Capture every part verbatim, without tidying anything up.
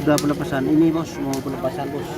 Sudah pelepasan ini, Bos, mau pelepasan, Bos.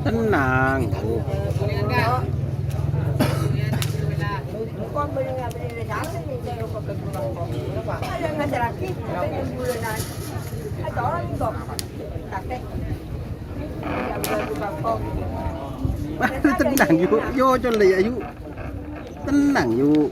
Tenang, Bu. Tenang, yuk. Yo, cole, ayo. Tenang, yuk.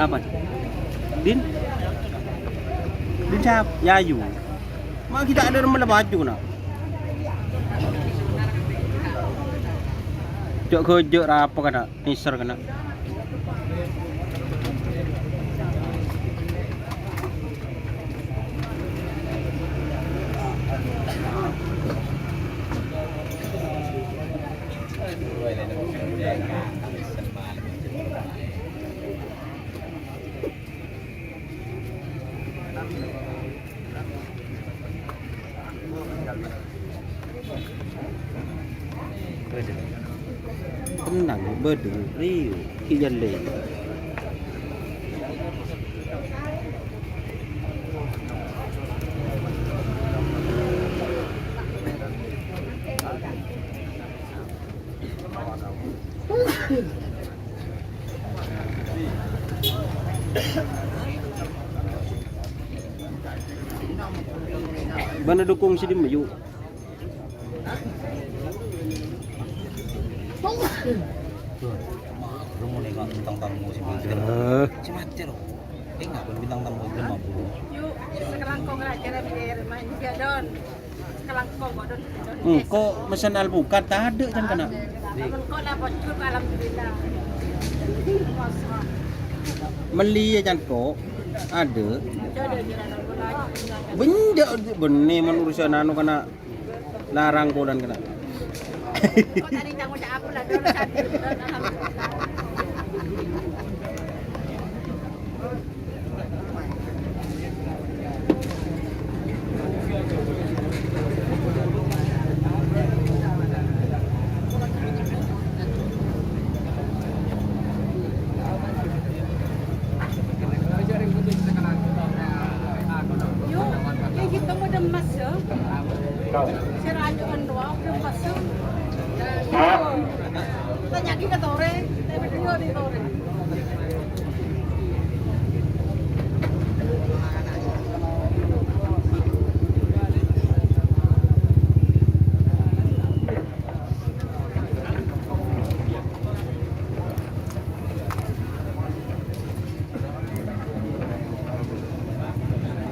Apa? Din? Din siapa? Yayu. Ma' kita ada rumah baju na. Jok gojok rapa kana? Mister kana. Tenang, bâdâ, Rio, ki' jâlè. Bâ'na dukung si dimma, Yu? Lu mau nengok bintang tamu si Majer. Eh. Si Majer. Enggak, bintang tamu si Majer. Yu, sekarang kong raja dan biar main juga, Don. Engko' mesen alpukat tadâ' can kena. Engko' la pojhur, alhamdulillah. Melli ya can ko'. Adâ'. Bânnya' bânnè mon urusan anu kena larang kolan kena. Kok tadi kamu cakap lah, dulu satu.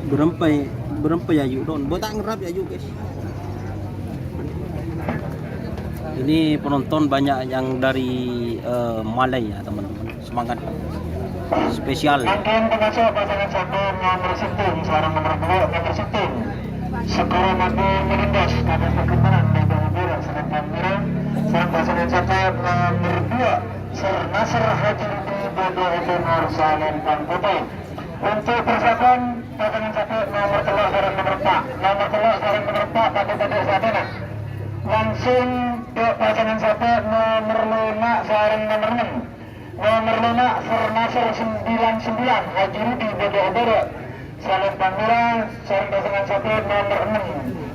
Berempa, berempa ya, yuk, Don. Buat tak ngerap ya, yuk, guys. Ini penonton banyak yang dari, eh, Malaya, teman-teman. Semangat. Spesial. Mangkèn tamaso' pasangan satu nomer sèttong sareng nomer dua nomer sèttong. Segoro Madu melintas ka atas perkembangan Madu Mubara sareng Palmyra. Sareng pasangan satu nomer dua Sir Nasr Haji Rudi Bodo Ebenor Salempang Putih. Untuk persiapan pasangan satu nomer tello' sareng nomer empa'. Nomer tello' sareng nomer empa' pada-pada sadhâjâna. Langsung ke pasangan satu nomer lima sareng nomer ennem. Nomer lima, Sir Nasr sembilan sembilan, Haji Rudi Bodo Oboro. Salempang Mira, sareng pasangan satu nomer ennem.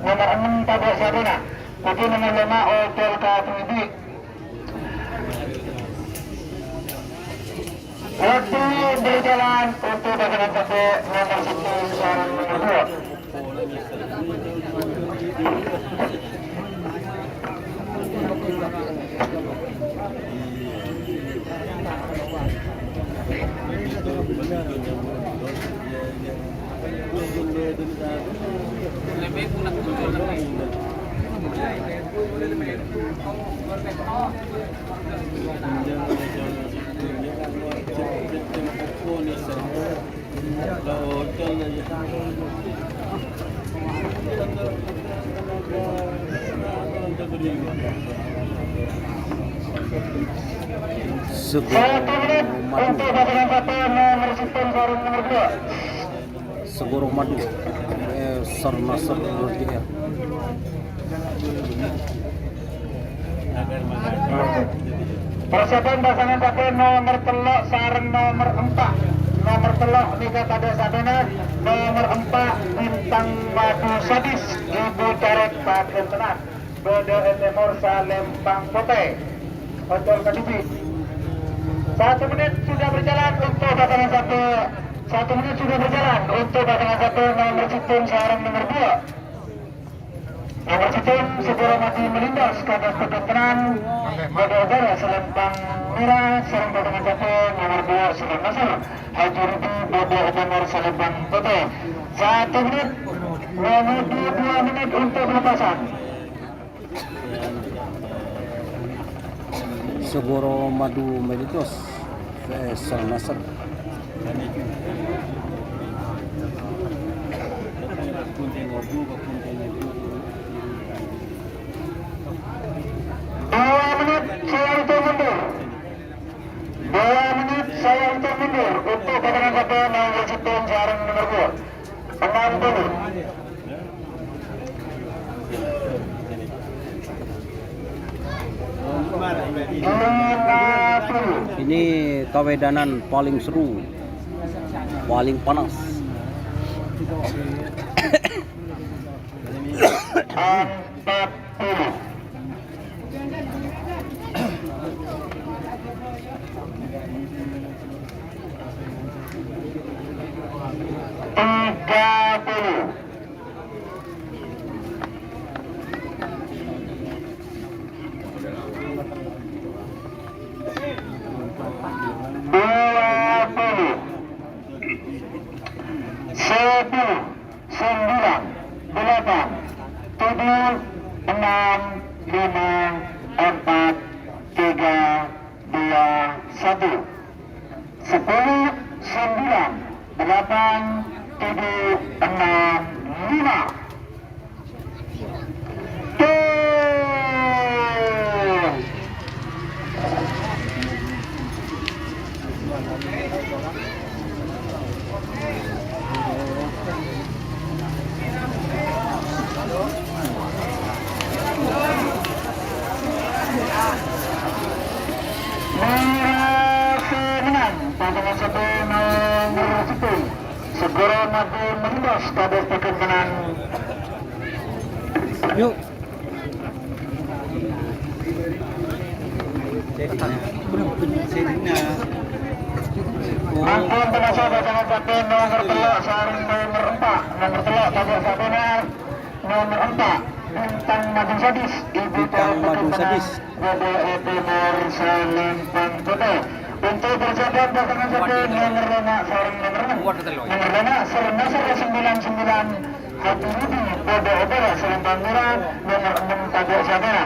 Nomer ennem pada sadhâjâna. Putih nomer lima, Ocol K P B. Waktu berjalan untuk pasangan satu nomer satu sareng nomer dua. Segoro Madu. Satu menit untuk pasangan satu, nomor sepuluh sareng nomor dua. Segoro Madu. Eh, Sir Nasr J R. Persiapan pasangan satu nomor tello' sareng nomor empa'. Nomor tello' nèka tadâ' sadhâjâna, nomor empa' Bintang Madu Sadis, Ibu Caret Pagentenan, Bodo Ebenor Salempang Putih. Ocol K P B. Satu menit sudah berjalan untuk pasangan satu. Satu menit sudah berjalan untuk pasangan satu nomor sepuluh sareng nomor dua. Nomor sèttong, Segoro Madu melintas ka atas perkembangan Bodo Oboro Salempang Mira, sareng pasangan satu, nomor dua, Sir Nasr Haji Rudi Bodo Ebenor Salempang Putih. Satu menit, menuju dua menit untuk pelepasan. Segoro Madu melintas. Eh, Sir Nasr. Dua menit saya itu mundur. Dua menit saya itu mundur untuk pasangan satu nomor sepuluh sareng nomor dua. Enam puluh. Ini kawedanan paling seru, paling panas. Empat puluh. Tiga puluh. Dua puluh. Sepuluh, sembilan, delapan, tujuh, enam, lima, empat, tiga, dua, satu. Sepuluh, sembilan, delapan, tujuh, enam, lima. Tuh. Mira sè mennang, pasangan satu nomor sepuluh. Segoro Madu melintas ka atas pakan mennang. Yuk. Mangkèn termasuk pasangan sampèyan nomer tello' sareng nomer empa'. Nomer tello' tadâ' sabâna, nomer empa', Bintang Madu Sadis, Ibu Bintang Madu Sadis. Bâdâ è nomer Salempang Koto. Untuk persiapan pasangan sampèyan nomer lèma' sareng nomer ennem. Nomer lèma' Sir Nasr sembilan sembilan, Haji Rudi, bâdâ è nomer Salempang Koto, nomer ennem tadâ' sabâna.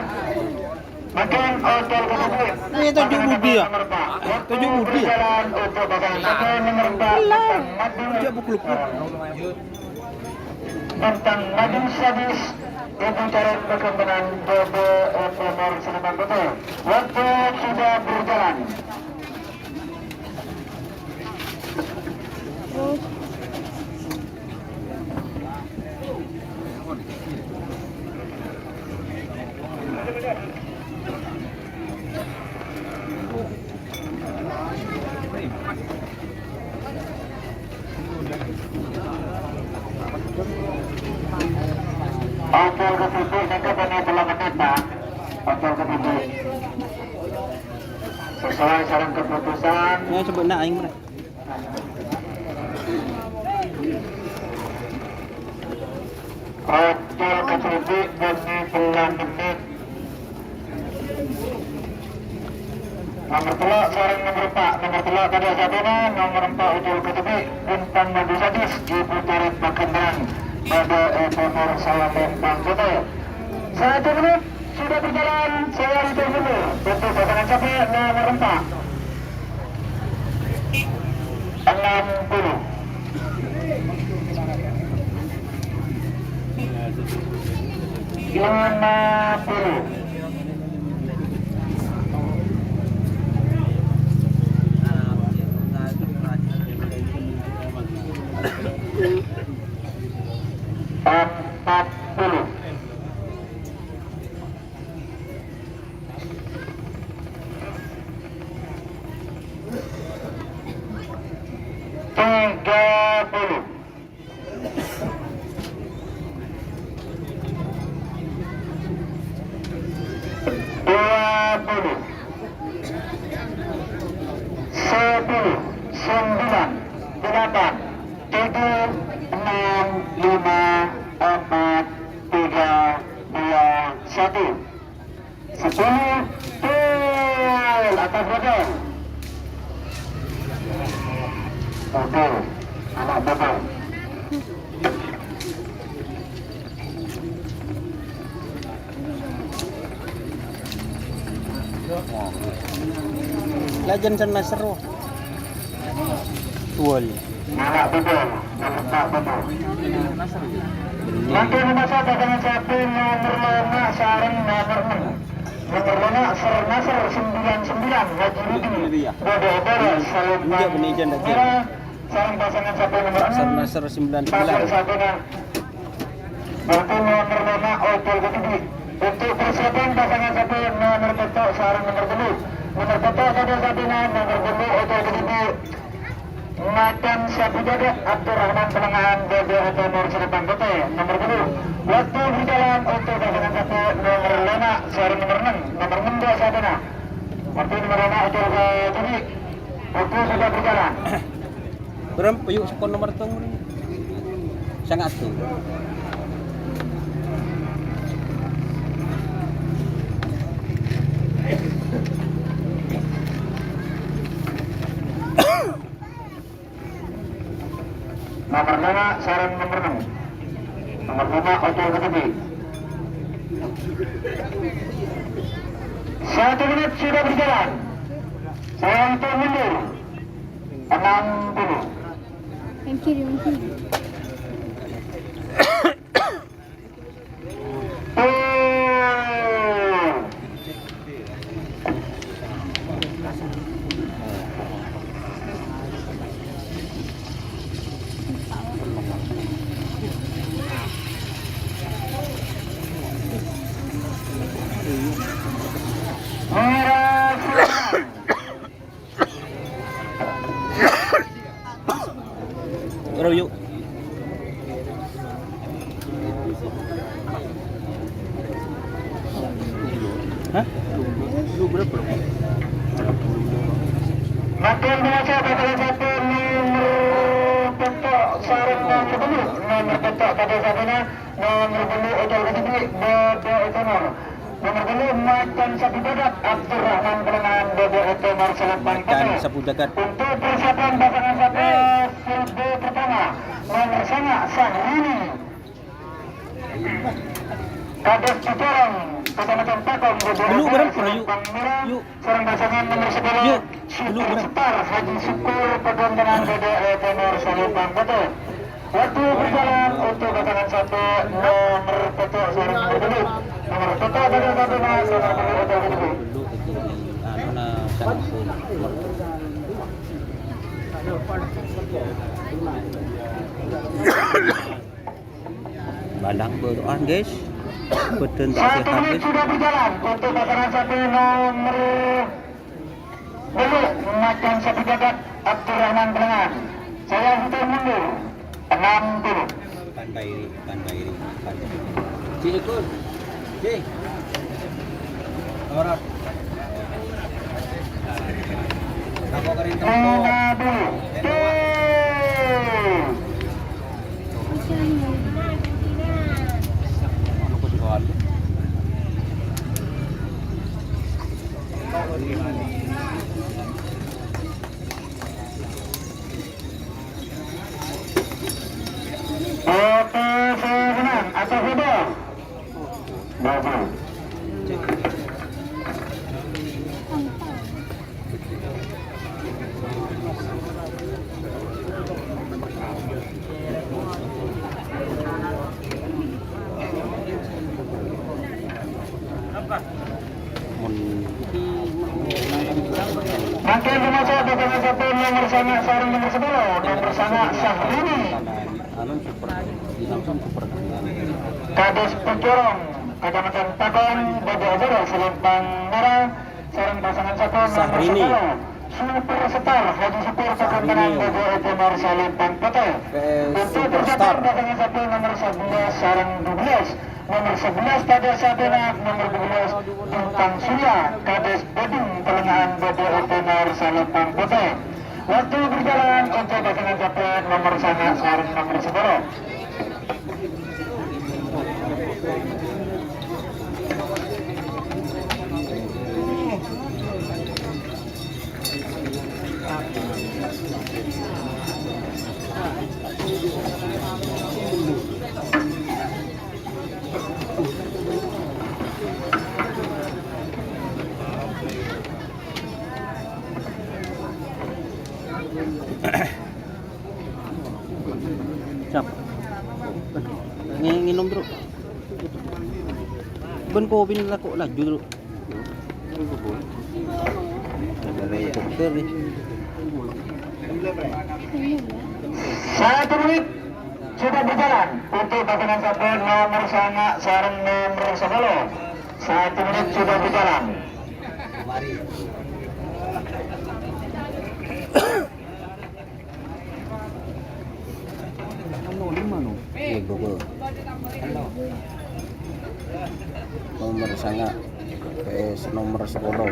Mangkèn ocol kadhâddhi. Ini tunjuk Rudi, ya? Tunjuk Rudi. Berjalan untuk pasangan sampèyan nomer empa', Bintang Madu. Tunjuk apa klub? Bintang Madu Sadis, Ibu Caran Pegambenan, bâdâ è nomer Salempang Koto. Waktu sudah berjalan. Ocol kadhâddhi nèka bânnè tello mennit, Pak. Ocol kadhâddhi. Sesuai sareng keputusan. Ya, coba nak aing, Mas. Ocol kadhâddhi bânnè tello mennit. Nomer tello' sareng nomer empa'. Nomer tello' tadâ' sabâna, nomer empa' ocol kadhâddhi, Bintang Madu Sadis, Ibu Caran Pegambenan, bâdâ è nomer Salempang Koto. Satu menit sudah berjalan, saya hitung mundur untuk pasangan sampèyan nomer empa'. Enam puluh. Lima puluh. Empat puluh. Tiga puluh. Dua puluh. Sepuluh. Sembilan. Delapan. Tujuh. Enam. Lima. Empat. Tiga. Dua. Satu. Sepuluh, gol, atas gol. Oke, anak bapak. Legend Sir Nasr. Gol. Anak betul, anak betul. Mangkèn masa pasangan sampèyan nomer lèma' sareng nomer ennem. Nomer lèma' Sir Nasr sembilan sembilan, Haji Rudi. Bâdâ è nomer Salempang Koto. Sareng pasangan sampèyan nomer ennem. Sir Nasr sembilan sembilan. Pasangan sampèyan Mangkèn nomer lèma' ocol kadhâddhi. Untuk persiapan pasangan sampèyan nomer pètto' sareng nomer tello'. Nomer pètto' tadâ' sabâna, nomer tello' ocol kadhâddhi. Macan Sapi Dada, Abdurrahman Pelengahan, bâdâ è nomer Salempang Koto, nomer tello'. Waktu berjalan untuk pasangan sampèyan nomer lèma' sareng nomer ennem. Nomer ennem tadâ' sabâna. Waktu nomer lèma' ocol kadhâddhi. Waktu sudah berjalan. Berem, peyuk sokon nomer tong. Sangat tuh. Nomer lèma' sareng nomer ennem. Nomer lèma' ocol kadhâddhi. Satu menit sudah berjalan. Saya hitung mundur. Enam puluh. Yang kiri, yang kiri. Gol. Merah. Ora, yuk. Mangkèn manossa bhâkal sapa nomer pètto' sareng nomer tello', nomer pètto' tadâ' sapèna, nomer tello' ècol kadhibi', bâdâ è Tèmor. Nomer tello', Macan Sabu Jagat, Abdurrahman Pelengahan, bâdâ è Tèmor, Salempang Macan Pètè. Sabu Jagat. Untuk persiapan pasangan sapa, serbu pertama, nomer sanga', Syahrini. Kadhâs Cicereng, Kecamatan Pakon, Bogor, Dulu bareng, Bro, yuk. Bang Mira, Yuk. Sareng pasangan nomer sepuluh, Yuk. Dulu Super bareng. Star Haji Syukur, Pegunungan Gede, eh, Tèmor, Salempang Pètè. Waktu berjalan untuk pasangan satu, nomer pètto' sareng nomer tello'. Nomer pètto' bâdâ satu, Mas, nomer tello' bâdâ satu. Dulu itu, anu, nah, sangat. Balang boro'an, guys. Bâdân ta' Satu sèhat, menit guys. Sudah berjalan untuk pasangan satu nomor dulu, Macan Sabu Jagat, Abdurrahman Pelengahan. Saya hitung mundur. Enam puluh. Pandai, pandai, pandai. Cik, ikut. Cik. Orang. Oke, saya senang. Atau sudah? Bagus. Mangkèn rumaca bhâkal sapa nomer sanga' sareng nomer sepuluh, nomer sanga' Syahrini. Anu, super, di langsung super. Kadhâs Pejorong, Kecamatan Pakon, bâdâ acara Salempang Mèra, sareng pasangan sapa nomer Syahrini. Sepuluh, Superstar Haji Syukur, Syahrini. Pegunungan Gede, Tèmor, Salempang Pètè. P S Untuk Superstar. Persiapan pasangan sapa nomer sebelas sareng dua belas. Nomer sebelas Fajar Sabena, nomer dua belas Bintang Surya, Kadhâs Badung, Pelengahan, bâdâ è Tèmor, Salempang Pètè. Waktu berjalan untuk pasangan sapa nomer sanga' sareng nomer sepuluh. Cap. Nge-, nginum, Bro. Bân kopina lako laju, Bro. Dokter nih. Satu menit sudah berjalan untuk pasangan satu nomor sanga' sareng nomor sepuluh. Satu menit sudah berjalan. Iya, Bro. Nomor sanga', P S nomor sepuluh.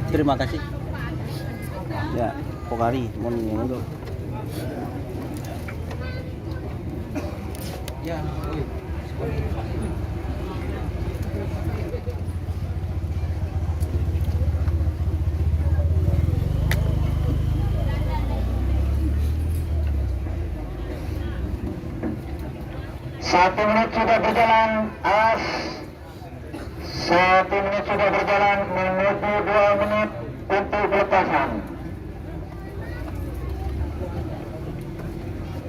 Terima kasih. Ya, Pokari, mon ngono. Satu menit sudah berjalan, as. Satu menit sudah berjalan, menuju dua menit untuk pelepasan.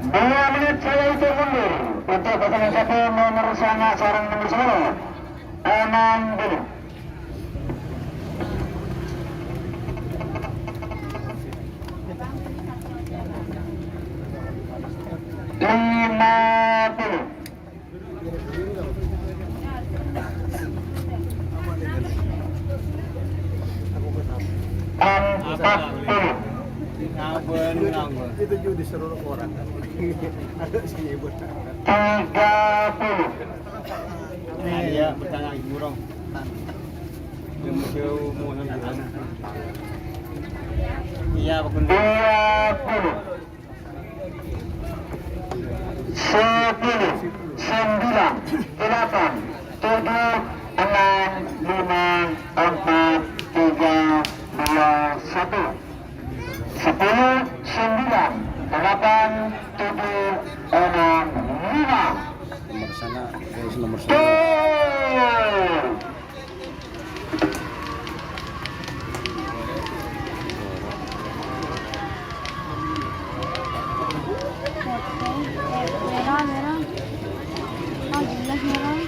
Dua menit saya hitung mundur untuk pasangan satu nomor sanga' sareng nomor sepuluh. Enam puluh. Lima puluh. Empat puluh. Ngabon, ngabon. Itu juga disuruh orang. Ada sih, Ibu. Tiga puluh. Iya, bertanya ibu dong. Yang jauh mau nonton. Iya, bagus. Dua puluh. Sepuluh, sembilan, delapan, tujuh, enam, lima, empat, tiga, dua, satu. Sepuluh, sembilan, delapan, tujuh, enam, lima. Nomor sana, guys, nomor sana. Gol! Merah, merah. Oh, jelas merah.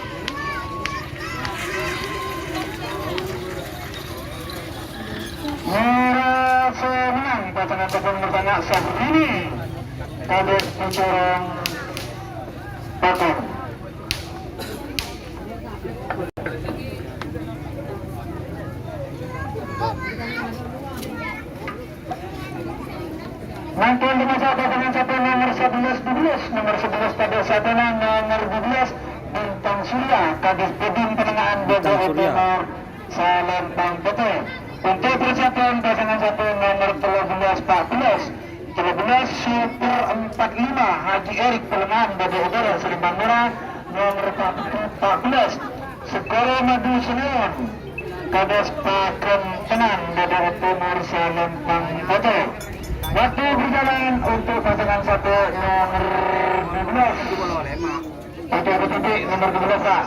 Mara senang pasangan tepung bersama Syahrini. Kadek Pucorong Pakar. Mangkèn dimasa pasangan satu nomor sebelas dua belas, nomor sebelas pada satunya nomor dua belas, Bintang Surya, Kadis Pudin Penengahan Bintang Bobo Surya. Timur, Salempang Putih. Untuk persiapan pasangan satu nomor tiga belas empat belas, tiga belas Super empat lima, Haji Erik Pelengan, Bada Udara, Salempang Merah, nomor empat belas, Segoro Madu Senayan, Kadis Pagentenan, Bada Timur, Salempang Putih. Waktu berjalan untuk pasangan satu nomor dua belas. Oke, titik nomor dua belas, Pak.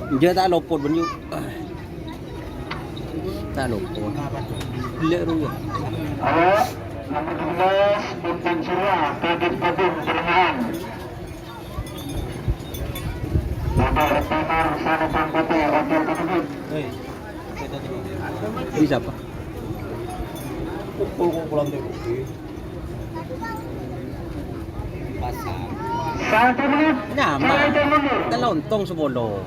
Enjâ' ta' lopot, bân, yu. Ta' lopot. Gellâ' rowa. Ayo, nomor dua belas, Bintang Surya, Kadis Pudin Penengahan. Nomor timur, Salempang Putih, oke, titik. Bisa, Pak. Pukul, pukulan tuh. Pasang. Satu menit. Nyaman. Satu menit. Telontong sepuluh.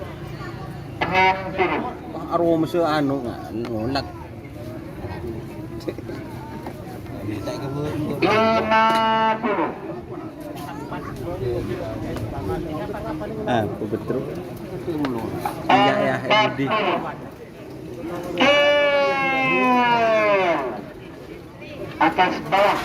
Enam puluh. Wah, arowa mesti anu, nolak. Lima puluh. Ah, betul. Iya, ya, Edi. Atas bawah.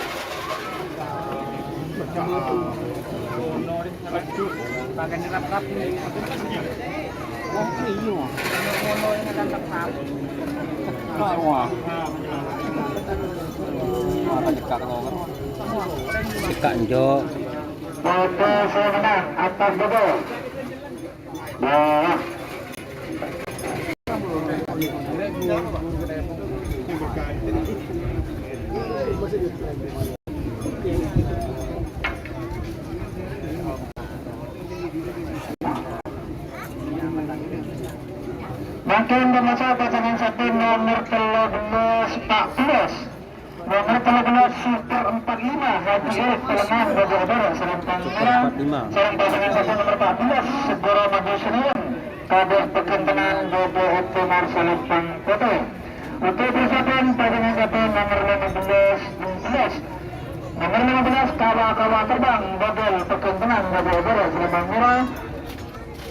Wah. Cekak, Njo. Pada saya menang atas bawah. Wah. Mangkèn pamasa pasangan satu nomor tello belas empat belas. Nomor tello belas Super empat lima, Haji Erik Pelengan, Bogor Barat, Salempang Merah. Empat lima. Sareng pasangan satu nomor empat belas, Segoro Madu Senayan, Kadis Pagentenan, Bogor Timur, Salempang Putih. Untuk persiapan pasangan satu nomor lima belas, enam belas. Nomor lima belas, Kawa-Kawa Terbang, Bogor Pagentenan, Bogor Barat, Salempang Merah.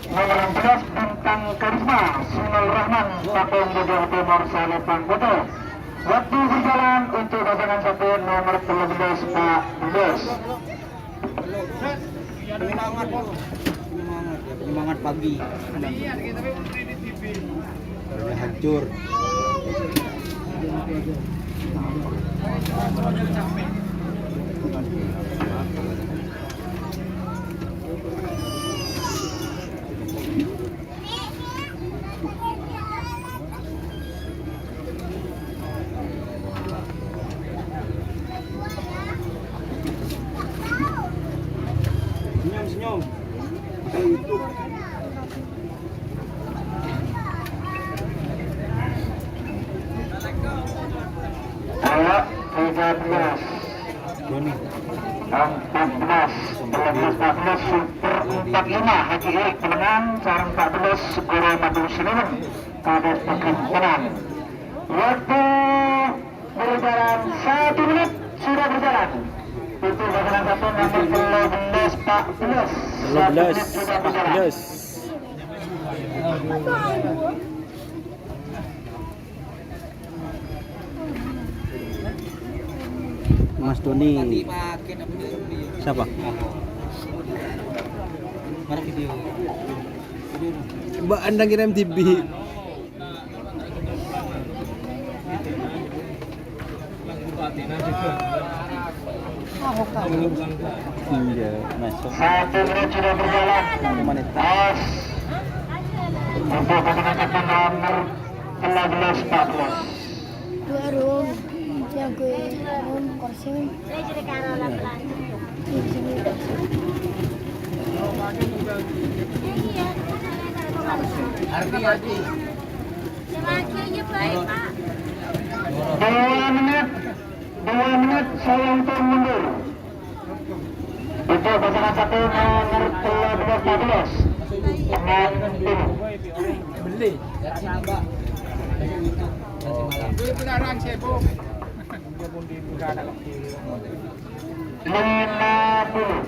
Nomor enam belas, Bintang Karisma, Sinul Rahman, Pakon Bogor Timur, Salempang Putih. Waktu berjalan untuk pasangan satu nomor tiga belas, empat belas. Penyemangat, penyemangat, ya, penyemangat pagi. Udah hancur. Senyum, senyum. Ayo, tiga belas. Empat belas, empat belas, Super empat lima, Haji Erik Pelengan, sareng empat belas, Segoro Madu Senayan, Kadis Pagentenan. Waktu berjalan Nomor tello belas, empat belas. Tello belas, empat belas. Mas Doni. Siapa? Mbak Andang kira M T B. Iya, masuk. Satu menit sudah berjalan. Satu menit. Mas. Untuk pasangan captain nomor lima belas, empat belas. Dua room, yang gue room kursi. Ardi, Ardi. Dua menit, dua menit saya hitung mundur. Untuk pasangan satu nomor lima belas, empat belas. Enam puluh. Beli. Beli belarang sibuk. Lima puluh.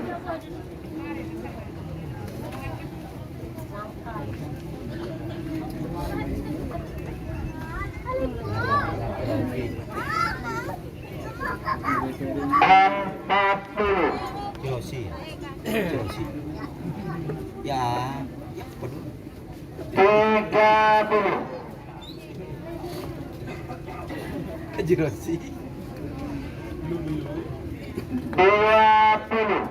Empat puluh. Jerosi. Jerosi. Ya, ya, bener. Tiga puluh. Jerosi. Dua puluh.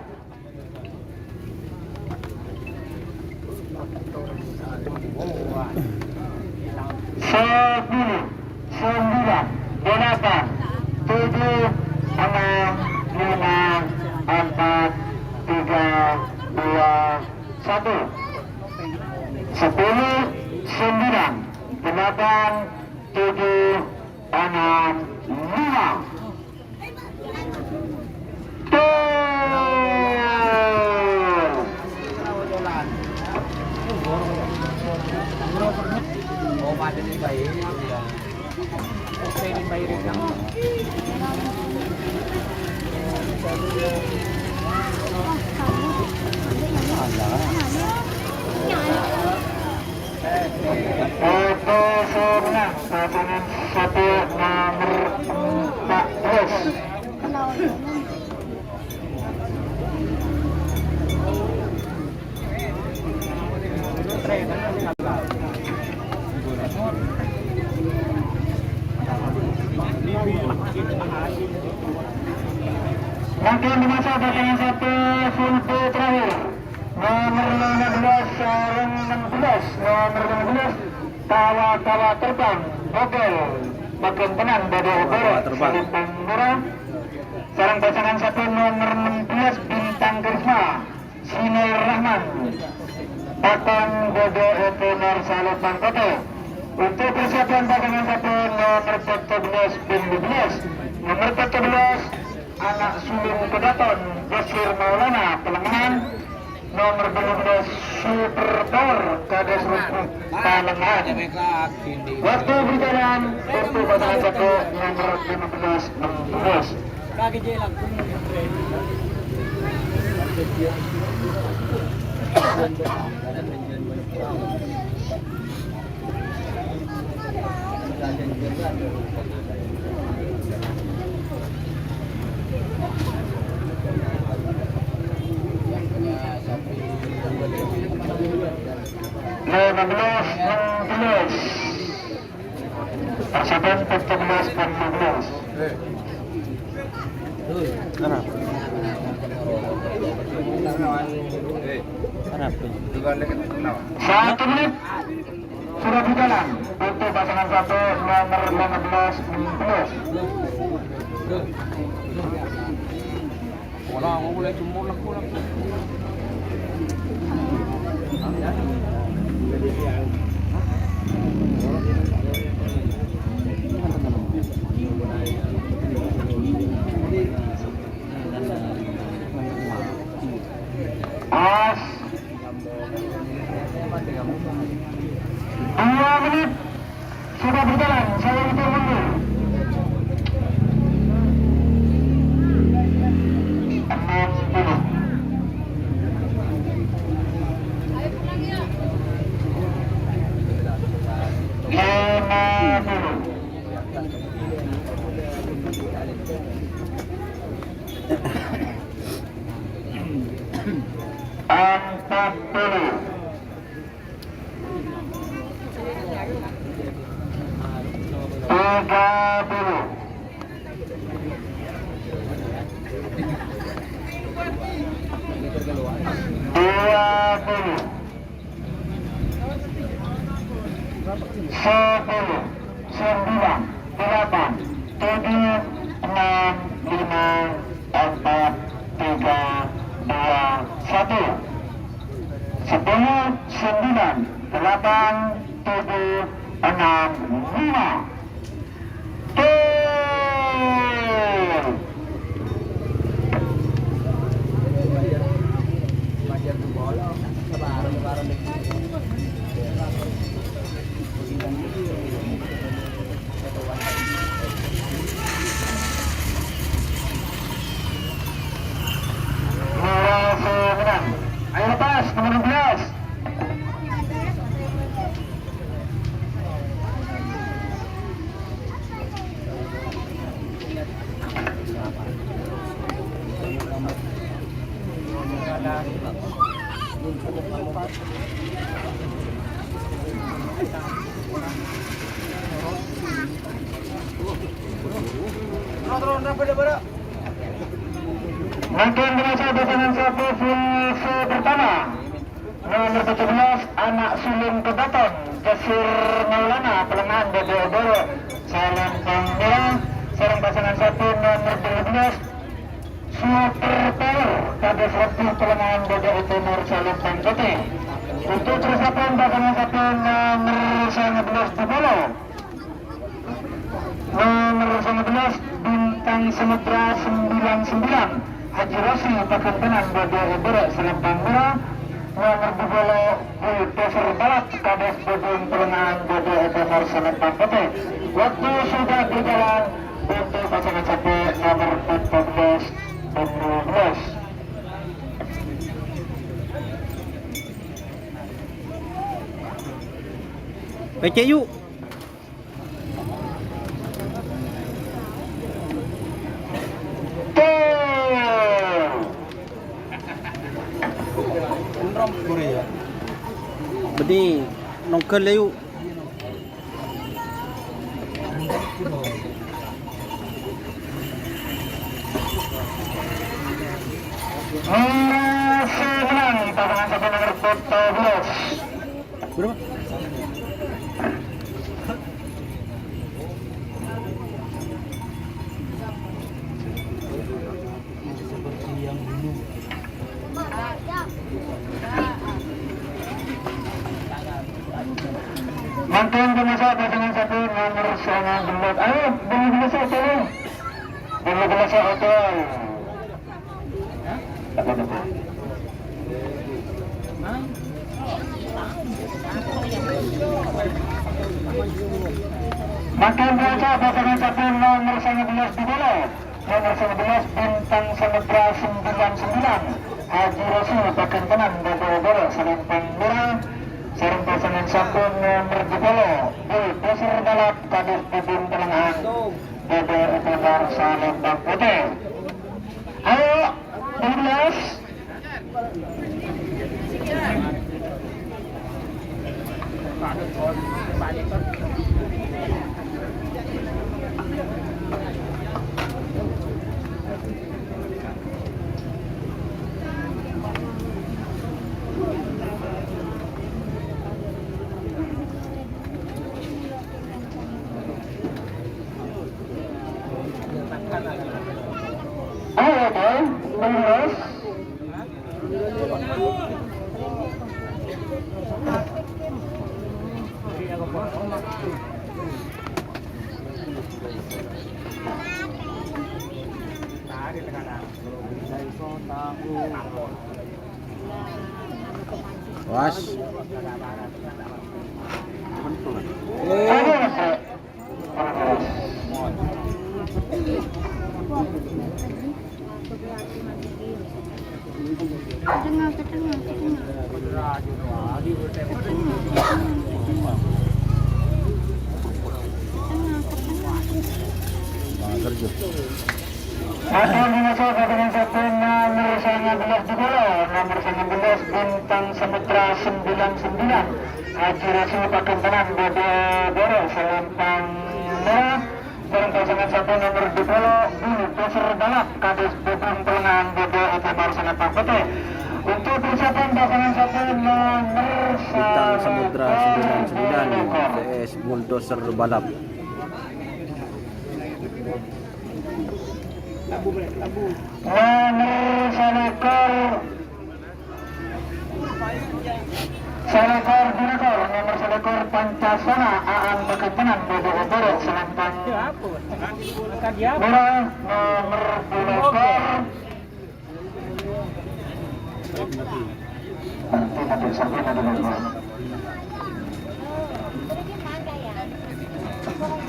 Sepuluh, sembilan, delapan, tujuh, enam, lima, empat, tiga, dua, satu. Sepuluh, sembilan, delapan, tujuh, enam, lima. Foto Sonang, pasangan satu nomor empat belas. Mungkin di masa pasangan satu full terakhir. Nomor lima belas sareng enam belas, nomor lima belas, tawa-tawa terbang, Bogel, bagian tengah, Bogel, Tawa-tawa terbang. Salumpang Murah. Sareng pasangan satu nomor enam belas, Bintang Karisma, Sinur Rahman, Pakon Bodo Etener Salumpang Kote. Untuk persiapan pasangan satu nomor empat belas, bin lima belas, nomor empat belas, anak sulung Kedaton, Basir Maulana, Pelengahan, nomor lima belas, Super Power, Kades Rukun, Palengan. Waktu berjalan, untuk pasangan satu nomor lima belas, enam belas. Lima belas, enam belas. Persiapan empat belas, enam belas. Kenapa? Kenapa? Satu menit. Sudah berjalan untuk pasangan satu nomor lima belas, enam belas. Pas. Dua menit sudah berjalan, saya hitung mundur. Enam puluh. Empat puluh. Tiga puluh. Dua puluh. Sepuluh, sembilan, delapan, tujuh, enam, lima, empat, tiga, dua, satu. Sepuluh, sembilan, delapan, tujuh, enam, lima. Gol! Ayo lepas, nomor enam belas. Mangkèn, pemirsa, pasangan satu finish pertama. Nomor tujuh belas, Anak Sulung Kebaton, Jasir Maulana, Pelengahan, Bâdâ È Bârâ' Salempang Mèra, sareng pasangan satu nomor dua belas, Super Power, Kadus Rabu, Pelengahan, Bâdâ È Tèmor Salempang Potè. Untuk persiapan pasangan satu nomor sangabelas Dipolo. Nomor sangabelas, Bintang Samudra sembilan sembilan, Haji Rosli, Paghântènan, Bâdâ È Bârâ' Salempang Mèra. Nomor dua puluh, Bulldozer Balap, Kadus Bâdâ È Pelengahan, Bâdâ È Tèmor Salempang Potè. Waktu sudah berjalan untuk pasangan satu nomor empat belas dan dua belas. Pècè', yu'. Bânnè, nongghâl, yu'. Masih menang pasangan satu nomor empat belas. Berapa? Seperti yang dulu. Mangkèn, pemirsa, pasangan satu nomor sangabelas. Ayo, dua belas satu. Dua belas satu. Mangkèn, pemirsa, pasangan satu nomor sangabelas Dipolo. Nomor sangabelas, Bintang Samudra sembilan sembilan, Haji Rosli, Paghântènan, Bâdâ È Bârâ' Salempang Mèra, sareng pasangan satu nomor dua puluh, Bulldozer Balap, Kadus Bâdâ È Pelengahan, Bâdâ È Tèmor Salempang Potè. Ayo, dua belas. Ayo, Bang, lurus. Was. Eh. Ke tengah, ke tengah, ke tengah. Ke tengah, ke tengah. Ke tengah, ke tengah. Akan dimasuki dengan satu nomor sangabelas juga, nomor sangabelas Bintang Samudra sembilan sembilan, Haji Resi Pagentenan Bodo Boro Selempang Merah, bareng pasangan satu nomor dua puluh Bulldozer Balap Kadus Bubung Pelengahan Bodo Otomar Selempang Putih. Untuk persiapan pasangan satu nomor Bintang Samudra sembilan sembilan V S Bulldozer Balap. Nomor salekor, salekor, salekor, nomor salekor Pancasona, Aan Pagentenan, Bodo Oboro, Selempang Merah, nomor salekor. Nanti, nanti, sampai nanti, nanti.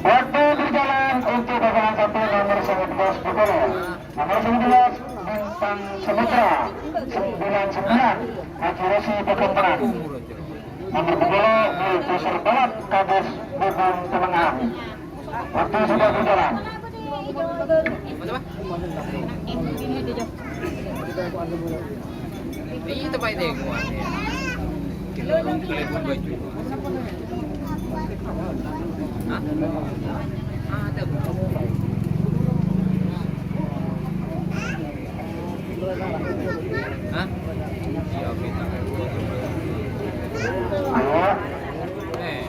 Waktu berjalan untuk pasangan satu nomor sembilan belas Bengkulu. Nomor sembilan belas Bintang Samudra sembilan sembilan, Haji Resi Pagentenan. Nomor dua puluh Bulldozer Balap Kadus Bubung Pelengahan. Waktu sudah berjalan. Ini tempat itu yang kuat, ya. Kita orang kelihatan baju. Hah? Ada, Bu. Hah? Iya, kita. Ayo. Eh.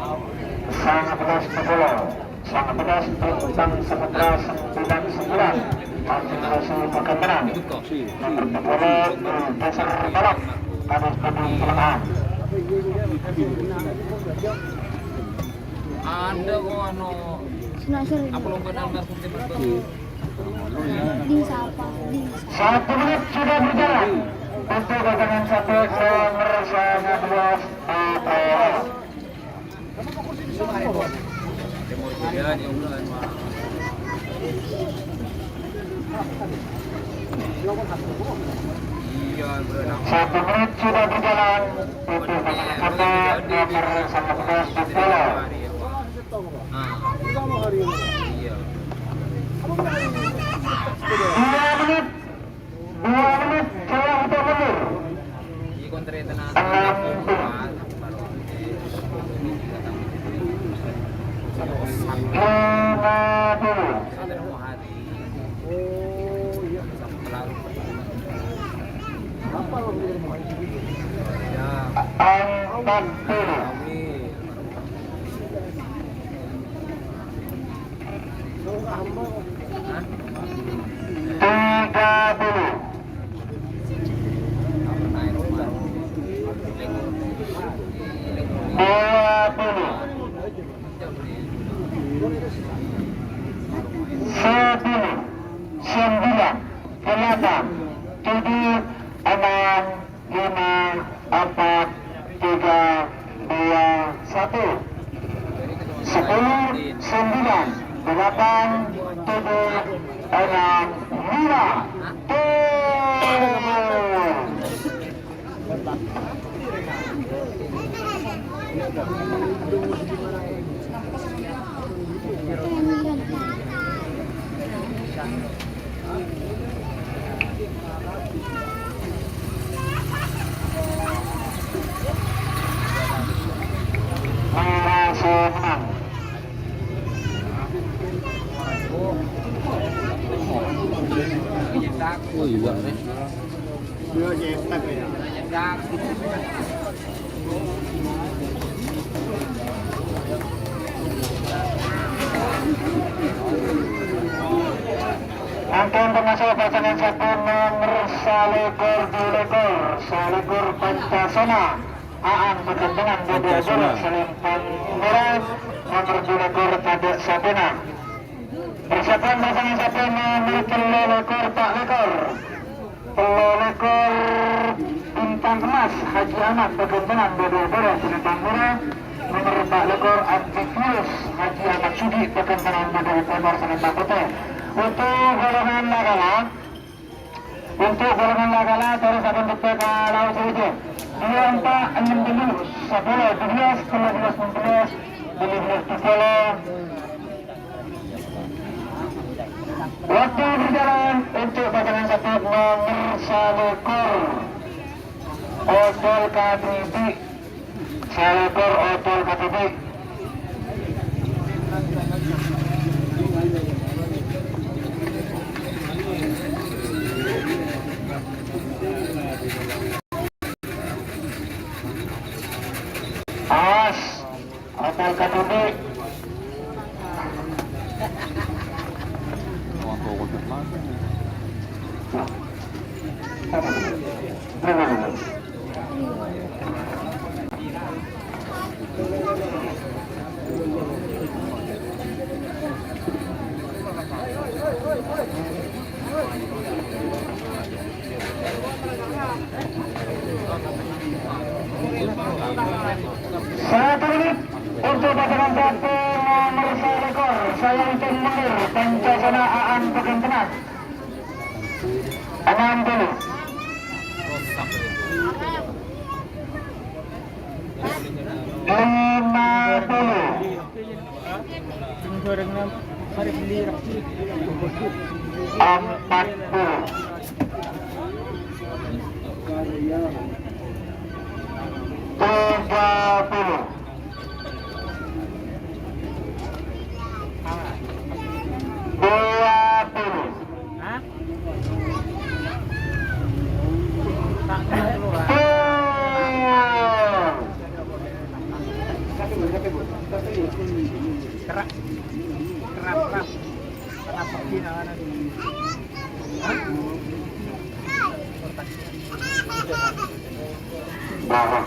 Sangat belas betul. Sangat belas Bintang Samudra sembilan sembilan. Haji Resi Pagentenan. Nomor dua puluh Bulldozer Balap Kadus Bubung Pelengahan. Ada kok, anu, apa lomba nambah Di sapa? Di sapa? Satu menit sudah berjalan untuk pasangan satu nomor sembilan belas Bintang. Satu menit sudah berjalan untuk pasangan satu nomor sembilan belas Bintang. Dua menit, dua menit, saya udah mundur. Enam puluh. Lima puluh. Empat puluh. Tiga puluh. Dua puluh. Sepuluh. Sembilan. Delapan. Tujuh. Enam. Lima, empat, tiga, dua, satu. Sepuluh, sembilan, delapan, tujuh, enam, lima. Tuh. Oh iya, nih. Mangkèn termasuk pasangan satu nomor salèkor dulèkor, salèkor Pancasona, Aan Pagentenan, Pancasona. Salèmpang Merah, nomor dulèkor Kadek Sapena. Persiapan pasangan satu nomor tello lèkor, Pak Lèkor. Tello lèkor Bintang Emas Haji Ahmad Pagentenan, Bodo Boro, Salèmpang Merah. Nomor empat lèkor Antivirus Haji Ahmad Sudi Pagentenan, Bodo Timur, Salèmpang Putih. Untuk golongan la kala, untuk golongan la kala, terus akan dicek kalau saja. Dua, empat, enam, tujuh, sepuluh, tujuh belas, sembilan belas, enam belas, tujuh belas, tujuh belas. Dua Waktu berjalan untuk pasangan satu nomor salèkor. Odol kadidik. Salèkor odol kadidik. Awas, odol kadidik. Satu menit untuk pasangan satu nomor salèkor, Sayanten Munir, Pancasana Aan Pegentenan. Enam puluh. Lima puluh. Empat puluh. Tiga puluh. Dua puluh. Hah? Tuh. Kerak. Kerak, kerak. Kerak pagi namanya. Hah? Bawah.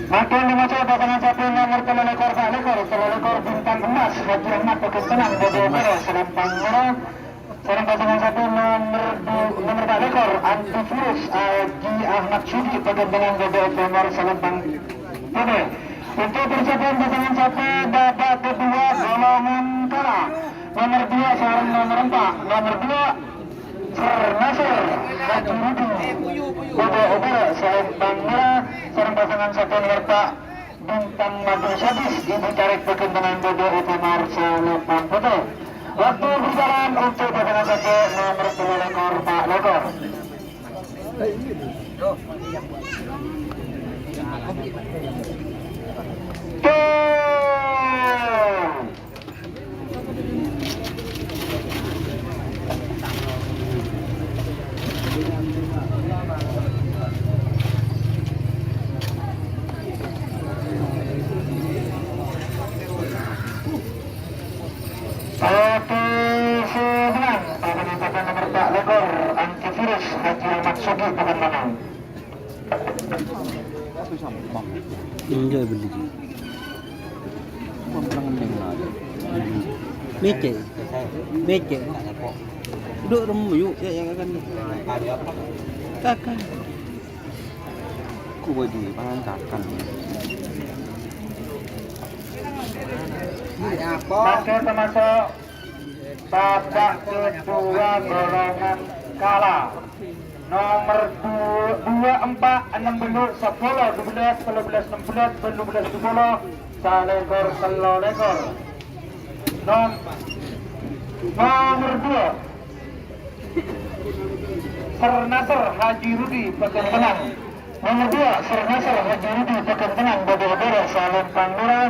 Makin dimaksud pasangan satu nomor tello lekor, tello lekor, tello lekor Bintang Emas, Haji Ahmad Pegentenan, Bodi Opera, Selempang Moro. Sareng pasangan satu nomor du-, nomor empat lekor, Antivirus, Haji Ahmad Sudi, Pegentenan, Bodi Opera, Selempang Putih. Untuk persiapan pasangan satu babak kedua, golongan kala. Nomor dua sareng nomor empat. Nomor dua, Sir Nasir Haji Rudi, Bodi Opera, Selempang Moro, sareng pasangan satu nomor empat, Bintang Madu Sadis, Ibu Tarik Pegentenan, Bodi Opera, Selempang Putih. Waktu berjalan untuk pasangan satu nomor tello lekor, empat lekor. Tuh. Oke, sebelah papan nomor empat lekor, Antivirus Haji Ahmad Sudi, papan menang. Enggak beli. Mecek. Mecek. Duduk remu yuk, ya, ya, kan. Kakak. Ku baju pangan kakan. Pakai termasuk babak kedua golongan kala. Nomor du-, dua, empat, enam belas, sepuluh, dua belas, tello belas, enam belas, tello belas, dua puluh, salekor, tello lekor. Nom-, nomor dua, Sir Nasr Haji Rudi, Pegentenan. Nomor dua, Sir Nasr Haji Rudi, Pegentenan, Bodi Opera, Selempang Moro.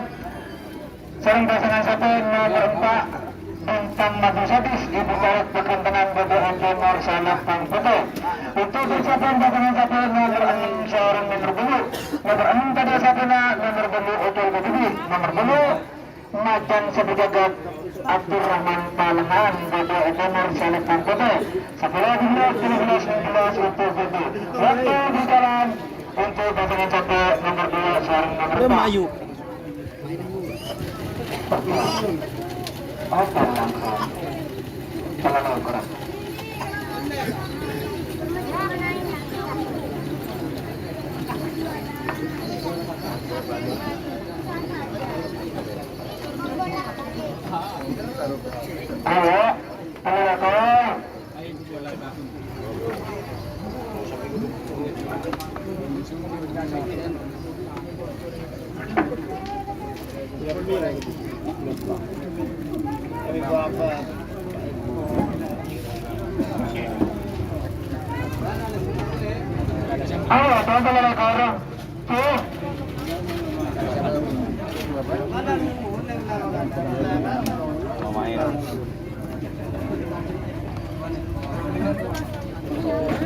Sareng pasangan satu nomor empat, Bintang Madu Sadis, Ibu Tarik, Pegentenan, Bodi Opera, Selempang Putih. Untuk persiapan pasangan satu nomor enam sareng nomor bulu. Nomor enam tadi satunya, nomor bulu Ucul Kedidi, nomor bulu Macan Sepejagat Abdurrahman Palengan, Bodi Opera, Selempang Putih. Sepuluh, dua belas, tujuh belas, enam belas untuk Bodi. Waktu berjalan untuk pasangan satu nomor dua sareng nomor empat. Ayo. Ayo, ayo, ayo. Ayo, tonton lagi orang. Tuh.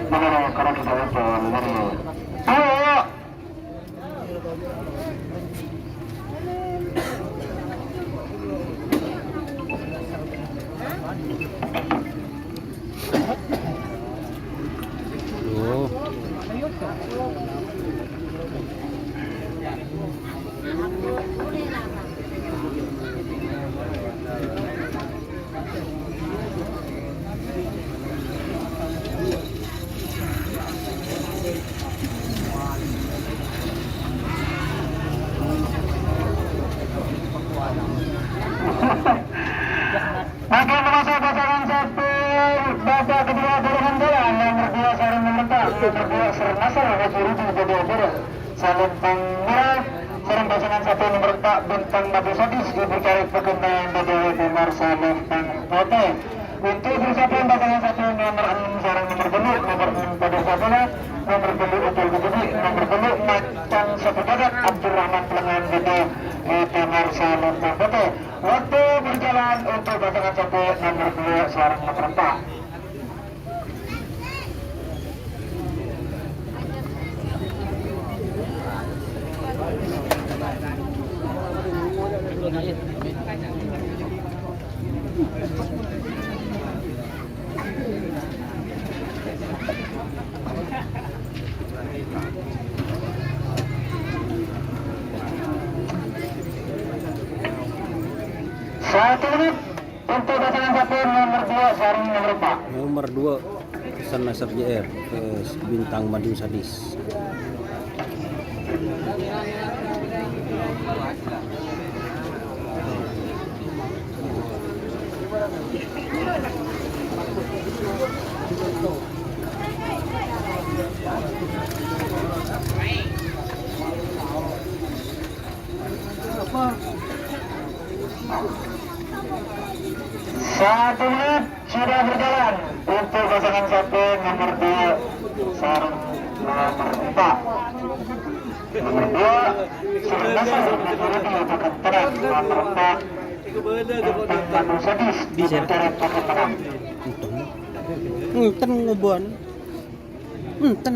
Ayo, kalau kita tonton lagi. Ayo. Duh. Mangkèn termasuk pasangan satu, babak kedua, golongan bola nomor dua, sareng nomor empat, nomor dua, Sernasar Haji Rudi, jadi opor. Salempang merah, sareng pasangan satu nomor empat, Bintang Madu Sadis, dipercaya perkembangan dari Timur Salempang Putih. Untuk persiapan pasangan satu nomor enam sareng nomor tellu, nomor enam Fajar Sabana, nomor tellu Abdul Budi, nomor tellu Macan Sepedagat Abdurrahman Pelengan Gede, eh, Timur Salempang Putih. Waktu berjalan untuk pasangan satu nomor dua sareng nomor empat. Satu menit. Untuk pasangan satu nomor dua sareng nomor empat. Nomor dua, Hasan Nasr J R, eh, Bintang Madu Sadis. Satu menit sudah berjalan untuk pasangan satu nomor dua sareng nomor empat. Nomor dua, Sernasar Haji Rudi, Pakan Tenang. Nomor empat, Bintang Madu Sadis, Pakan Tenang. Enten ngobuan. Enten.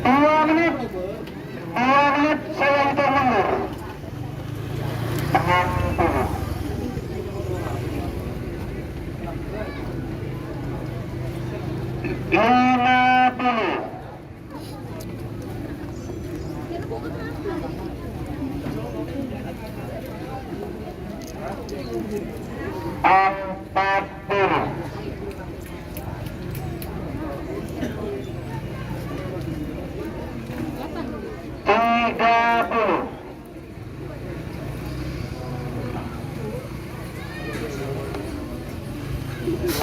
Dua menit. Dua menit saya hitung mundur. Enam puluh. Lima puluh. Empat puluh. Tiga puluh.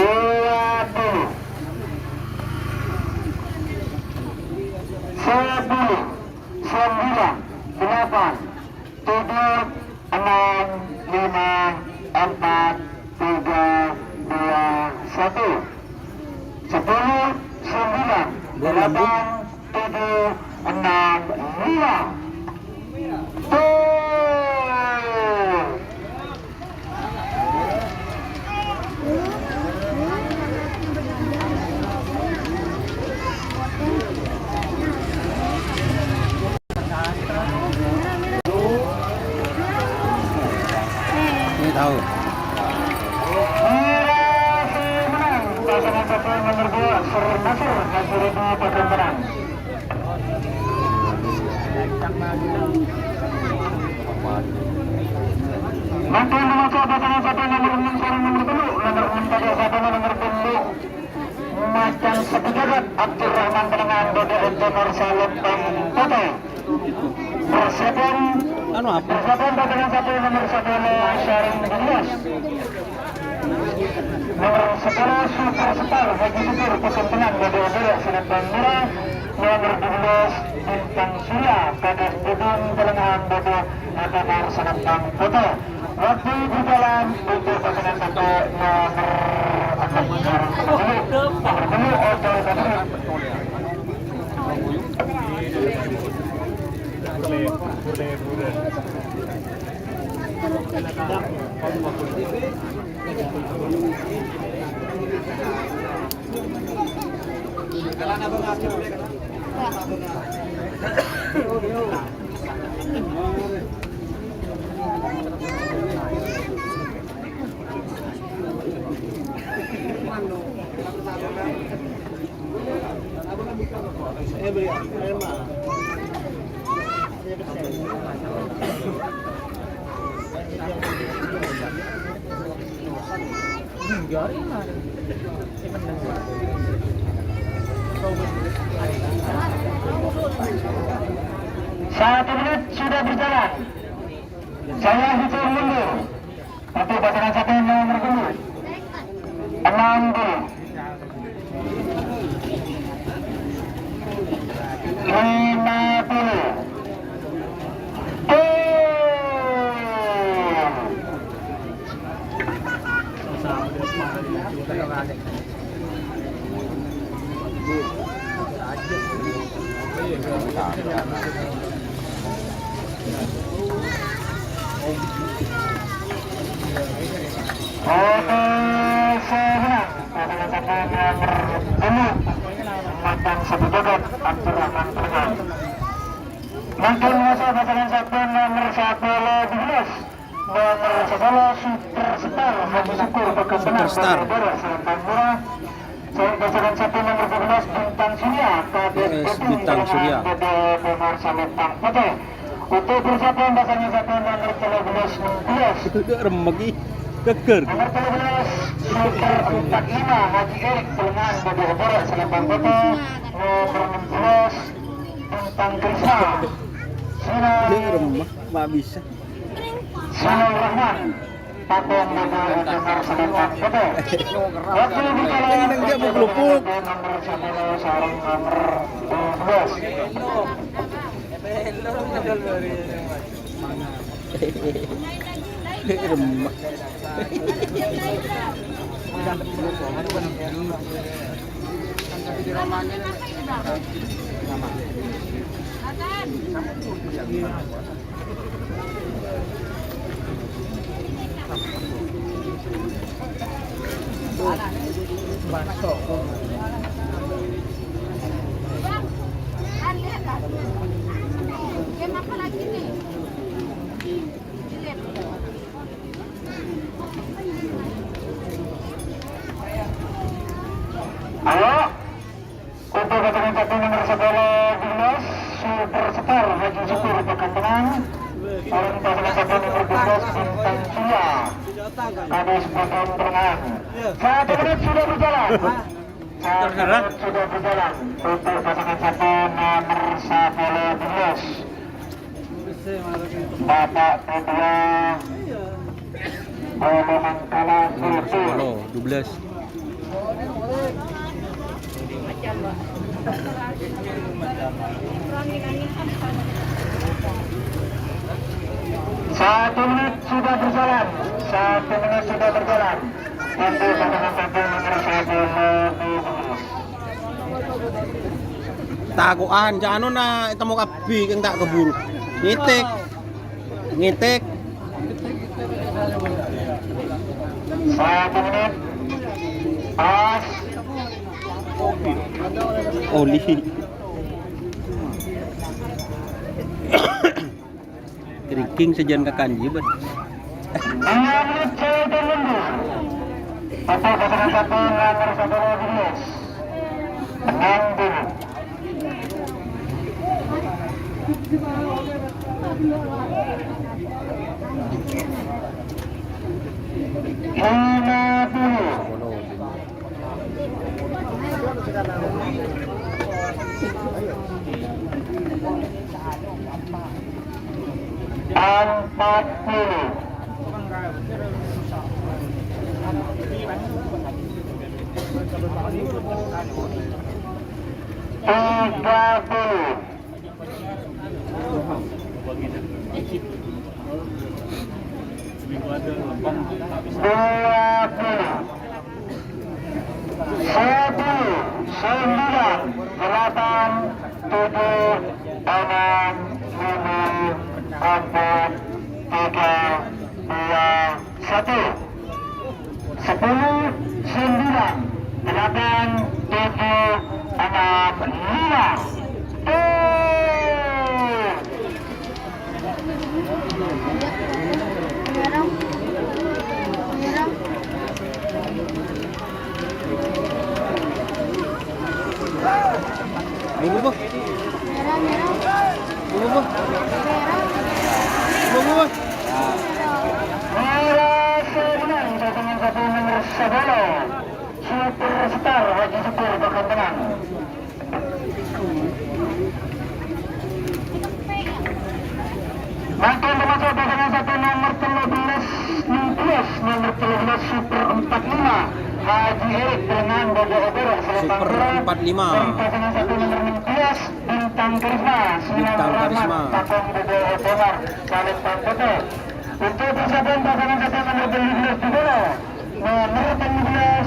Dua puluh. Sepuluh. Sembilan. Delapan. Tujuh. Enam. Lima. Empat. Tiga. Dua. Satu. Sepuluh, sembilan, delapan, tujuh, enam, lima. Gol. Ini tahu. Pasangan satu nomor dua, Sernasar Haji Rudi, Pakan Tenang. Mangkèn termasuk pasangan satu nomor enam sareng nomor tellu, nomor enam Fajar Sabana, nomor tellu Macan Sepedagat Abdurrahman Pelengan, Bode Ente Marsalem Pang Putih. Persiapan, anu apa? Persiapan pasangan satu nomor sepuluh Syarif Ilyas. Nomor sepuluh Superstar Haji Syukur Pesentenan Bodi Obor Senentang Murah. Nomor dua belas Bintang Surya Kades Budung Pelengahan Bodi Obor Senentang Putih. Waktu berjalan untuk pasangan satu nomor empat, nomor sepuluh, Oto Badrun. Satu menit sudah berjalan. Saya hitung mundur. Untuk pasangan satu nomor dulu. Enam puluh. Lima puluh. Gol. Oke, saya bilang, pasangan satu nomor sepuluh, Matan Satu Jagat, Abdurrahman Pergan. Mangkèn mangsa pasangan satu nomor sepuluh dua belas. Nomor sepuluh Superstar Haji Syukur Pesentenan Superstar. Bodi Obor Senentang Murah. Saya pasangan satu nomor dua belas Bintang Surya, Kades Yes, Bintang Surya. Bodi Obor Senentang Putih. Untuk persiapan pasangan satu nomor tiga belas enam belas. Itu dia remegi. Geger. Nomor tiga belas Super empat lima Haji Erik Pelengahan Bodi Obor Senentang Putih. Nomor enam belas Bintang Krisna. Ini remah, mak bisa. Salam Rahman. Patung Budi Utama Selokan Putih. Wakil bicara. Ini nang dia mau kelupuk. Nomor sepuluh, sareng nomor dua belas. Remah. Ayo. Untuk pasangan satu nomor sepuluh dua belas, Superstar Haji Syukur Pekanbaran. Untuk pasangan satu nomor dua belas, Bintang Surya, Kades Pekanbaran. Satu menit sudah berjalan. Satu menit sudah berjalan. Untuk pasangan satu nomor sepuluh dua belas. Bapak kedua, Bono Mangkala, nomor sepuluh, dua belas. Satu menit sudah berjalan. Satu menit sudah berjalan. Untuk pasangan satu nomor sepuluh. Tako'an, ca'no na temo kabbhi keng ta' keburu. Ngitik. Ngitik. Satu menit. Pas. Oli. Kerikil sajân kakanjhi, bân. Dua menit saya tunggu. Bapak pasangan satu, nomor sepuluh dua belas. Enam puluh. Lima puluh. Empat puluh. Tiga puluh. Dua puluh. Sepuluh, sembilan, delapan, tujuh, enam, lima, empat, tiga, dua, satu. Sepuluh, sembilan, delapan, tujuh, enam, lima. Tuh. Bungo, Bu. Bungo, Bu. Bungo, Bu. Juara satu nomor sepuluh, Superstar Haji Syukur Bakantengan. Mangkèn termasuk pasangan satu nomor tello belas, enam belas, nomor tello belas Super empat lima, Haji Erik, Pelengahan, Bobo Obor, Super empat lima. Dan pasangan satu nomor enam belas, Bintang Karisma, Sinar Bintang Rahmat, Karisma. Pakong Bobo Obor, Salib Pangkoto. Untuk persiapan pasangan satu nomor tello belas di bola. Nomor tello belas,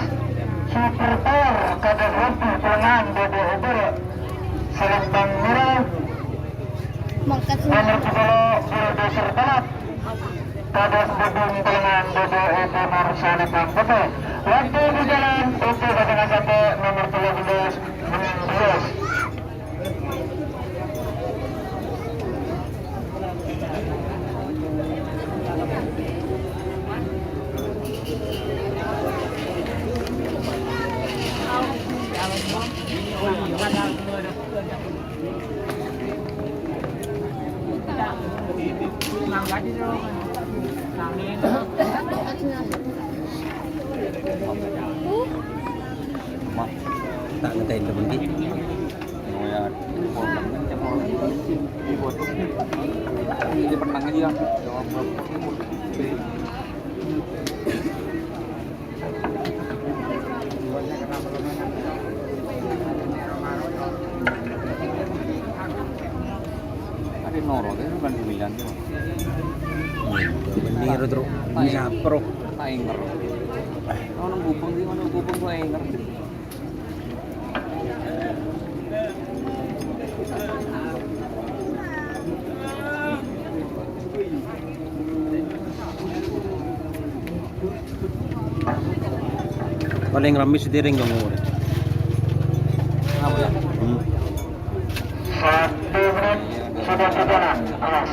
Super Power, Kadek Robi, Pelengahan, Bobo Obor, Salib Merah. Nomor sepuluh, Bulldozer Balap, Kadek Bedung, Pelengahan, Bobo Obor, Salib Putih. Waktu berjalan untuk pasangan satu nomor tello belas, enam belas. Ta' ngatèn temen ki. Oh ya, ini pernah aja. Ada noro, kan bulan sembilan tuh. Bener, Tru. Ini siapa, Bro? Taenger. Ono bubung sih, ono bubung kok enger. Paling rame setiring dong, Bro. Kenapa ya? Hmm. Satu menit sudah berjalan, awas.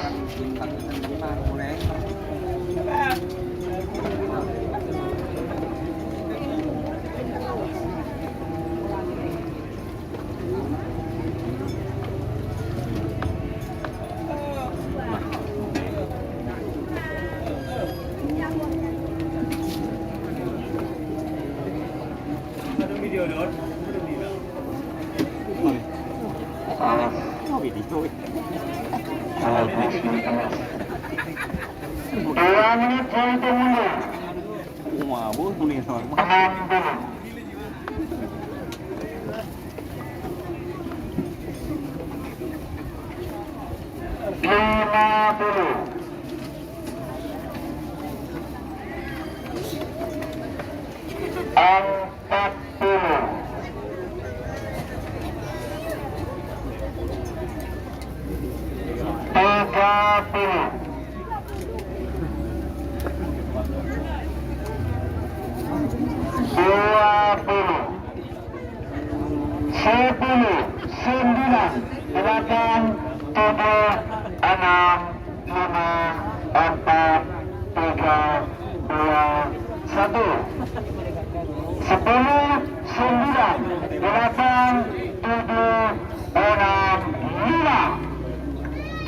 Dua menit, saya hitung mundur. Wah, bu, tulis, Bang. Enam puluh. Lima puluh. Empat puluh. Tiga puluh. Dua puluh. Sepuluh, sembilan, delapan, tujuh, enam, lima, empat, tiga, dua, satu. Sepuluh, sembilan, delapan, tujuh, enam, lima.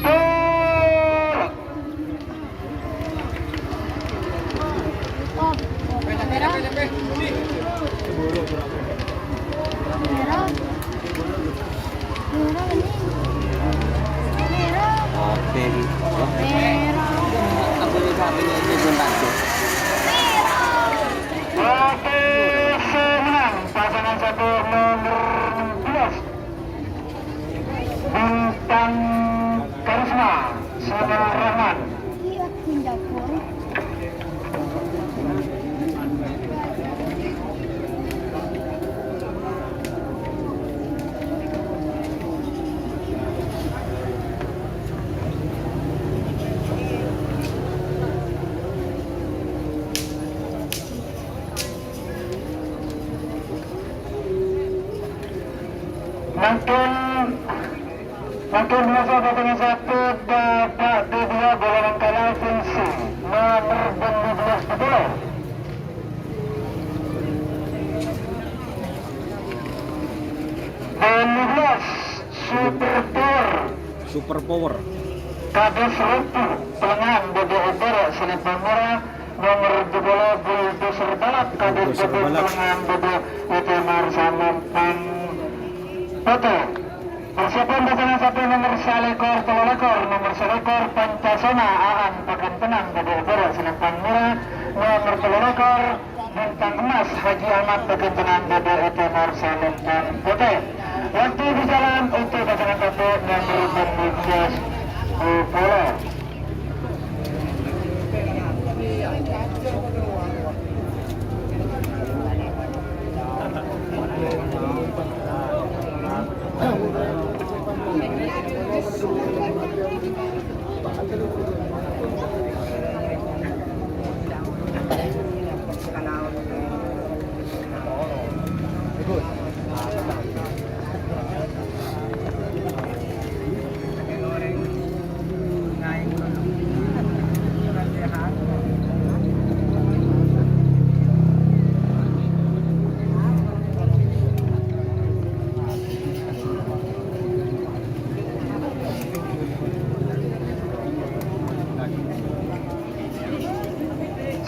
Tolak. Oke, gitu. Sinarahman. Mangkèn, mangkèn masa batangan satu Bapak Dedua bola mangkala fungsi nomor dua belas betul. Dua belas Super Power. Super Power. Kadus Rupu, pelengahan Dede Utara, Selempang Mera, nomor dua belas Bulldozer Balap, Kadus Bulldozer Balap. Pelengahan Dede Utara, Selempang Putih. Persiapan pasangan satu nomor salèkor, tello lèkor, nomor salèkor, Pancasona, Aan, Pagantengan, Dede Utara, Selempang Mera, nomor tello lèkor, Bintang Emas Haji Ahmad, Pagantengan, Dede Utara, Selempang Putih. Waktu berjalan untuk pasangan satu nomor dua belas Bupolo.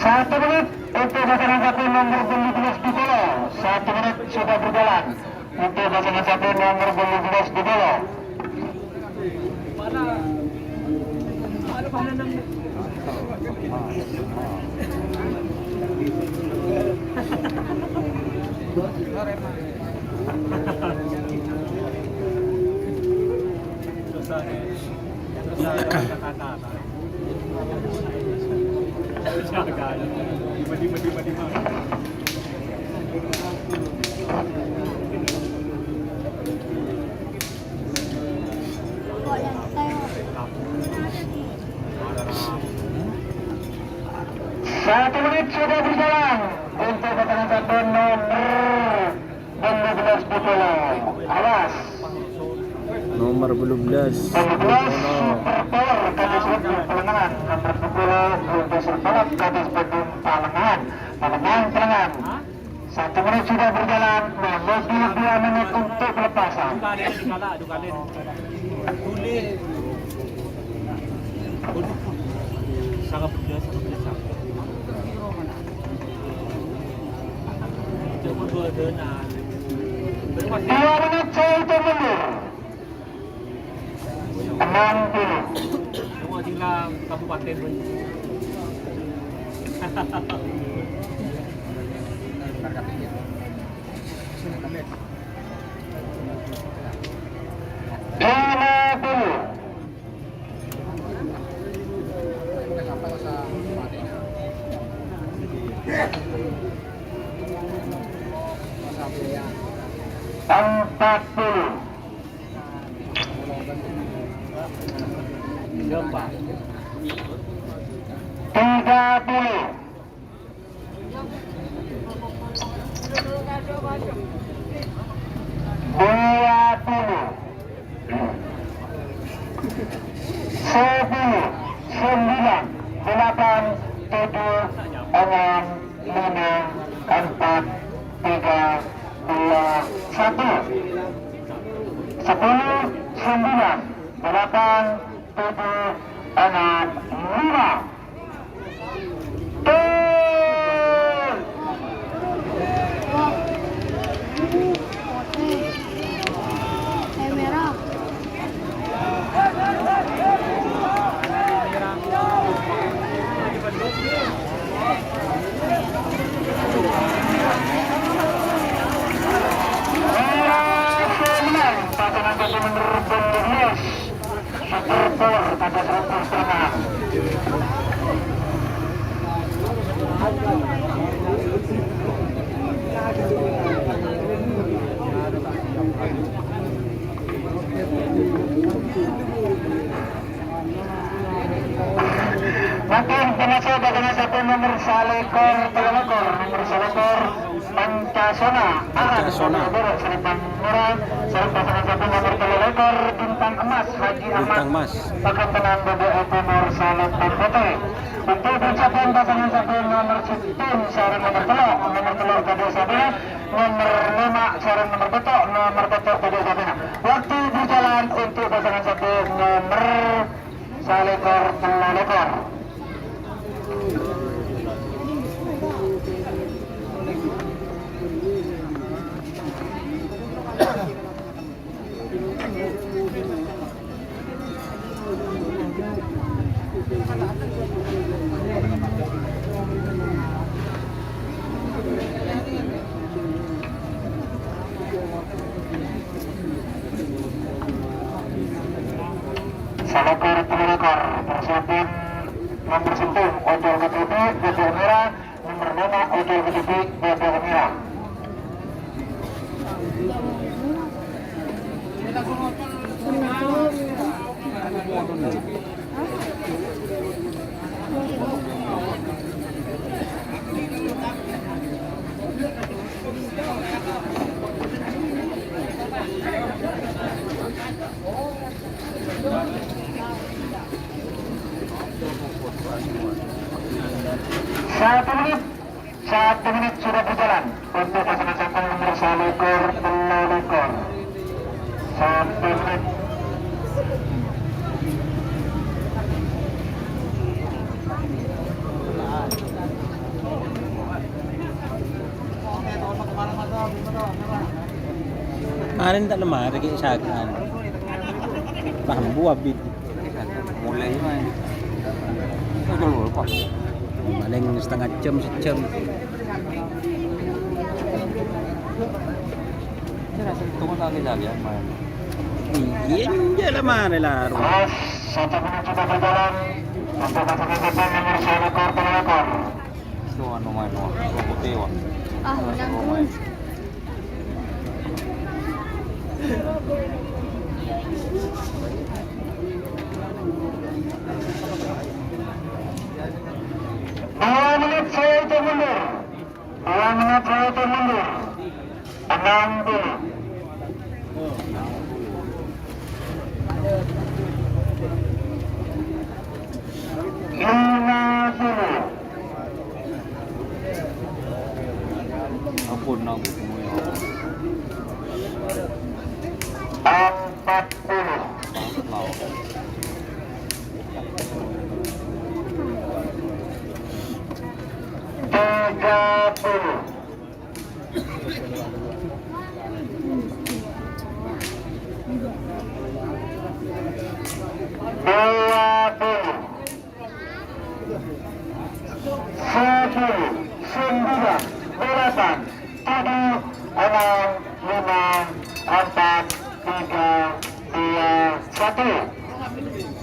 Satu menit untuk pasangan satu nomor dua belas Bupolo. Satu menit sudah berjalan untuk pasangan satu nomor dua belas Bupolo. Satu menit sudah berjalan untuk pasangan satu nomor dua belas Bupolo. Awas. Nomor dua belas. Dua belas Bupolo. Super Power, Kadus Bupolo Palengahan. Nomor dua belas Bupolo, Kadus Bupolo Palengahan. Palengahan, Palengahan. Satu menit sudah berjalan, nah, lebih dua menit untuk pelepasan. Dua menit saya hitung mundur. Enam puluh. Semua silang kabupaten. Lima puluh. Empat puluh. Tiga puluh. Dua puluh. Sepuluh, sembilan, delapan, tujuh, enam, lima, empat, tiga, dua, satu. Sepuluh, sembilan, delapan, tujuh, enam, lima. Pasangan nomor dua belas. Super Power, Kadus Rupu Mangkèn pinaso bhâkal sabbhân nomer salèkor, tello lèkor, nomer salèkor, Pancasona. Pancasona. Sareng pasangan sabbhân nomer tello lèkor, Bintang Emas, Haji Ahmad. Bintang Emas. Pakantènan bâdâ è nomer salèkor putih. Untuk persiapan pasangan sabbhân nomer sèttong sareng nomer tello', nomer tello' tadâ' sabâna, nomer lèma' sareng nomer pètto', nomer pètto' tadâ' sabâna. Waktu berjalan untuk pasangan sabbhân nomer salèkor, tello lèkor. Salèkor, tello lèkor, persiapan nomer sèttong, Ojol Ketuti, Bebek Merah, nomer lèma', Ojol Ketuti, Bebek Merah. Satu menit, satu menit sudah berjalan untuk pasangan sabbhân nomer salèkor, tello lèkor. Satu menit. Kemarin tak lemari kayak sagan. Paham buah bit. Mulai, main. Itu dulu, Pak. Paling setengah jam, sejam. Tunggu tadi saja, main. Iya, iya lah, mana lah. Mas, satu menit sudah berjalan. Untuk pasangan depan nomor satu, nomor delapan. Itu anu, main, wah. Putih, wah. Ah, menang terus. Dua menit saya hitung mundur. Dua menit saya hitung mundur. Enam puluh. Lima puluh. Ampun, ampun. Empat puluh. Tiga puluh. Dua puluh. Sepuluh, sembilan, delapan, tujuh, enam, lima, empat, tiga, dua, satu.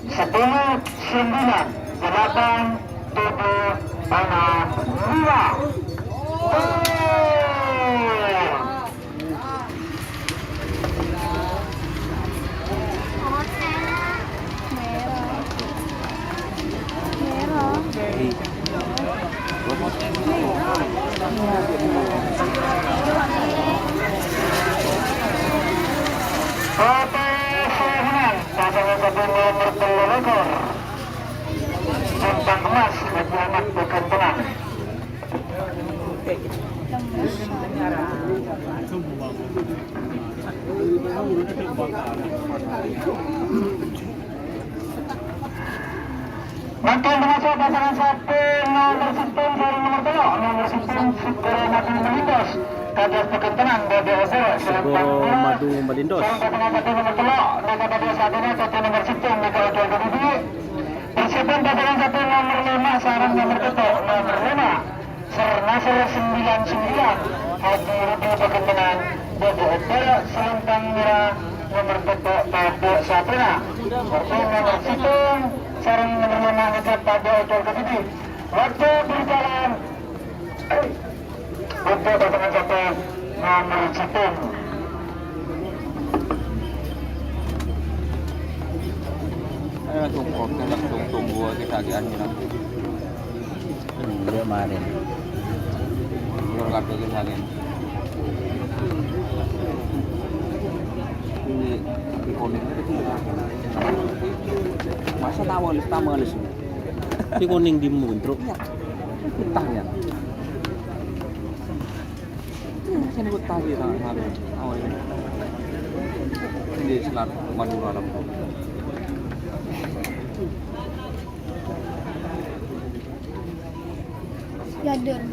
Sepuluh, sembilan, delapan, tujuh, enam, lima. Gol! Oke, saya menang. Pasangan satu nomor tello lèkor. Bintang Emas, Haji Ahmad, bukan tenang. Mangkèn termasuk pasangan satu nomor sèttong sareng nomor tello', nomor sèttong Segoro Madu Malindos. Kados pekèntenan bâdâ Segoro Madu Malindos. Sareng pasangan satu nomor tello', nèka bâdâ sadhâjâ satu nomor sèttong nèka Ojol Ketuti. Persiapan pasangan satu nomor lèma' sareng nomor pètto', nomor lèma'. Sernasar sembilan sembilan, Haji Rudi Pagentenan, Bobo Obbara, Selempang Mera, nomor pètto' Tabuk Sapura. Waktu nomor sèttong, sareng nomor lèma' ngejjhep Tabuk Ojol Kedidi. Waktu berjalan Untuk pasangan satu nomor satu. Eh, tunggu, tunggu, tunggu, kita di anjing. Hmm, dia kemarin. Belum kabeh kita lagi. Ini, ini konek. Masa tahu alis, tamu alis. Ini konek di muntro. Iya. Entah ya. Sini gue tadi, Kak, hari awal ini. Di Selat Madura, Lampung. Jaden.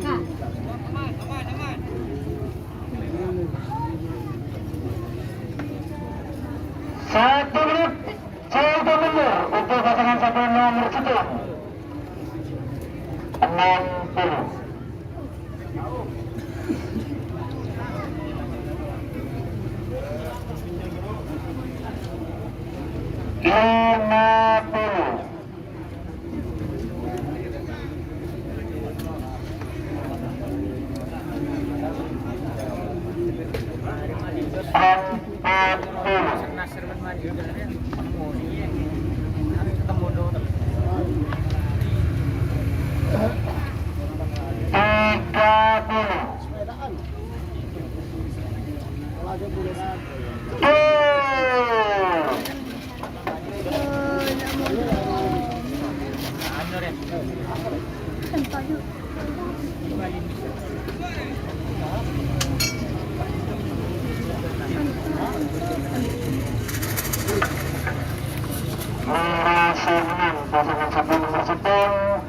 Kak. Satu menit, satu menit untuk pasangan satu nomor sekian. Enam puluh. Lima puluh. Empat puluh. Tiga puluh. Tuh. Mara senengngan pasangan satu nomor sepuluh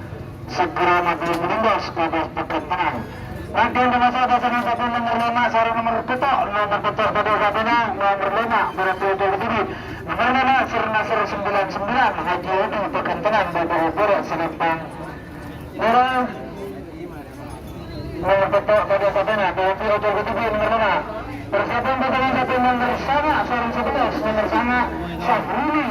segera maju melintas pada pekan tenang. Nanti untuk masa pasangan satu nomor lima sareng nomor pètto', nomor pètto' pada Sabina, nomor lima berarti Ujung Kediri, nomor lima Sir Nasir sembilan sembilan Haji Edi pekan tenang, Bapak Obor Selempang. Merah. Nomor pètto' pada Sabina, P P Ojol Kediri nomor lima. Persiapan pasangan satu nomor sanga, sareng sebelas nomor sanga, Syahrini.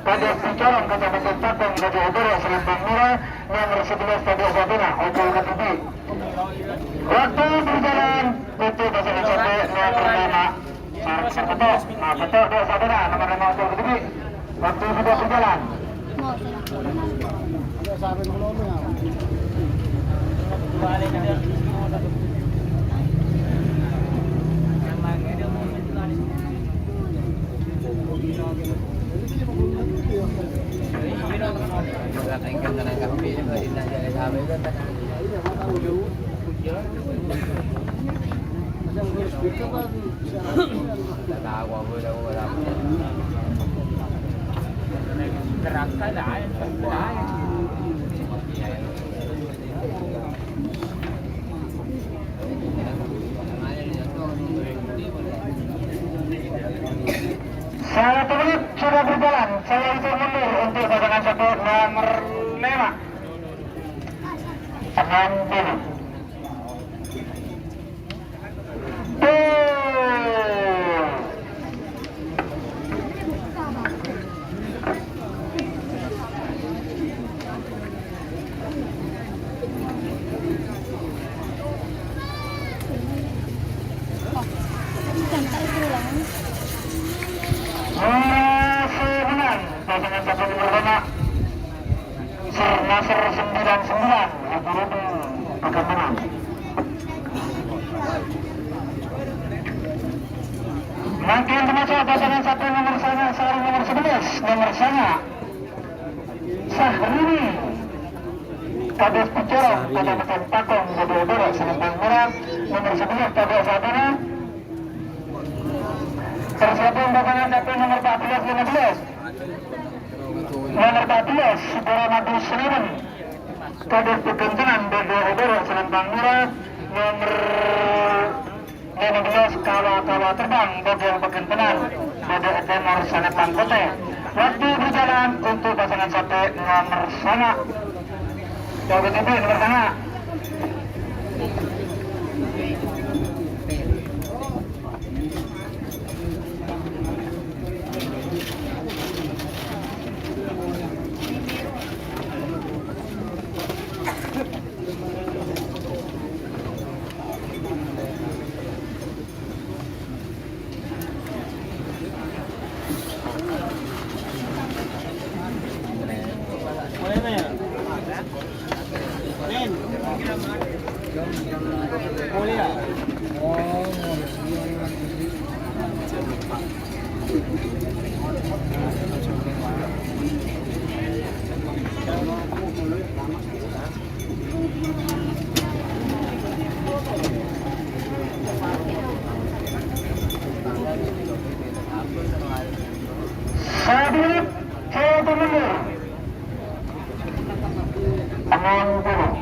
Pada Bicorong, Kecamatan Patong, Kota Utara, Selempang Merah, nomor sebelas pada Sabina, Ojol Kediri. Waktu berjalan, untuk pasangan satu nomor lima. Sareng pètto'. Nah, pètto' dua Sabina, nomor lima Ojol Kediri. Waktu sudah berjalan. Satu menit sudah berjalan, saya hitung mundur untuk pasangan satu nomor lima. Enam puluh. Masih menang, pasangan satu nomor lima. Sir Nasir sembilan sembilan, Haji Edi pekan tenang. Mangkèn termasuk pasangan satu nomor sanga, sareng nomor sebelas, nomor sanga. Syahrini. Kados Bicorong, Kecamatan Patong, Kota Utara, Selempang Merah, nomor sebelas, Pada Sabina. Persiapan pasangan satu nomor empat belas, lima belas. Nomor empat belas, Sudara Madu Senayan. Kados pekan tenang, Pada Utara, Selempang Merah, nomor lima belas, Kawa-Kawa Terbang, Bogel Pegentenan, Bogel Timur, Sanepang Kote. Waktu berjalan untuk pasangan satu nomor sanga. Coba tipi nomor sanga. Satu menit, satu menit. Enam puluh.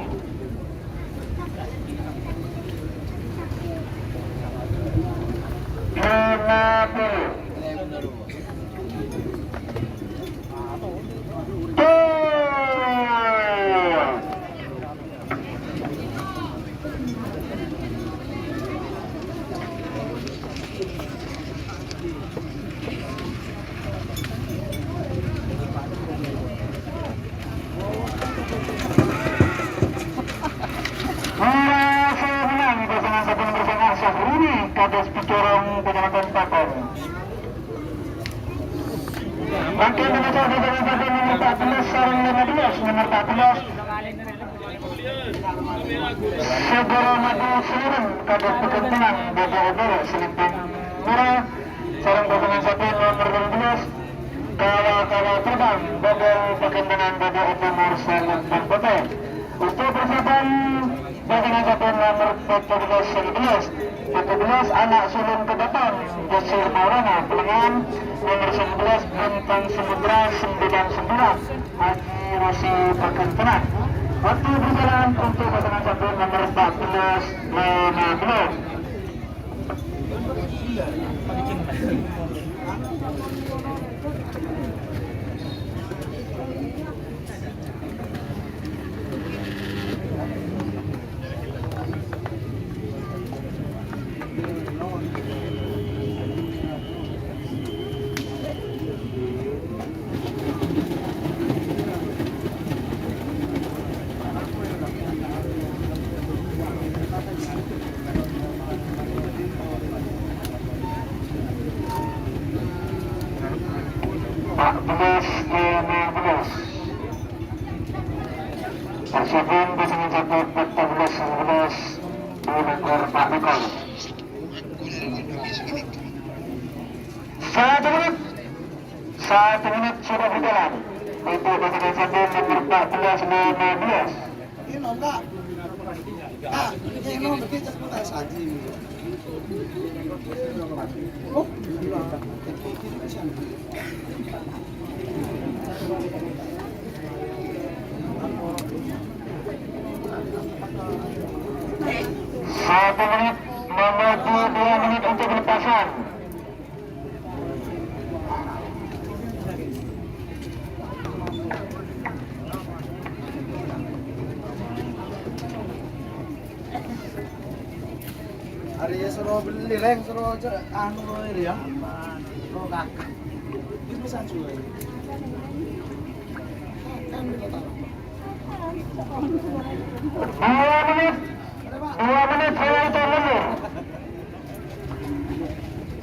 Lima puluh. Tuh. Mula sè mennang pasangan sampun bersama Syahrini kados picorong penyamatan papan. Mangkèn nomor satu dengan papan nomor empat belas sareng lima belas, nomor empat belas. Segoro maju Selimping kados pekennengan Bojo Obor Selimping. Mula sareng pasangan sampun nomor lima belas. Kawa-kawa terbang, bâdâ pakèntenan bâdâ ètomor salempang potè. Untuk persiapan pasangan sampun nomor tujuh belas, sembilan belas, tujuh belas anak sulung ke depan, Yosir Maulana, Pelengan, nomor sembilan belas, Bintang Samudra, sembilan sembilan, Haji Rosi Pakèntenan. Waktu berjalan untuk pasangan sampun nomor empat belas, lima belas. Empat belas lima belas. Persiapan pasangan sampun empat belas lima belas, dua ekor, empat ekor. Satu menit. Satu menit sudah berjalan. Untuk pasangan sampun nomor empat belas lima belas. Satu menit menuju dua menit untuk pelepasan. Arèya soro bellè, Lèng, soro ce-, anu, rèya. Soro kakak. Ini bisa jual. Dua menit. Dua menit saya itu mundur.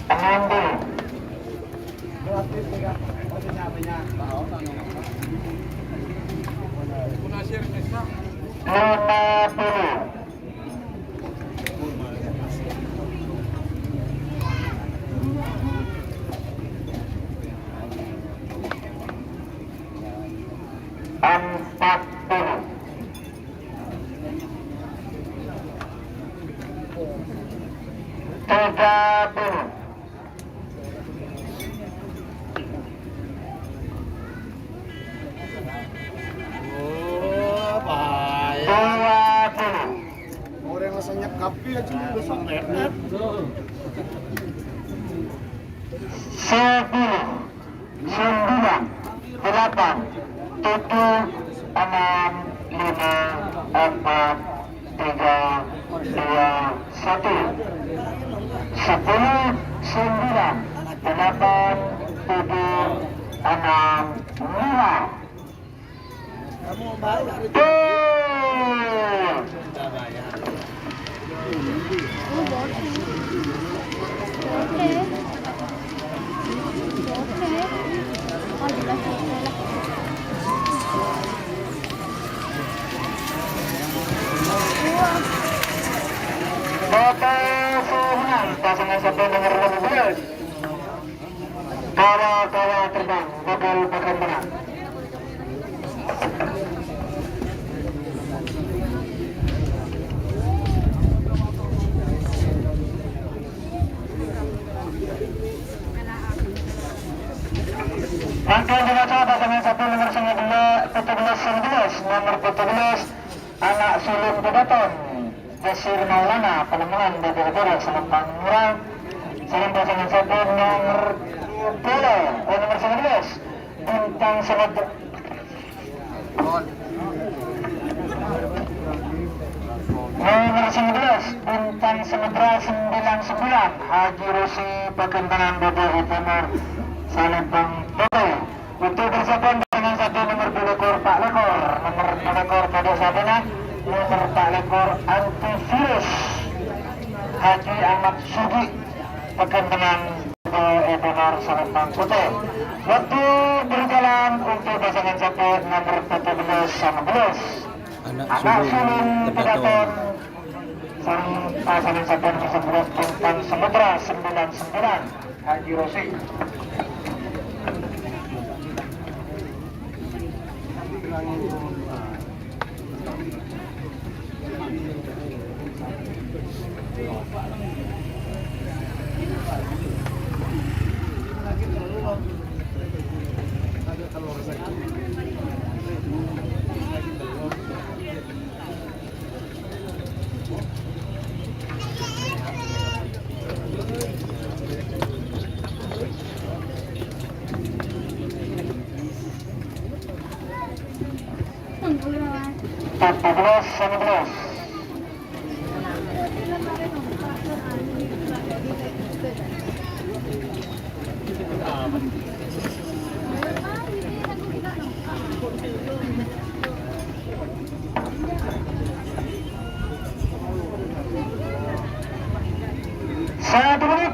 Enam puluh. Lima puluh. Empat puluh. Tiga puluh. Oh, bahaya. Dua puluh. Orang rasa nyekap ya, cuma udah sampai. Sepuluh. Sembilan, delapan, tujuh, enam, lima, empat, tiga, dua, satu. Sepuluh, sembilan, delapan, tujuh, enam, lima. Tuh. Foto sè mennang pasangan samping nomor lima belas. Kawa-kawa terbang, gagal pakan menang. Rangkaian dibaca pasangan samping nomor sembilan belas, tujuh belas, sembilan belas, nomor tujuh belas, Ana' Sulung Kedaton, Basir Maulana, Palembangan, Bogor, Selempang Murang, Selempang Selempang Selempang, nomor dua puluh, eh, nomor sembilan belas, Bintang Samudra. Nomor sembilan belas, Bintang Samudra sembilan sembilan, Haji Rosi, Pagentangan, Bogor Timur, Selempang Timur. Untuk persiapan dengan satu nomor dua lekor, empat lekor, nomor dua lekor pada sabana, nomor empat lekor antivirus, Haji Ahmad Sugi, Pagentangan, Bogor Timur, Selempang Putih. Waktu berjalan untuk pasangan satu nomor empat belas, sembilan belas. Ana' Sulung Kedaton. Sang pasangan sampun nomor sebelas, Bintang Samudra sembilan sembilan, Haji Rosi. Empat belas, sembilan belas. Satu menit.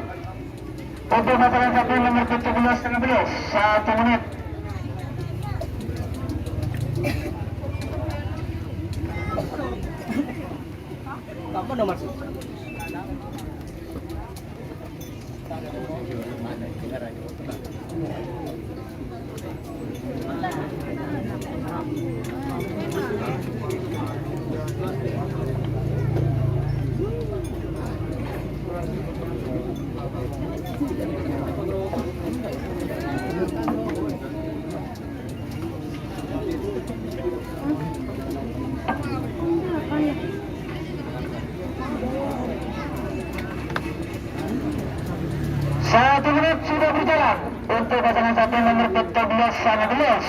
Untuk pasangan samping nomor tujuh belas, lima belas. Satu menit. Apa nomor? Satu menit sudah berjalan untuk pasangan satu nomor empat belas, lima belas.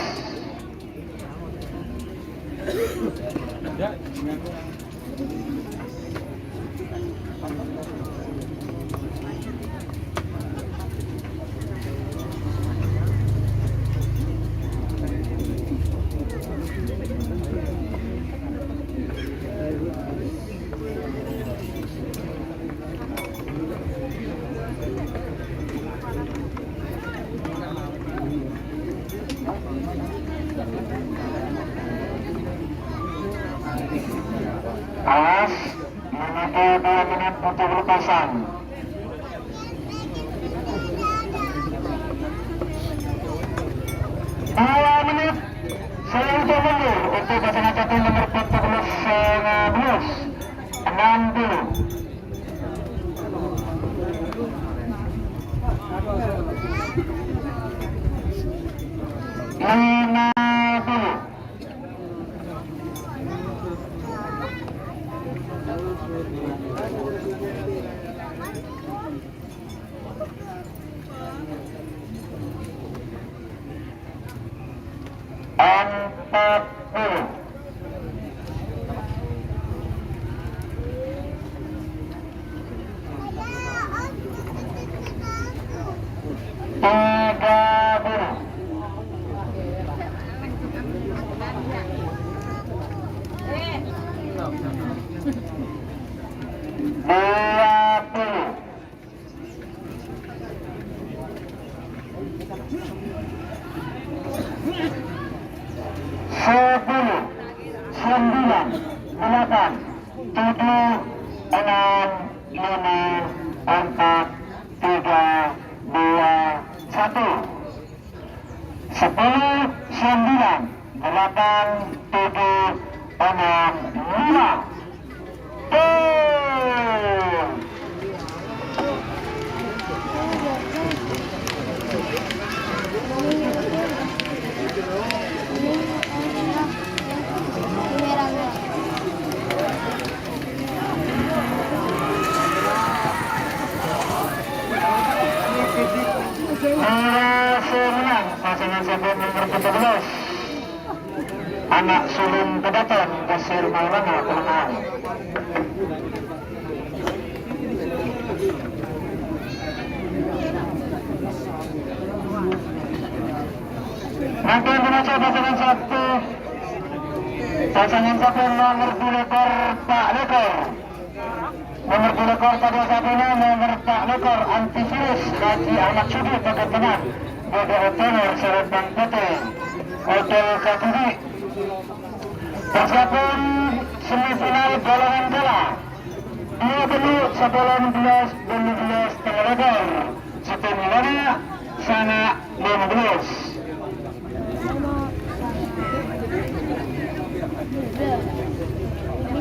Awas, menuju dua menit untuk pelepasan. Dua menit, saya udah mundur untuk pasangan satu nomor empat belas, sembilan belas, enam puluh. Lima puluh. Empat puluh. Tiga puluh. Dua puluh. Sepuluh, sembilan, delapan, tujuh, enam, Lima, empat, tiga, dua, satu. Sepuluh, sembilan, delapan, tujuh, enam, lima. Gol! Nomor sembilan, pasangan samping nomor tujuh belas. Anak sulung Kedaton, Kasir Maulana, Pelengahan. Mangkèn rumaca pasangan satu, pasangan satu nomor dua lekor, empat lekor. Nomor dua lekor tadâ' satèna, nomor empat lekor antivirus Haji Ahmad Sudi, pagantèngan Dede Otono, Selempang Putih. Odol kadhibi'. Persiapan semifinal golongan kala. Dua puluh, sepuluh, enam belas, dua belas, tengah lebar. Sèttong lana, sana lima belas.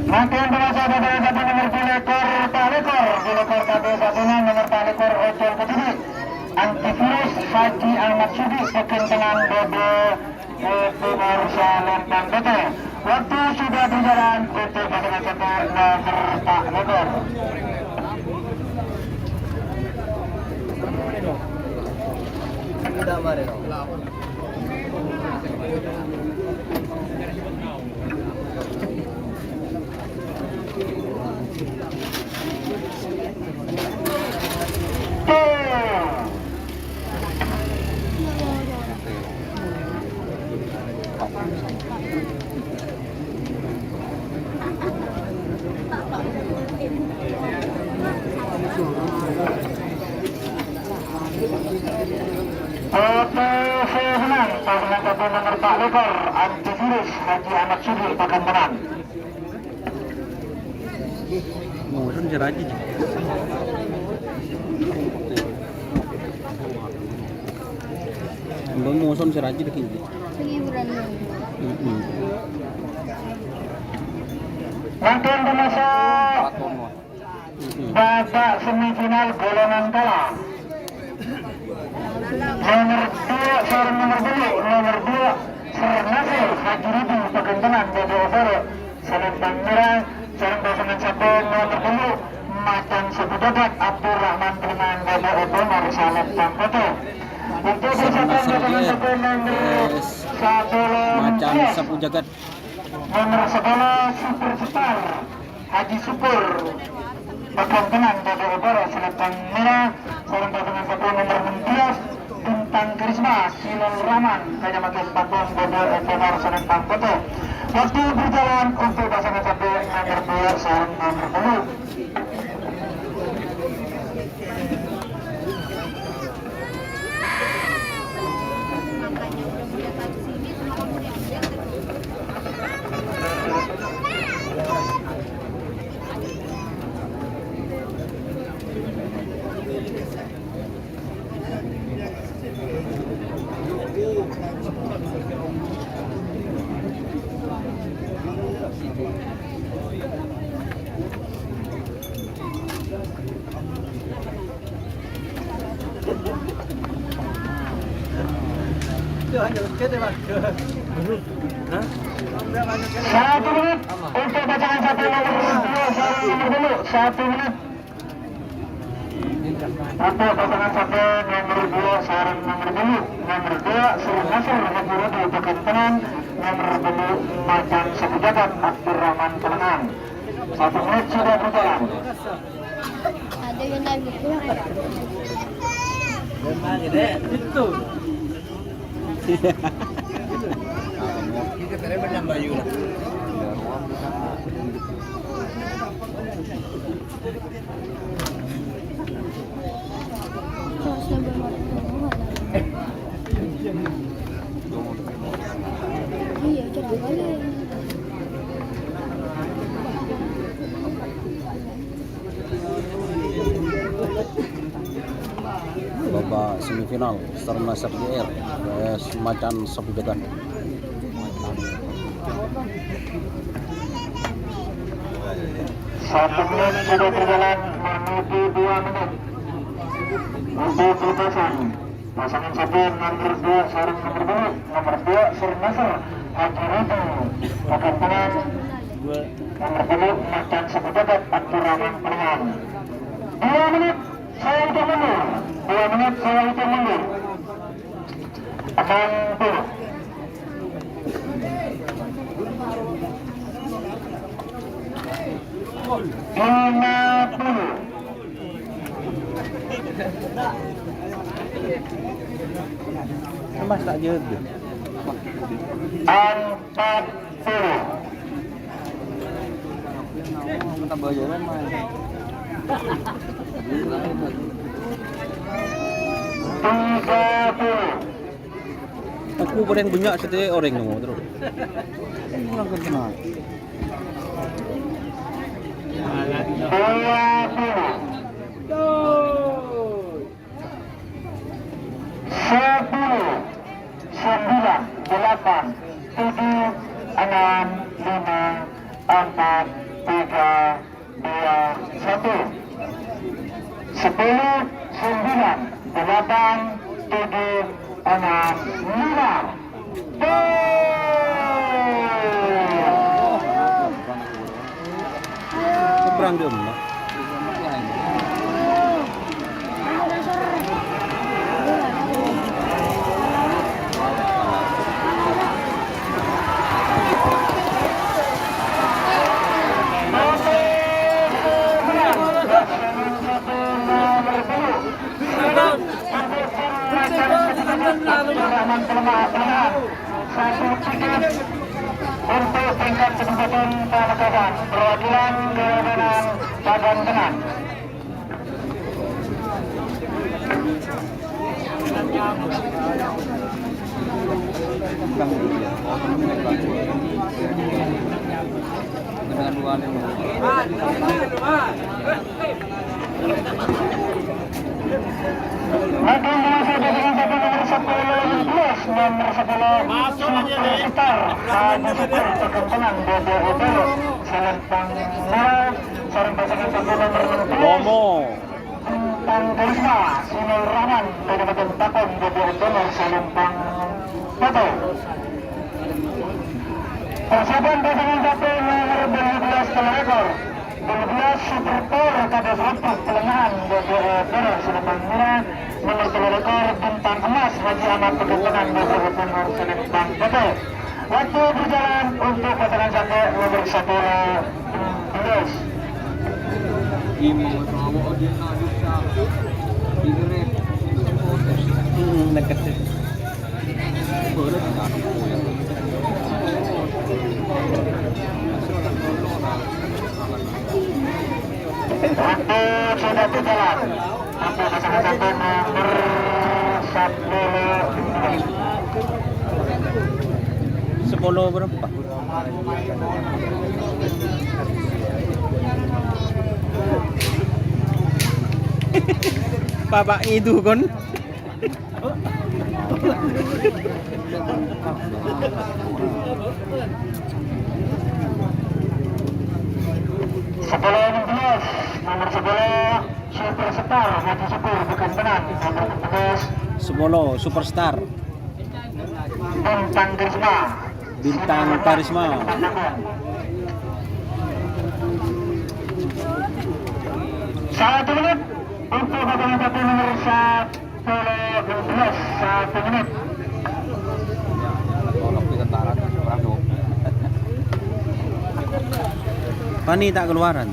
Mangkèn rumaca pasangan satu nomor dua lekor, empat lekor, dua lekor tadâ' satèna, nomor empat lekor Ojol Kediri. Antivirus Haji Ahmad Sudi, pagantèngan Dede Otono, Selempang Putih. Waktu sudah berjalan untuk pasangan satu nomor empat lekor. Oke, saya senang. Pasangan satu nomor empat lekor, antivirus Haji Ahmad Sudi, pagantèngan. Moson sè rajin. Mbok moson sè rajin lagi. Hiburan. Mm-mm. Mangkèn rumaca. Mm-mm. Babak semifinal golongan kala. Nomor dua sareng nomor tello', nomor dua Sernasir Haji Rudi, pagantèngan Dede Otono, Selempang Mèra, sareng pasangan satu nomor tello', Macan Sabu Jagat, Abdurrahman Pelengahan, Dede Otono, Selempang Putih. Untuk persiapan pasangan satu nomor satu Macan Sabu Jagat. Nomor sepuluh Superstar Haji Syukur, pagantèngan Dede Otono, Selempang Mèra, sareng pasangan satu nomor enam belas Bintang Karisma, Silul Rahman, Kacamatan Panggung, Dede Otono, Selempang Putih. Waktu berjalan untuk pasangan satu nomor dua sareng nomor tello'. Satu menit untuk pasangan satu nomor dua, satu nomor dulu. Satu menit. Untuk pasangan satu nomor dua sareng nomor dulu. Nomor dua, Sri Nasir Haji Rudi, pagantèngan. Nomor dulu, Macan Sabu Jagat, Abdurrahman Pelengahan. Satu menit sudah berjalan. Ada yang naik itu. Itu. Iya, coba balik. Final, Star Nasr G R, eh, macan sapi beta. Satu menit sudah berjalan menuju dua menit. Untuk pelepasan, pasangan satu nomor dua sareng nomor dua, nomor dua Star Nasr Haji Rudi, pakai tangan nomor dua macan sapi beta, Abdurrahman Palian. Dua menit. Saya hitung mundur. Dua menit saya hitung mundur. Enam puluh. Lima puluh. Mas tak jaga. Empat puluh. Tiga puluh. Aku paling banyak setiap orang nemu terus. Kurang kenal. Dua puluh. Sepuluh, sembilan, delapan, tujuh, enam, lima, empat, tiga, dua, satu. Sepuluh, sembilan, delapan, tujuh, enam, lima. Gol! Seberang di rumah. Untuk tingkat Kabupaten Pamekasan, perwakilan Kabupaten Padang Tengah. Makin dewasa dengan satu nomor sepuluh, nomor sepuluh, Masuk aja, Dek. Superstar, Haji Syukur, kegantengan, dua puluh utara, Selempang Merah, sareng pasangan satu nomor enam belas. Lomo. Bintang Karisma, Sinul Rahman, Kabupaten Tapong, dua puluh utara, Selempang Batu. Persiapan pasangan satu nomor dua belas Telorekor. Dua belas Super Power Kades Rampok Pelengahan B B E Beres Selempang Merah. Nomor Telorekor Bintang Emas Haji Ahmad Pegantengan B B E Beres Selempang Putih. Waktu berjalan untuk pasangan satu nomor satu belas. Hmm, deket. Waktu sudah berjalan. Sampai pasangan satu nomor sepuluh. Sepuluh berapa? Bapak itu, kon. Sepuluh enam belas, nomor sepuluh, Superstar, Haji Syukur, Pegantengan, nomor enam belas. Sepuluh, Superstar. Bintang Karisma. Bintang Karisma. Satu menit untuk pasangan satu nomor satu. Satu menit. Pani tak keluaran.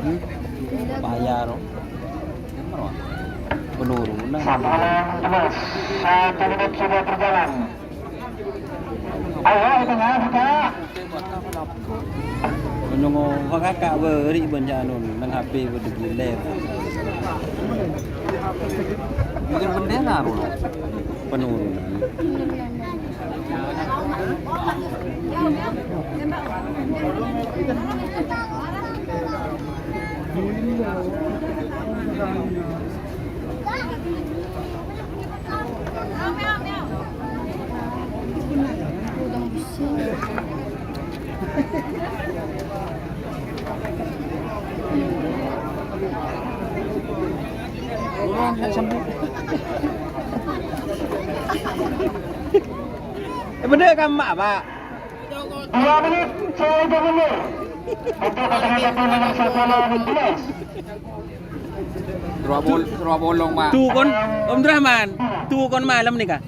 Hmm? Bayar. Penurunan. Satu menit sudah berjalan. Ayo, itu nggak buka. Menunggu kakak beri banyak anu, nang H P berdegil. Bikin bendera, bro. Penurunan. Bâdâ kamma, Pak? Dua menit, saya udah mundur. Untuk pasangan satu nomor sepuluh enam belas. Rowa bol-, rowa bolong, Pak. Dukon, Om Rahman, dukon malem nèka.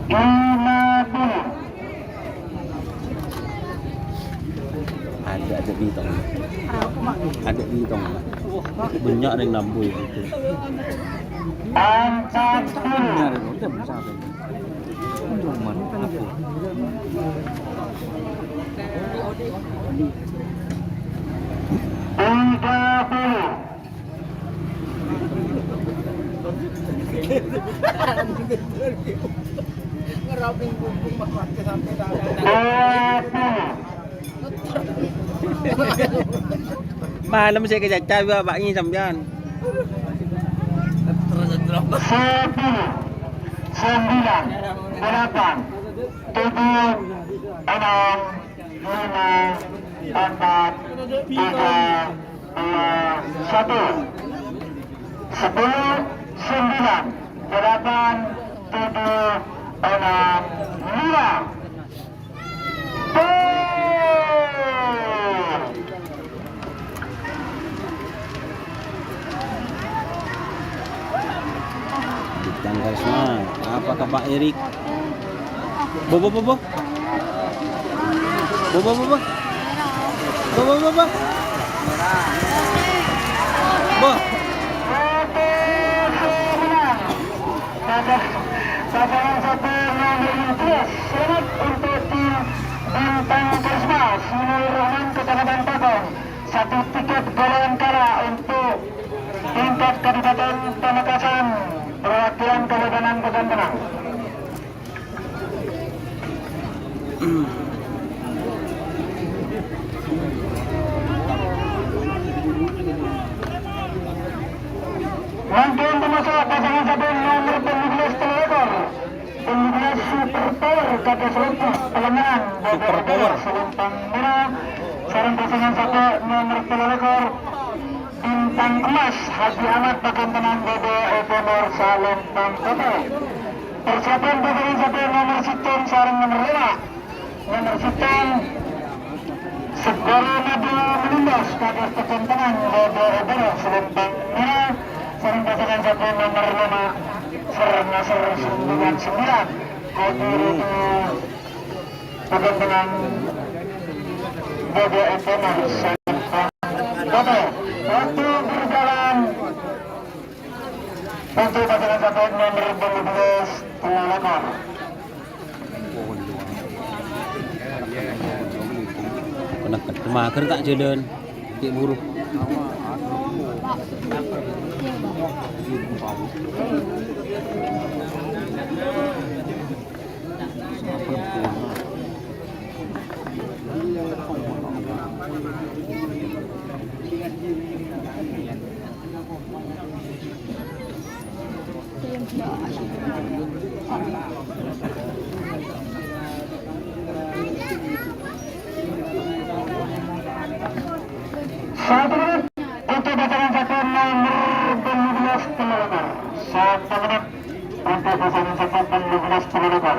Lima puluh. Ada, ada bintang. Ada bintang. Banyak yang nambah itu. Empat puluh. Benar, itu udah besar. Cuman, apa? Tiga puluh. Malem sè kacaca, Pak, Pak, ngi sampèyan. Sepuluh, sembilan, delapan, tujuh, enam, lima, empat, tiga, dua, satu. Sepuluh, sembilan, delapan, tujuh, enam, lima. Gol! Bintang Karisma, apa ke Pak Erik? Bo, bo, bo, bo. Bo, bo, bo, bo. Bo, bo, bo, bo. Bo. Pasangan satu nomor lima belas, selamat untuk tim Bintang Karisma, Sinur Rahman, Kecamatan Patong. Satu tiket golongan kala untuk tingkat Kabupaten Pamekasan, perwakilan Kabupaten Pamekasan. Mangkèn termasuk pasangan satu nomor pèttobelas tello lekor. Pèttobelas Super Power Kadas Roti Pelengahan Super Power Selempang Mèra sareng pasangan satu nomor tello lekor Bintang Emas Haji Ahmad Pagantenan Bebe Openor Salempang Kote. Persiapan pasangan satu nomor sèttong sareng nomor lèma'. Nomor sèttong, Segoro Madu Menundos, Kadas Pegantengan, Bebe Obero, Selempang Mèra, sareng pasangan satu nomor lèma', Ser Nasr sembilan sembilan, Kopi Roti Pegantengan, Bebe Openor, Selempang Kote. Waktu berjalan untuk pasangan satu nomor dua belas, tello lekor. Kènè' kènè' mager ta' jhâlân, cè' buru. Satu menit untuk pasangan satu nomor dua belas tello lekor. Satu menit untuk pasangan satu nomor dua belas tello lekor.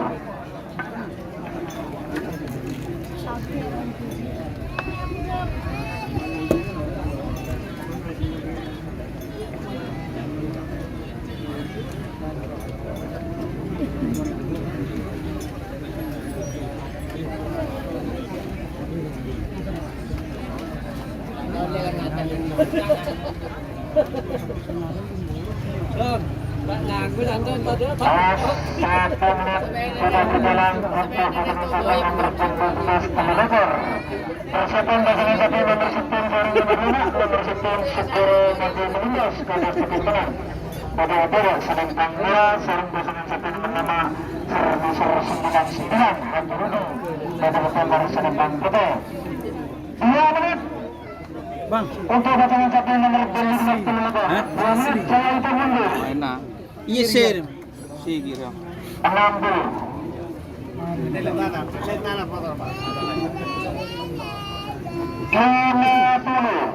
Awas, satu menit sudah berjalan untuk pasangan satu nomor punggung emas tello lekor. Persiapan pasangan satu nomor sepuluh sareng nomor lèma', nomor sepuluh Segoro Madu Menundos, Kadas Pegantengan. Bebe Obero, Selempang Mèra, sareng pasangan satu nomor lèma', Ser Nasr sembilan sembilan, Haji Rudi, Bebe Openor, Selempang Kote. Dua menit. Bang. Untuk pasangan satu nomor dua belas tello lekor. Hah? Dua menit, saya hitung mundur. Enak. Iyâ, sir. Sè kèra. Enam puluh. Lima puluh.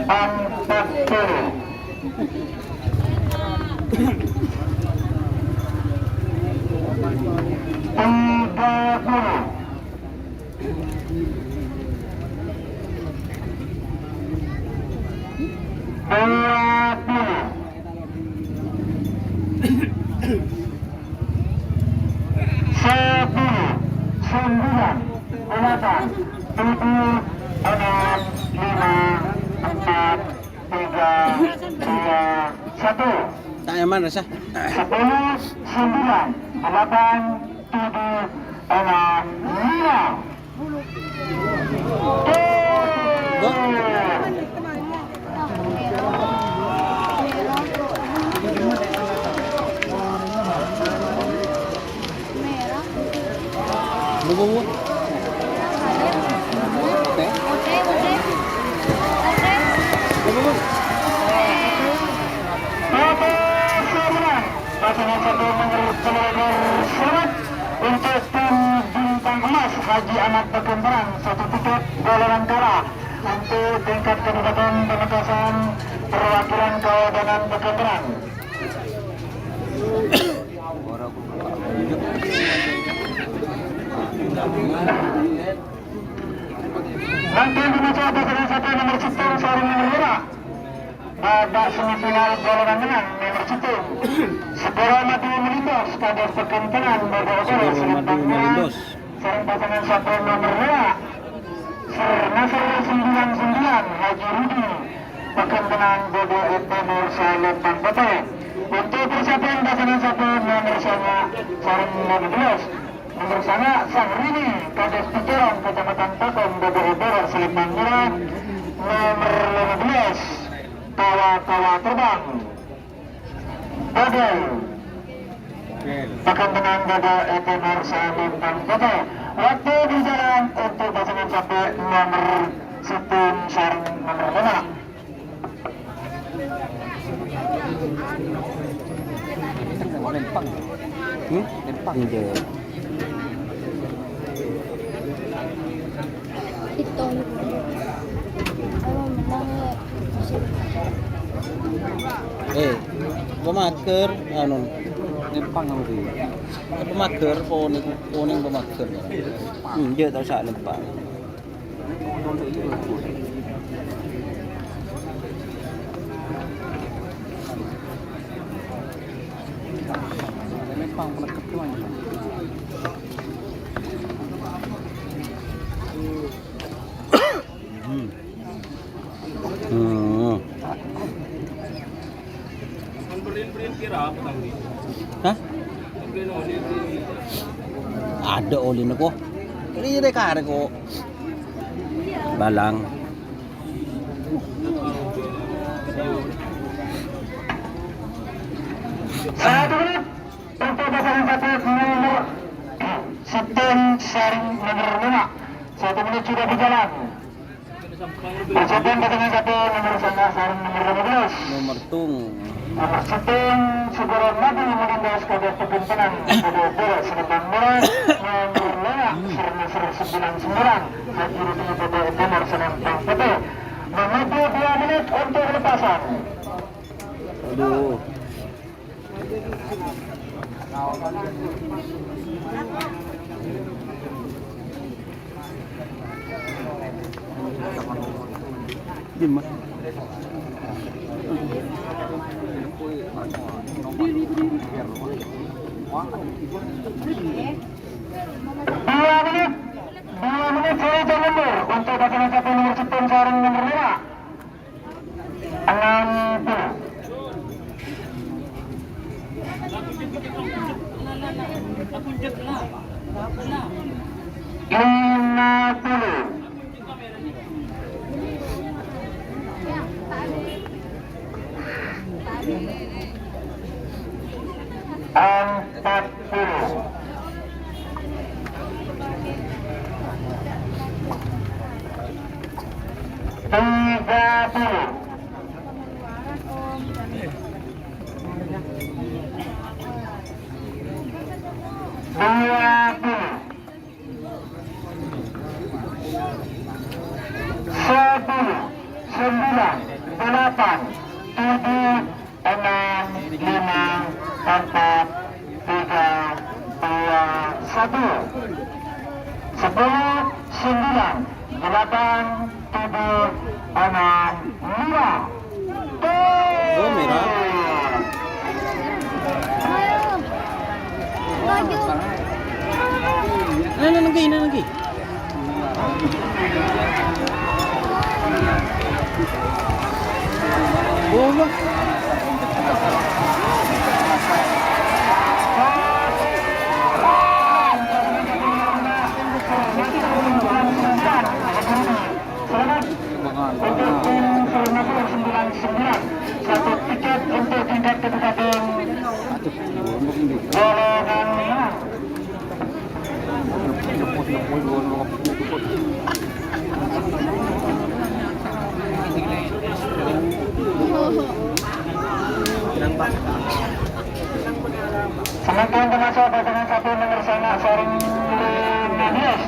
Empat puluh. Tiga puluh. Dua puluh. Sepuluh, sembilan, delapan, tujuh, enam, lima, empat, tiga, dua, satu. Tak nyaman rasa. Sepuluh, sembilan, delapan, tujuh, enam, lima. Pasangan satu nomor, nomor selamat untuk tim Bintang Emas Haji Ahmad Pagembaran, satu tiket gol lawan kalah. Untuk tingkat Kabupaten Pamekasan, perwakilan Kawabanan Pagembaran. Mangkèn rumaca pasangan satu nomor sèttong sareng nomor lima. Babak semifinal gol lawan mennang, nomor sèttong Segoro Madu Melindos, Kades Pagembaran, Baba Otoro, Segoro Madu Melindos. Sareng pasangan satu nomor lima, Sir Nasir sembilan sembilan, Haji Rudi, Pagembaran, Baba Otoro, Salempang Pete. Untuk persiapan pasangan satu nomor sanga sareng nomor dua belas, nomor sanga Syahrini, Kades Picaran, Kecamatan Pakon, Bogor Utara, Selembang Murah, nomor lima belas, Kawa-Kawa Terbang. Bogor. Pakan menang Bogor F M R Selembang Kota. Waktu berjalan untuk pasangan sampai nomor sèttong sareng nomor lima. Lempang. Hmm? Lempang. Iya. Itu. Ayo, menang, ya. Eh, pemager, anu. Lempang apa sih? Pemager, kuning, kuning pemager. Hmm, dia tahu saat lempang. Hmm. Hmm. Hah? Ada oli niko. Ini deh kare kok. Balang. Satu menit untuk pasangan satu nomor sèttong sareng nomor lima. Satu menit sudah berjalan. Persiapan pasangan satu nomor sanga sareng nomor lima belas. Nomor tung. Nomor sèttong Segoro Madu Melindos, Kades Pagembaran, Bogor Utara, Selembang Murah, nomor lima, Sir Nasir sembilan sembilan, Haji Rudi, Bogor Timur, Selembang Pete. Menuju dua menit untuk lepasan. Aduh. Di mana? Dua menit, dua menit saya mundur untuk pasangan satu nomor sèttong sareng nomor lima. Enam puluh. Lima puluh. Empat puluh. Tiga puluh. Dua puluh. Tujuh, enam, lima. Oh, merah. Nah, nah, lagi, nah, lagi. Oh, wah. Untuk tim sembilan sembilan, satu tiket untuk tingkat kabupaten. Golongan lima. Semakin termasuk pasangan satu nomor sanga sareng lima belas.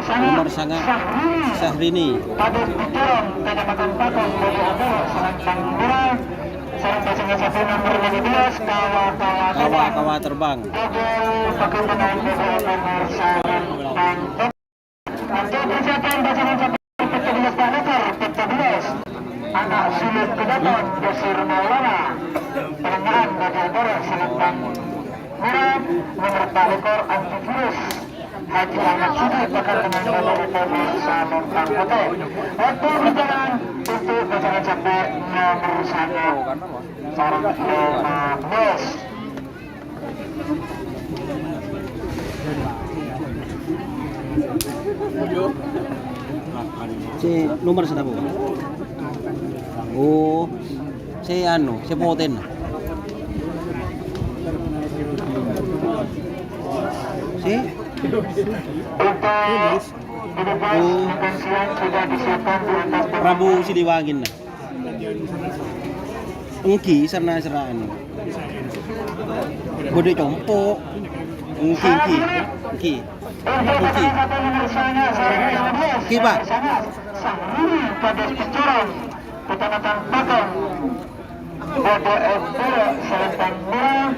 Nomor sanga Syahrini. Syahrini. Pada Bicaran, Kecamatan Patong, Boyolali, sareng Tangerang. Sareng pasangan satu nomor lima belas, Kawa-Kawa Terbang. Kawa-Kawa Terbang. Gagal pakempanan nomor sareng Tangerang. Untuk persiapan pasangan satu pecah belas Pak Lekor, pecah belas. Anak Suluk Kedaton, Besar Maulana. Penengahan bagi Lekor, Selatan Murad, nomor Pak Lekor, antivirus. Haji Ahmad Sudi, Pekan Tengah, nomor Lekor, Selatan Putih. Waktu berjalan untuk pasangan satu nomor satu. Sareng lima belas. Sè nomor sapa? Oh, sè anu, sè poten. Sè? Oh. Prabu Siliwangi, nah. Èngghi, serna-serna anu. Bâdâ compo'. Èngghi, èngghi. Èngghi. Èngghi, Pak. Bâdâ èngghi, Selatan Murad,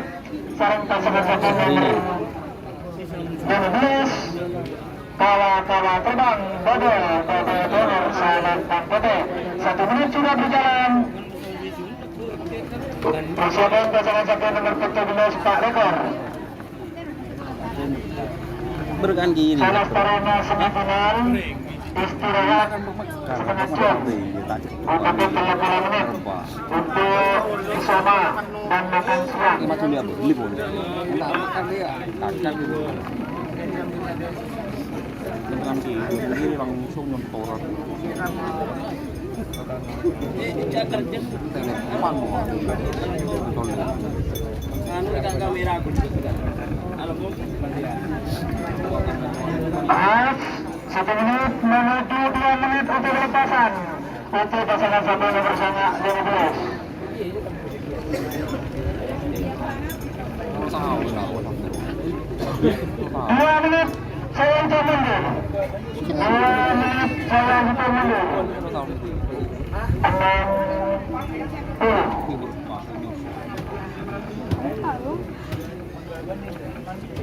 sareng pasangan satu nomor lima belas. Kawa-Kawa Terbang, bâdâ, bâdâ nomor Selatan Putih. Satu menit sudah berjalan. Persiapan pasangan satu nomor pecah belas, Pak Lekor. Berkan gini. Salastarana semifinal, istirahat setengah jam. Ataupun tiga puluh menit. Untuk isoma dan makan siang. Ini mah dulu apa? Beli pun. Enggak makan dia. Kacang dulu. Dengan si ini langsung nyentor. Telepon. Anu, kan kamera aku. Halo, Bu. Pas. Satu menit menuju dua menit untuk pelepasan. Untuk pasangan satu nomor sanga lima belas. Dua menit saya untuk mundur. Dua menit saya untuk mundur. Enam puluh.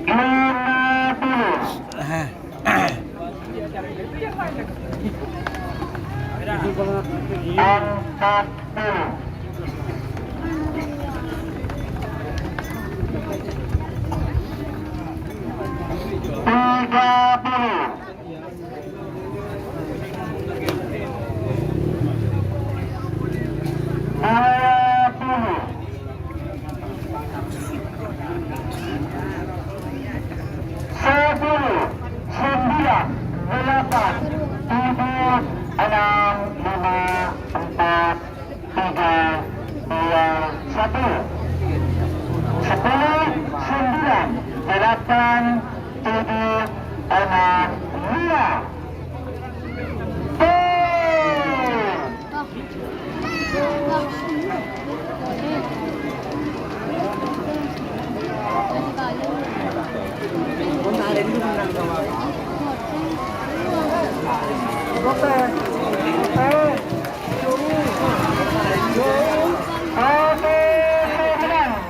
Lima puluh. Empat puluh. Tiga puluh. Dua puluh. Sepuluh, sembilan, delapan, tujuh, enam, lima, empat, tiga, dua, satu. Sepuluh, sembilan, delapan, tujuh, enam, lima. Gol!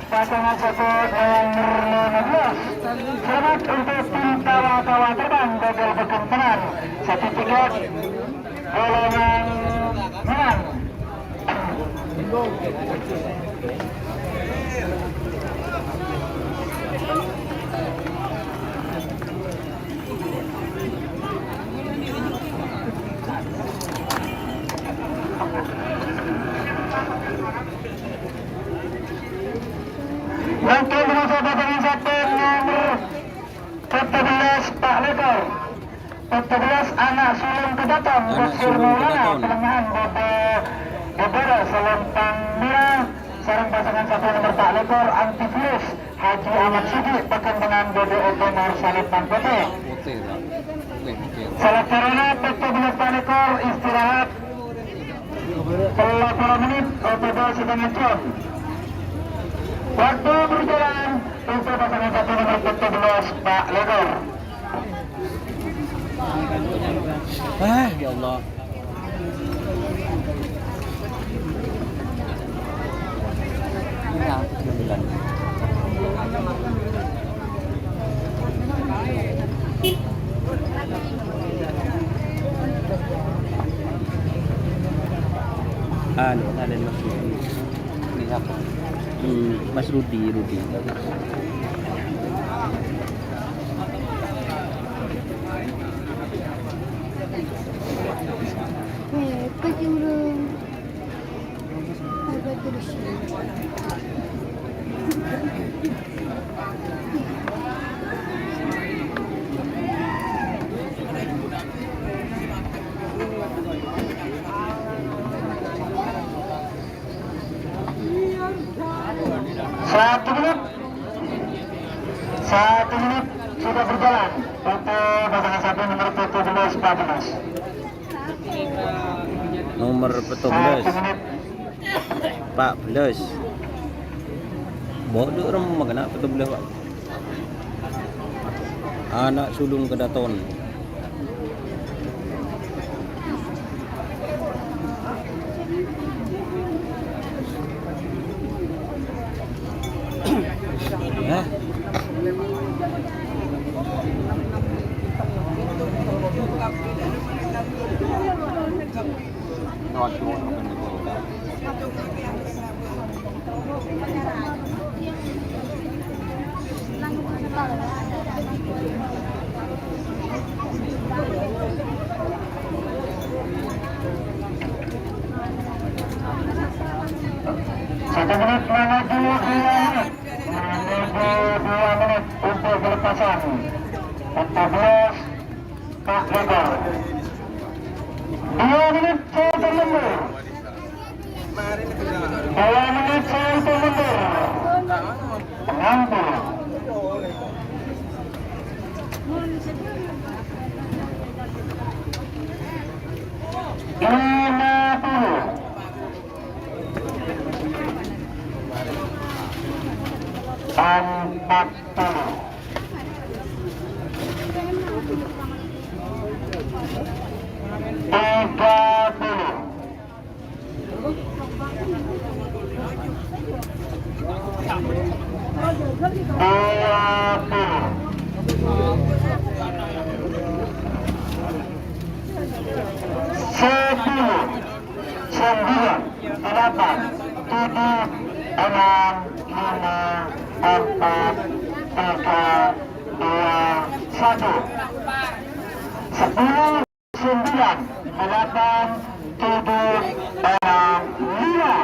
Pasangan satu nomor lima belas. Selamat untuk tim Kawa-Kawa Terbang gagal berkempengan. Satu tiket. Mangkèn manossa pasangan sabbhân nomer pètto bellâs, Pa' Lèkor. Pètto bellâs, ana' sulung Kedaton, Ana' Bashir sulung Maulana, Kedaton. Pelengnga'an Bodo Debara Salempang Mèra, sareng pasangan sabbhân nomer Pa' Lèkor, Antivirus Haji Ahmad Sidi, Pagantengan Bodo Oto Nur Salempang Potè. Potè, ta'? Potè, potè. Salajhârâna pètto bellâs Pa' Lèkor istirahat. Tello polo menit, otabâ setengah jam. Waktu berjalan untuk pasangan sabbhân nomer pètto bellâs, Pa' Lèkor. Ah, ya Allah. Anu, ada Mas Rudi. Ini apa? Hmm, Mas Rudi, Rudi. Eh, kejurung. Satu menit. Satu menit sudah berjalan untuk pasangan sabbhân nomer pètto bellâs, Pa' Lèkor. Nomer pètto bellâs. Satu menit. Pa' bellâs. Bodo remma kena pètto bellâs, Pa'. Ana' sulung Kedaton. Hah? Satu menit menuju dua menit. Menuju dua menit untuk pelepasan. Empat belas, Pa' Lèkor. Dua menit, saya mundur. Dua menit, saya mundur. Enam puluh. Lima puluh. Empat puluh. Tiga puluh. Dua puluh. Sepuluh. Sembilan, delapan, tujuh, enam, lima, empat, tiga, dua, satu. Sepuluh, sembilan, delapan, tujuh, enam, lima.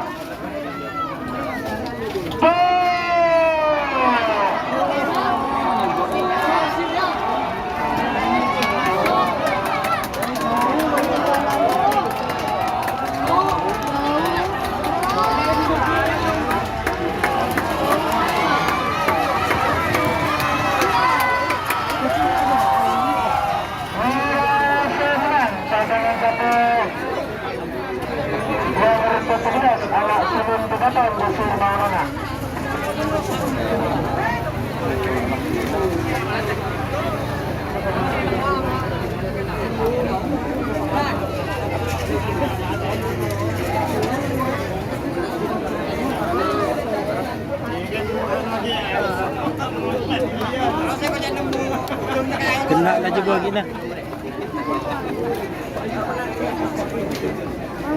Nomor empat belas, anak sulung Kedaton, Bashir Maulana. Kena laju gua gini.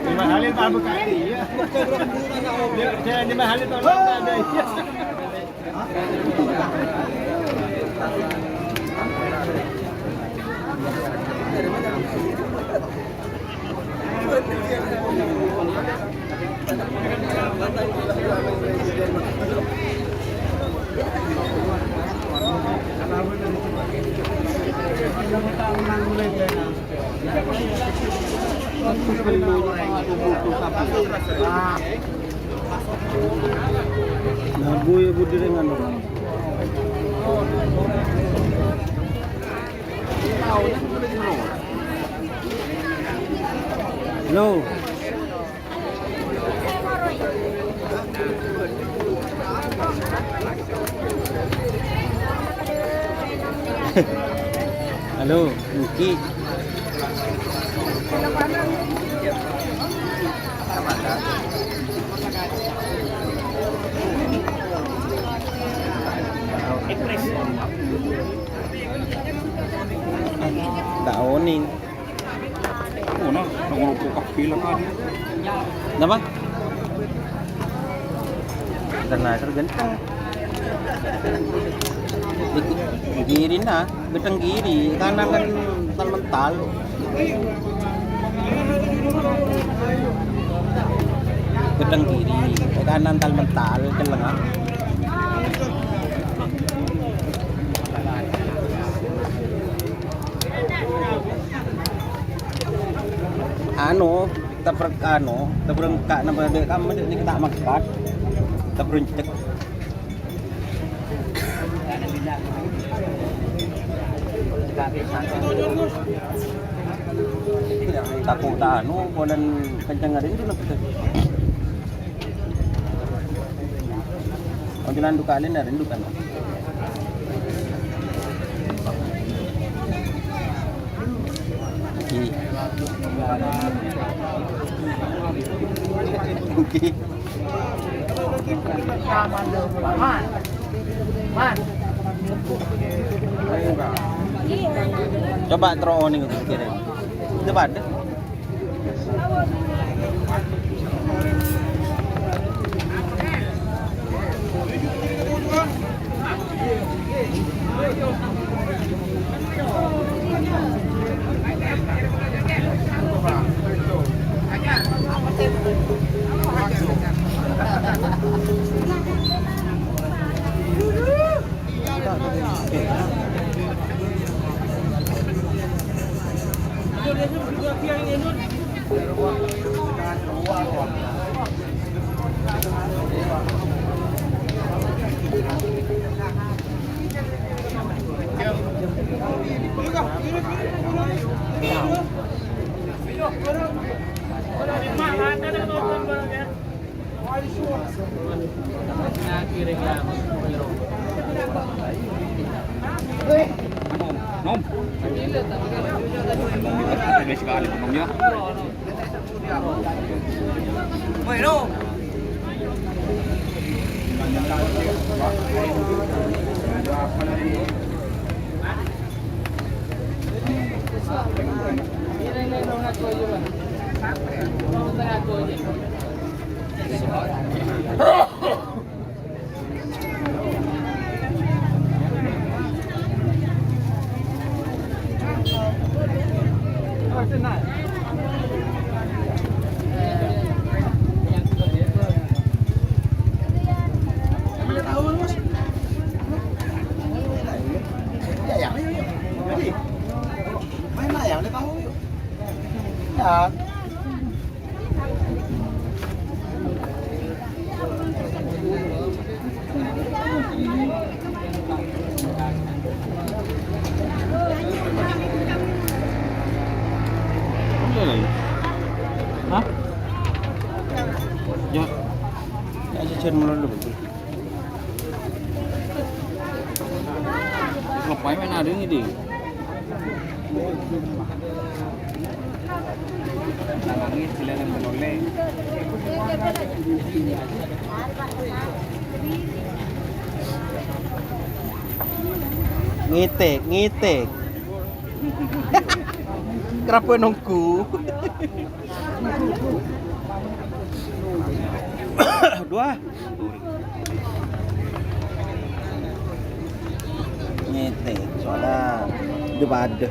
Dimahalin, Pak, bukan? Iya. Jangan dimahalin, tolong, Pak, ada. Iya. Nah, Bu, ya, Bu, di dengan. Halo. Halo, Muki. Ta' onèng. Oh, nah, nang ngeropok kabbhi la, kan. Napa? Tenang, terus ganteng. Iki, kiri, nah. Gedheng kiri, kanan kan mental-mental. Gedheng kiri, kanan mental-mental, celleng, ah. Anu, tabrek anu, tabrengka' napa dek kamu dek niki ta' mangkat. Tabrencek. Tako' ta' anu, polan kenceng hari itu. Ojo landu kali, nah, rindu kan. Oke. Oke. Coba terowongan itu kira. Itu pada. Nom. Sekali, Nom, ya. Hah? Ya. Ya, jajan melulu. Ngapain main adeng ini? Ngitik, ngitik. Kerabân ongghu. Dua. Ngètè, soalnya udah pada.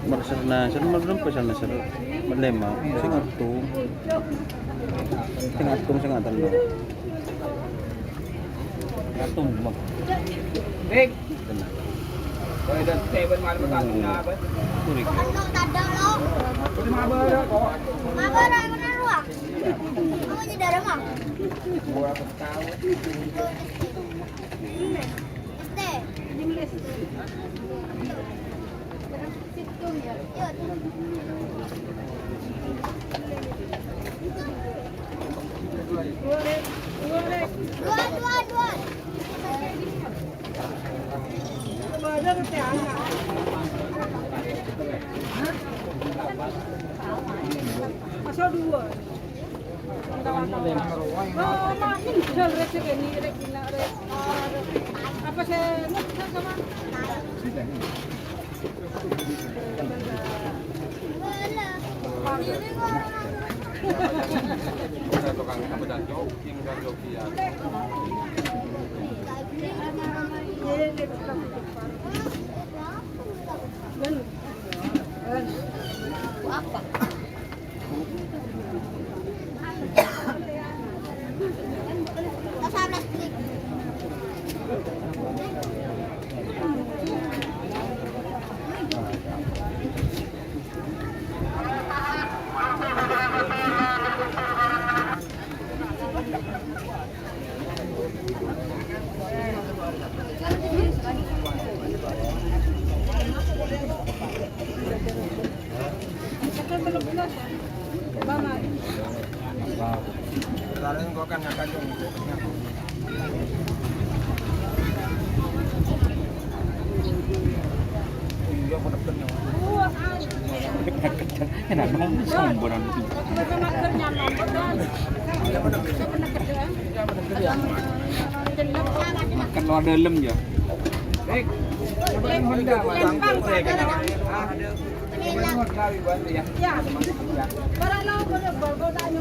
Nomor sera, sera nomor berapa sana, sera lima. Sing ngitung. Sing ngitung, sing ngaten. Ngitung, Bang. Dik. Tenang. Boleh dan saya buat malam tak guna apa? Kurik. Bukan kok, tak ada, loh. Udah mabar, kok. Mabar, yang bener, Wak. Kamu nyedar, Bang? Gua tahu. Pasal dua. Oh, mak, ini jual rezeki ini, rezeki nak, rezeki. Apa saya nggak bisa sama? Apa? Enak dong, sombong. Makan luar dalam ya.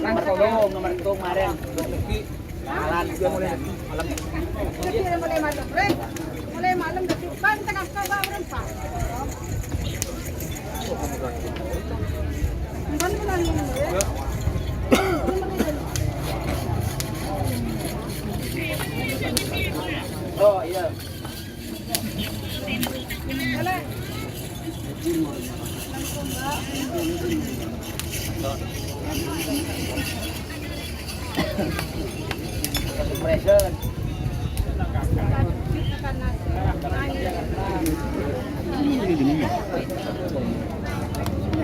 Nang kolong, nomor itu kemarin. Jalan, mulai malam. Mulai malam, mulai malam, Oh, iya.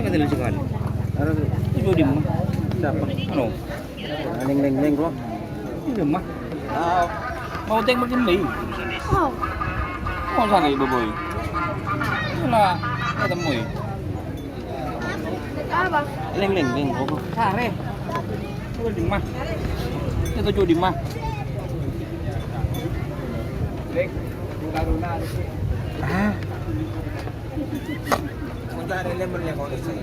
Ini ada sekali. Itu di mana? Siapa? Anu. Neng, neng, neng, bro. Ini mah. Mau teng makin baik. Mau. Mau sana ibu boy. Lah, ketemu ya. Apa? Leng, leng, leng, bro. Sare. Itu di mana? Itu tuh di mana? Leng, bukan Runa, ada sih. Ah. Untuk hari ini boleh kau isi.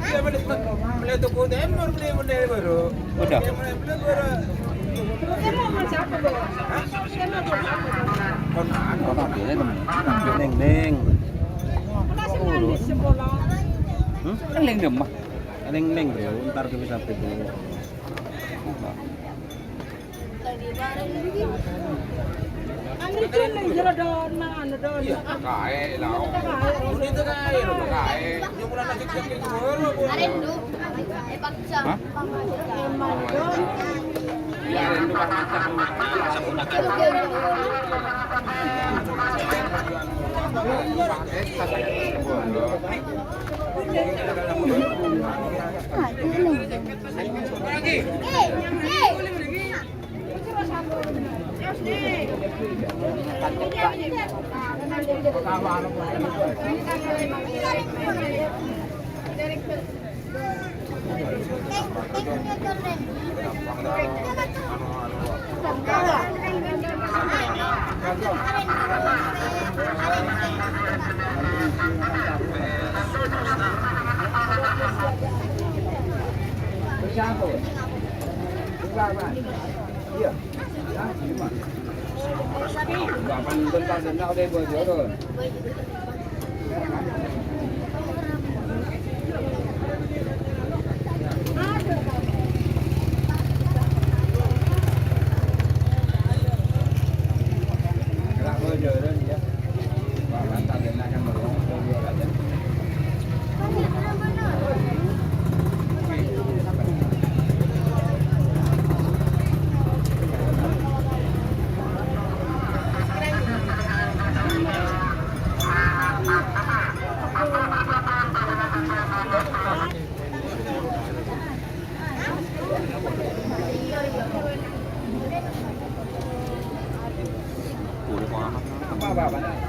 Iya, beli, beli toko timur, beli, beli baru. Udah. Iya, beli, beli baru. Hah? Kon, kon apa ya, Tem? Neng, neng. Hmm? Neng, neng, Dem, mah. Neng, neng, bro. Ntar ke bisa dulu. Kae lah. Hah?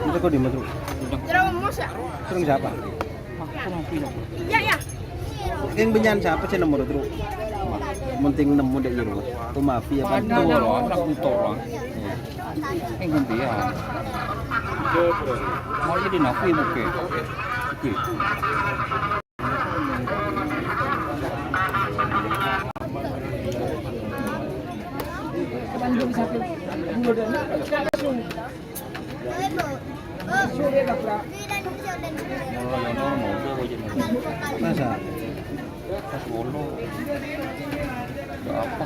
Itu kok di mana? Sareng sapa? Iya, iya. Yang benyan sapa sih nomor itu? Penting nemu dek jero. Itu mafia apa? Padha lho, anak motor lah. Yang gantian. Mau jadi nafi buke. Oke. Masa? Pas ngono. Gak apa.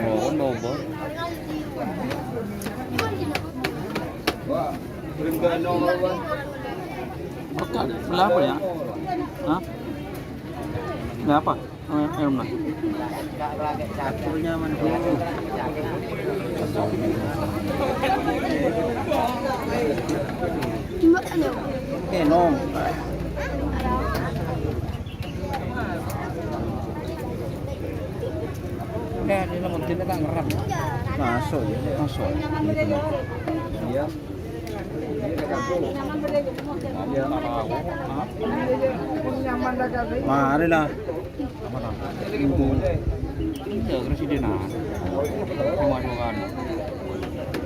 Ngono, Bang. Berkat, kenapa ya? Hah? Kenapa? Eh, eh, Mas. Eh, no. Masuk ya. Masuk. Iya. Marilah. Iya, Presidenan. Cuma dua kan.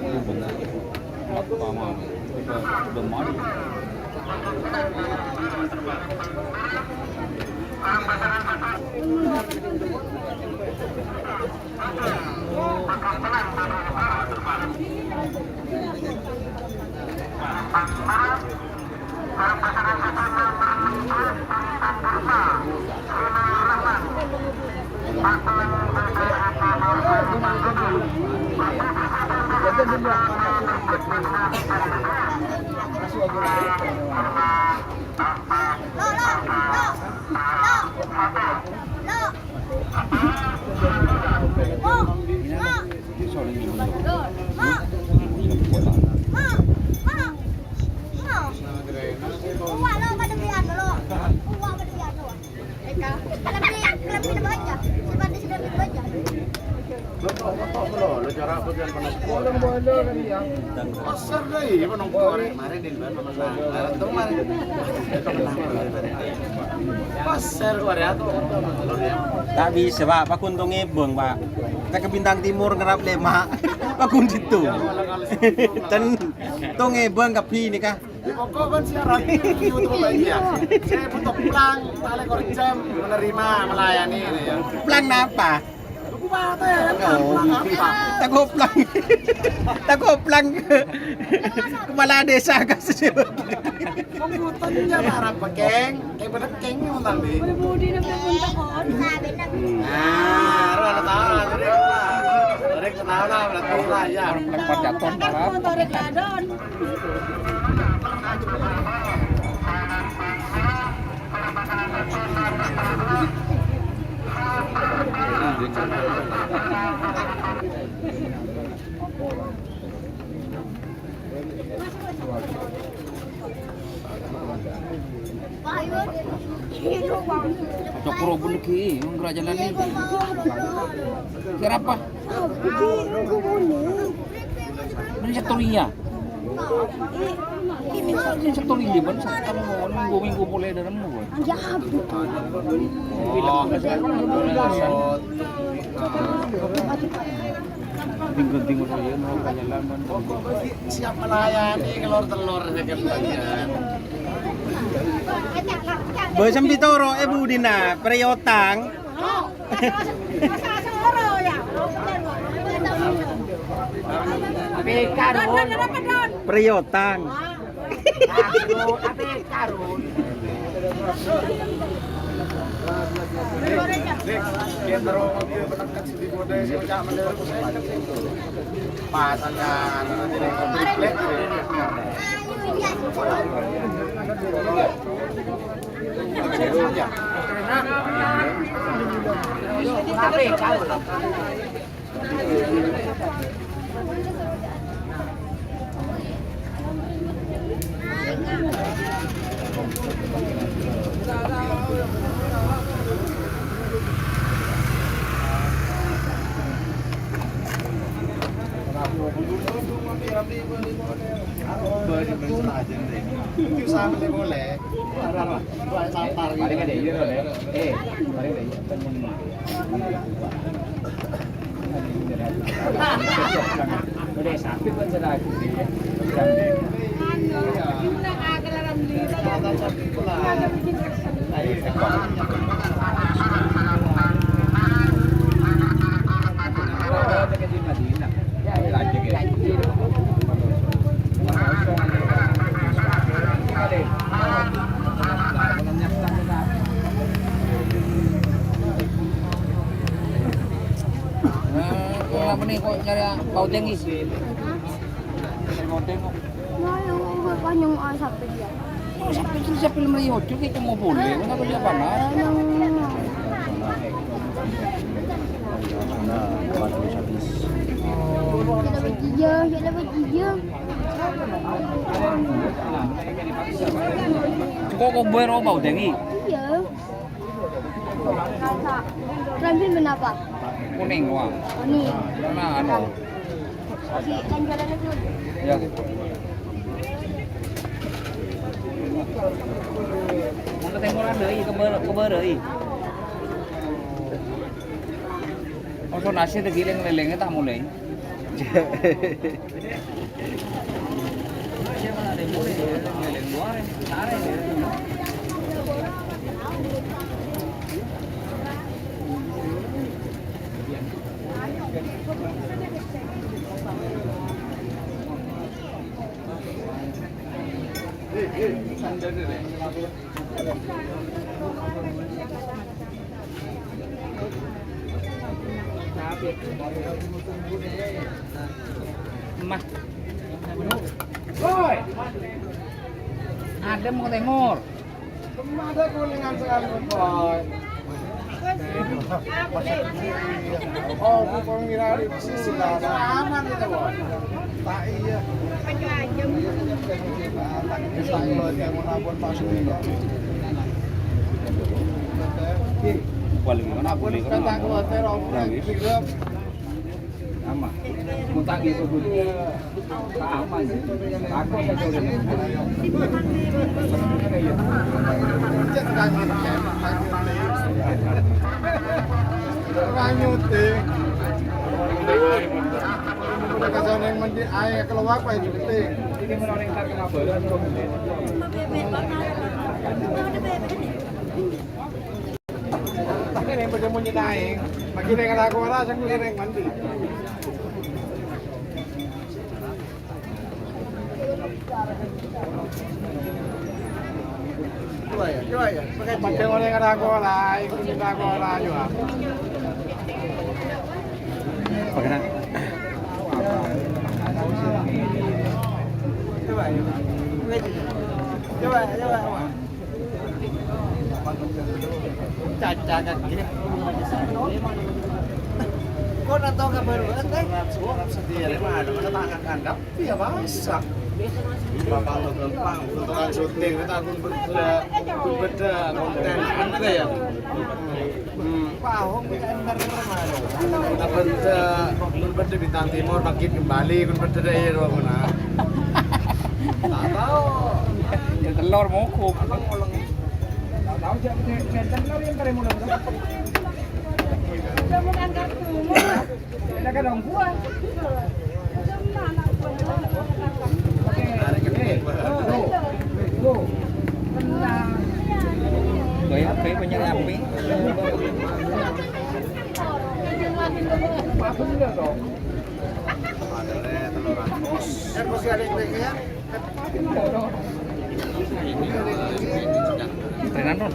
Hubung. Lak paman. Udah, udah maju. Pasar deh, iya, menunggu korek. Mari, Din, Bang, menang. Nah, tuh, mari. Pasar, korek, tuh. Tak bisa, Pak. Pakun tong ebeng, Pak. Teke Bintang Timur ngerap lema. Pakun situ. Ten, tong ebeng kapi ini, kah? Pokok kan siaran YouTube aja. Saya butuh plang, tali korek jam, menerima, melayani, gitu ya. Plang napa? Kabupaten, oh. Plang apa? Tako plang. Tako plang. Kepala desa kasih. Komputernya marah, Pak, Keng. Keng bener, Keng, ini utang, Bi. Budi, budi, budi, budi. Nah, ora tahu, ora tahu. Ora tahu lah, berarti lah, ya. Plang pacaton, Pak. Motor kadon. Cokro pun lagi, nggak jalan ini. Kenapa? Ini satu iya. Ini kan satu iya, kan? Satu minggu, minggu mulai dari minggu. Ya, habis. Oh, tinggal-tinggal aja, mau jalan, kan? Siap melayani, kelor telur, saya katakan. Bos sambi toro, eh, budina, priyotang. Priyotang. Nah, kenapa nih kok nyari bau tinggi? Nyari bau tinggi. Nah, yang enggak kan yang, ah, sampai dia. Oh, sampai sini, sampai lima ribu, kita mau boleh. Kenapa dia panas? Iya, iya, iya. Kok, kok gue robau, Dengi? Iya. Rambin kenapa? Kuning, wah. Kuning. Mana, anu? Masih kan jalan itu. Ya. Mau ke timuran deh, ke bar-, ke barat, ih. Oso nasi tegiling-lelengnya tak mulai. Mah. Woi. Adem ke timur. Ada kuningan sekali, Boy. Oh, bukan mirari. Aman itu, Boy. Tak iya. Paling mana pun kan tak kuat, Rob. Ama. Utang itu dulu. Ama. Aku saja udah. Cek kan. Orang nyuting. Udah kasih yang mandi air keluar apa itu penting. Ini menolak tak kenapa? Ini yang pada mau nyetain. Lagi dengan aku orang, saya ngiring mandi. Coba ya, coba ya. Pakai dia. Pakai orang dengan aku orang, ikut kita aku orang juga. Pakai nak. Coba ya. Coba, coba, coba. Caca kaki. Kok Atau kabar banget, eh? Surat sendiri mah ada mana tangan kandang, iya masa. Bapak lo gampang, kebetulan syuting, kita pun beda, pun beda konten, kan gitu ya. Hmm. Paham, kita entar itu mana? Kita beda, pun beda bintang timur, bangkit kembali, pun beda deh, ya, dua mana? Tak tahu. Ya, telur mokok. Abang ngolong. Tak tahu, jangan, jangan telur yang kare mulai. Udah mau angkat dulu. Goyang, goyang, banyak api. Trenan, Ron.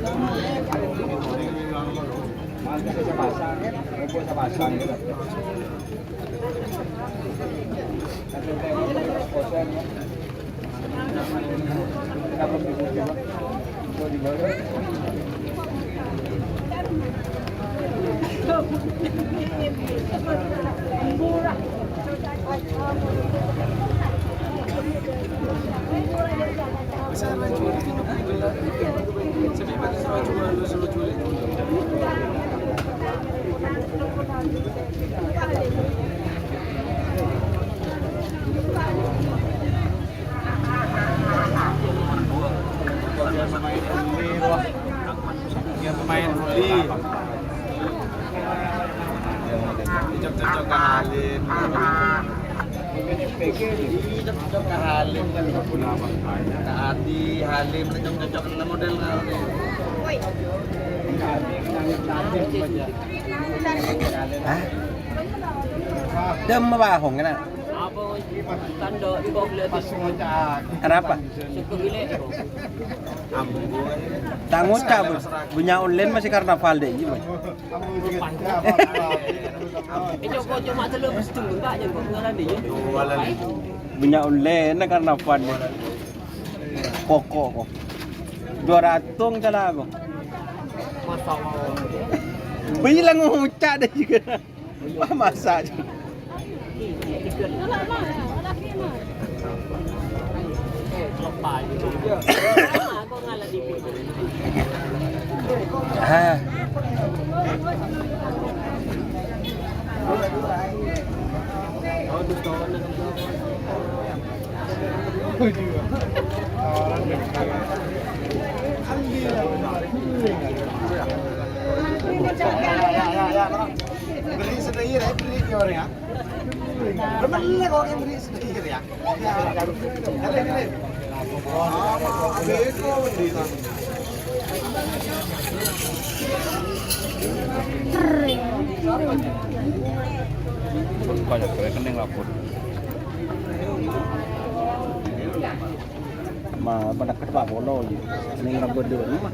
Pemain voli. Cocok-cocok ke Halim. Cocok-cocok ke Halim. Ke Adi, Halim, cocok-cocok model. Hah? Dem apa, Hong, kena? Kenapa? Tak ngucap, Bos. Punya online masih karnaval deh, iya, Bos. Bunnya online karnaval deh. Pokok kok. Dua ratus salah aku. Bilang ngucap deh juga. Wah, masak. Ah. Beri sedikit, eh, beri ke orang, ya. Bener kok yang beri sedikit, ya. Ya, ya, ya. Ada, ada. Sama, beda, beda. Banyak rekening lapor. Ma, pada kerja bola, ya. Ning rambut dulu, mah.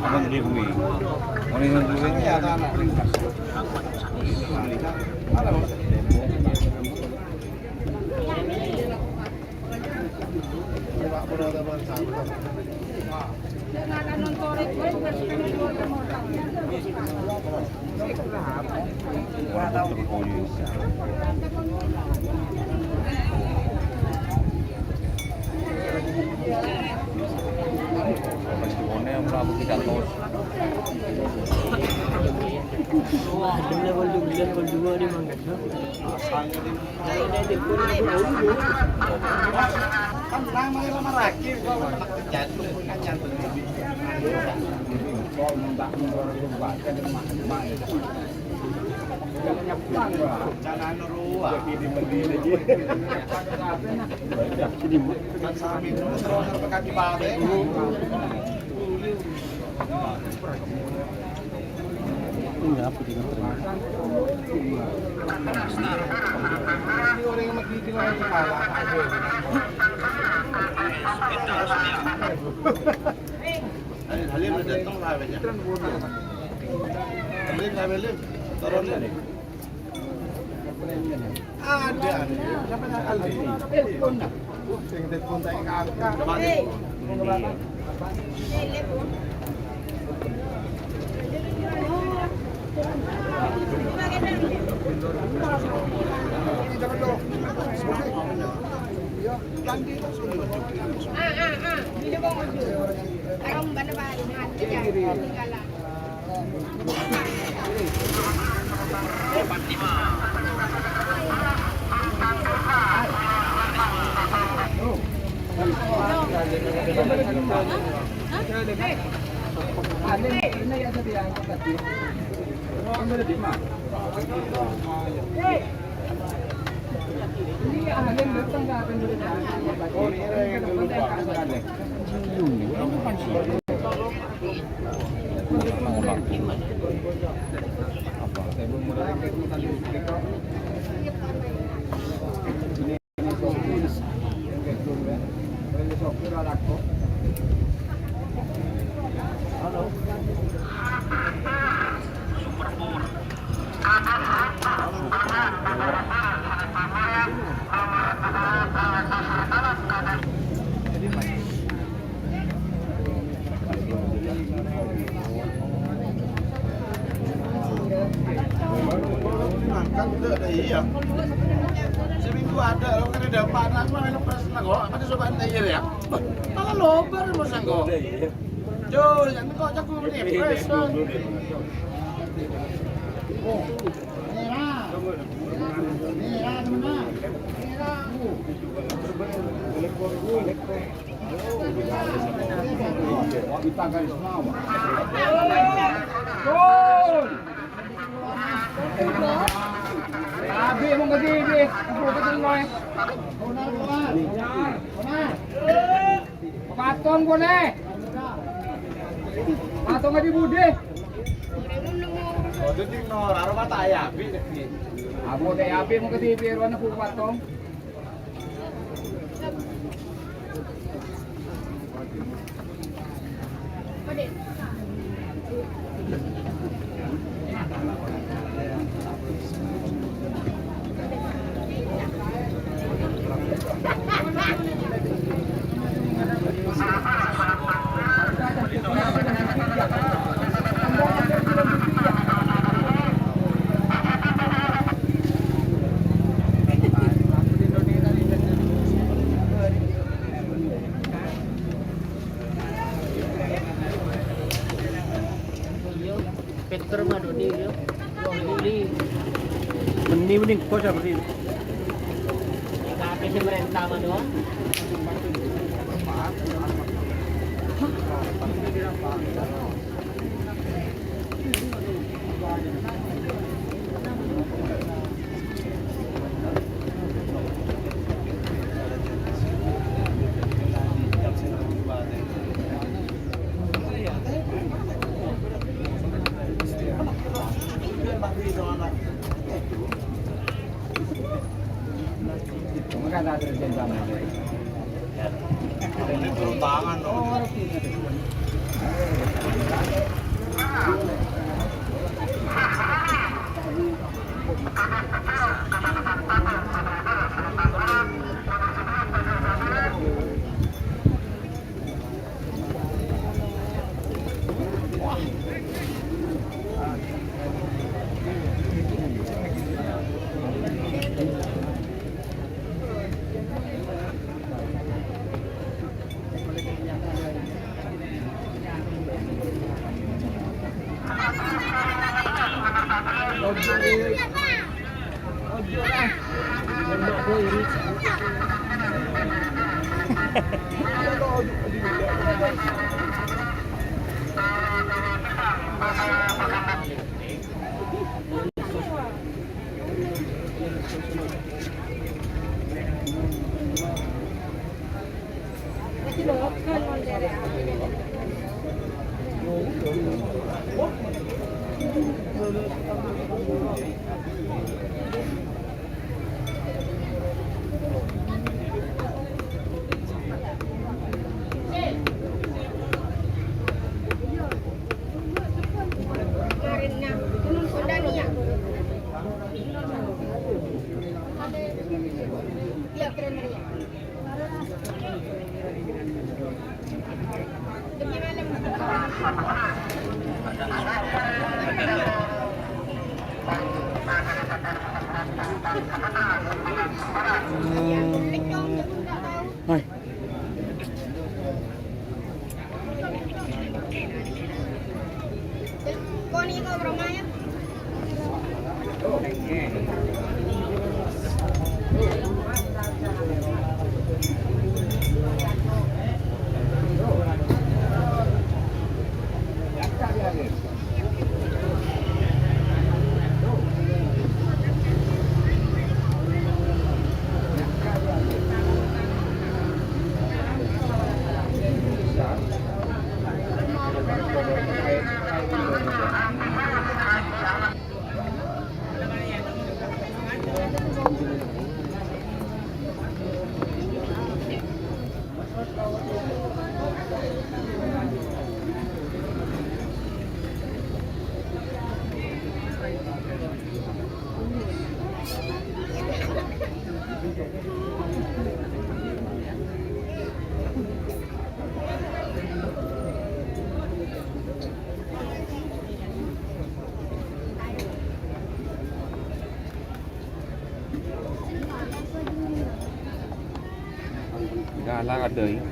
Abang beli kue. Mau ning beli kue, ya, tanah. Wah, ada level dua, level dua di Mangga. Kan namanya lama lagi, kok jantung, kan jantung. Kok minta nomor rumah, kan rumah, rumah. Jangan nyebrang, Pak. Jangan ruwet. Jadi mending aja. Kan sambil terus, terus, terus, kaki balik. Ini apa sih, nganterin? Halim, Halim udah datang lah, Halim. Halim, Halim, Halim. Turun, Halim. Ada, ada. Siapa yang Aldi? Telepon, dah. Sing telepon saya kakak. Coba, Halim. Iya. Mangkat, iya. Seminggu ada, lo kena dapat, langsung ada pres, lah, kok. Apa tuh, sobat, iya, ya? Malah lobar, Mas, engko'. Yo, yang kok jago ini, pres, kan? Abi, mau ke sini, Bi. Aku ke sini, Noy. Patung boleh. Patung aja budi. Waduh, ting, no, raro mata ya, Bi. Aku deh, Abi, mau ke sini, Bi. Ruangan aku patung. Petter mah doni yo. Doni. Meni, meni, kok seperti itu. Tapi si merentah mah doang. Hai. Galak adâ, iyâ.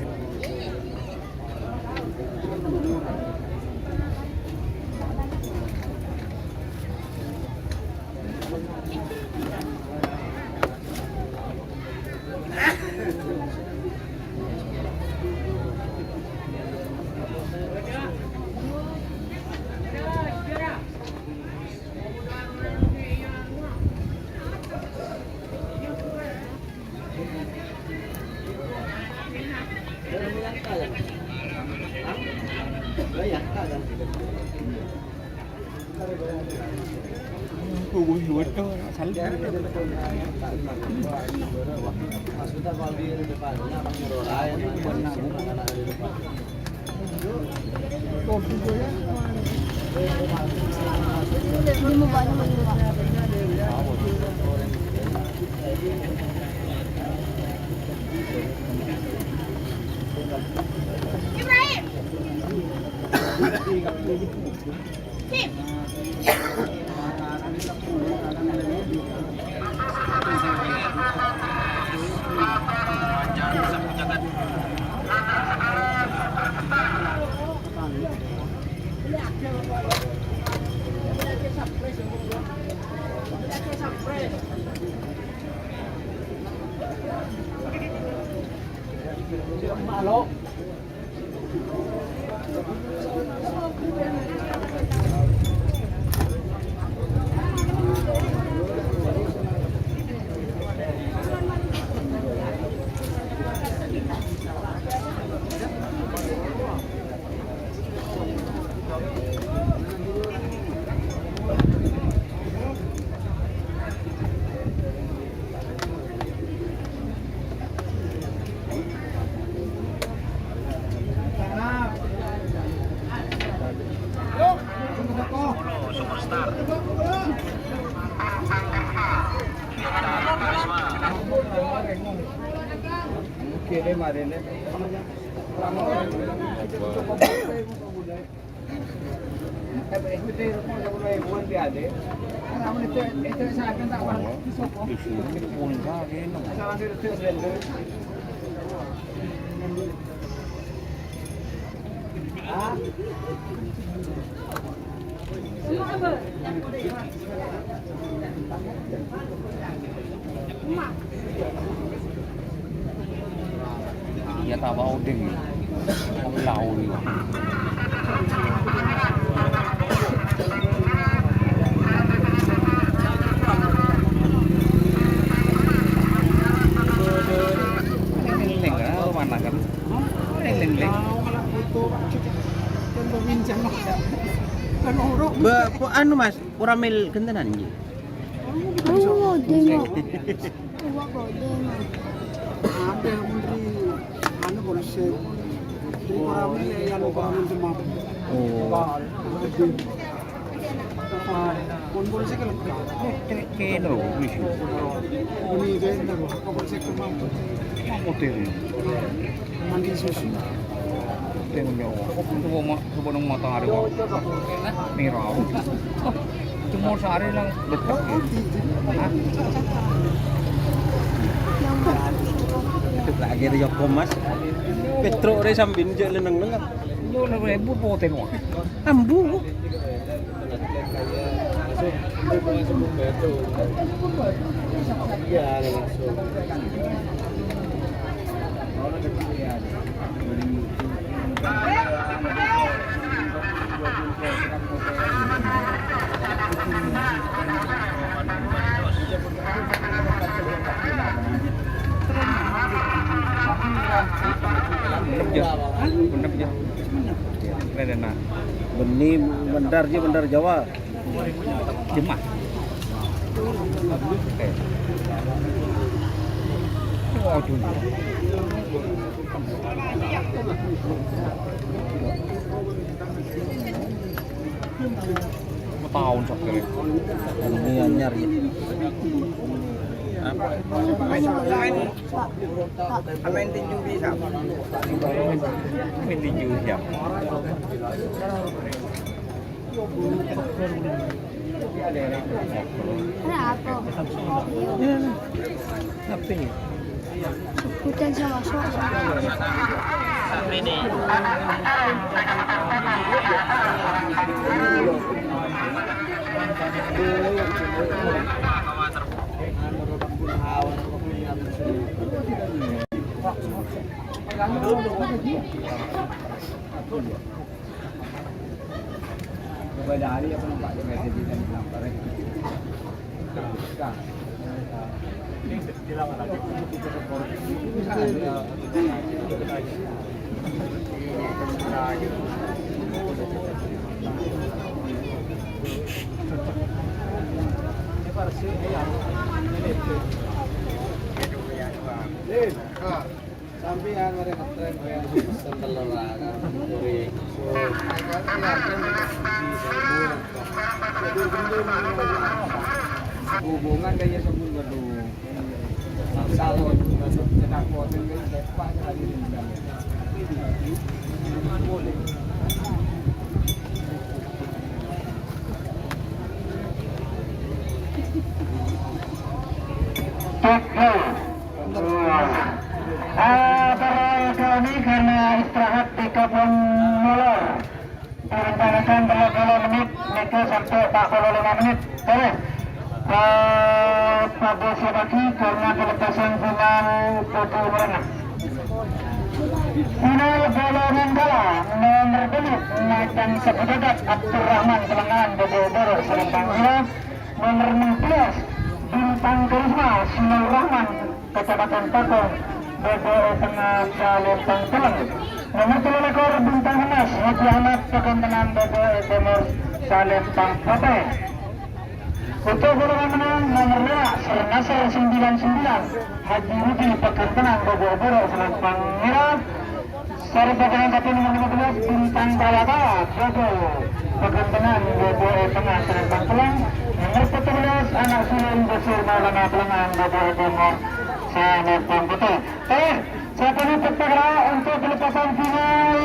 Iyâ, ta' bâdâ oding. Lau, iyâ. Lèng-lèng, ah, mana kan? Lèng-lèng. Ba, po-, anu, Mas, ora mel gentenan, nggih. Oh, demo. Wah, kok demo. Ada menteri, anu, polisi. Di Koramil ya, yang Koramil Demak. Oh. Pak Adi. Pak, pun polisi ke lengkap. Ke-, ke-, keno, polisi. Ini keno, apa polisi ke mampu? Mampu diri. Mandi susu. Tengok nyawa. Coba ma-, coba nang matahari, Pak. Merah. Cuma sehari lang betok. Hah? Itu lagi ada Joko, Mas. Petro re sambin je leneng-leneng. Yo, lima ribu poten, Pak. Ambu. Iya, langsung. Bener, ya. Bener, ya. Bener, ya, nah. Bânnè bendar, jâ, bendar Jawa. Jemah. Oke. Waduh. Taon sakit. Ini anyar, ya. Main tinju bisa. Main tinju siap. Kenapa? Iya, nih. Apa ini? Hujan sama sok. Sampèyan marè ngetrèn, pèyan pesen tello raka, korè. Hubungan kaya sambung gedung. Salon, cetak hotel, kaya sepak, kaya di dalam. Tujuh. Ah, para kami karena istirahat tiga puluh molor. Direncanakan tello puluh menit, nèka sampè' empat puluh lima menit. Terus, eh, pada siap lagi karena pelepasan final bagi mereka. Final bola manggala nomor dua, Macan Sebudadat Abdurrahman Selengan Bodo Boro Selempang Ira. Nomor enam belas, Bintang Karisma Sinur Rahman, Kecamatan Pakong, Bodo Tengah, Salempang Teleng. Nomor tello likur, Bintang Emas Haji Ahmad, Pagantenan Bodo Timur, Salempang Putih. Untuk bola menang nomor lima, Sernasar sembilan sembilan, Haji Rudi, Pagantenan Bodo Boro Selempang Ira. Sareng pasangan satu nomor lima belas, Bintang Kalapa, Bodo, Pagantenan, Bodo Tengah, Selempang Teleng. Nomor empat belas, Anak Sulung Besar Maulana Pelengan, Bodo Timur, Selempang Putih. Eh, saya penutup perkara untuk pelepasan final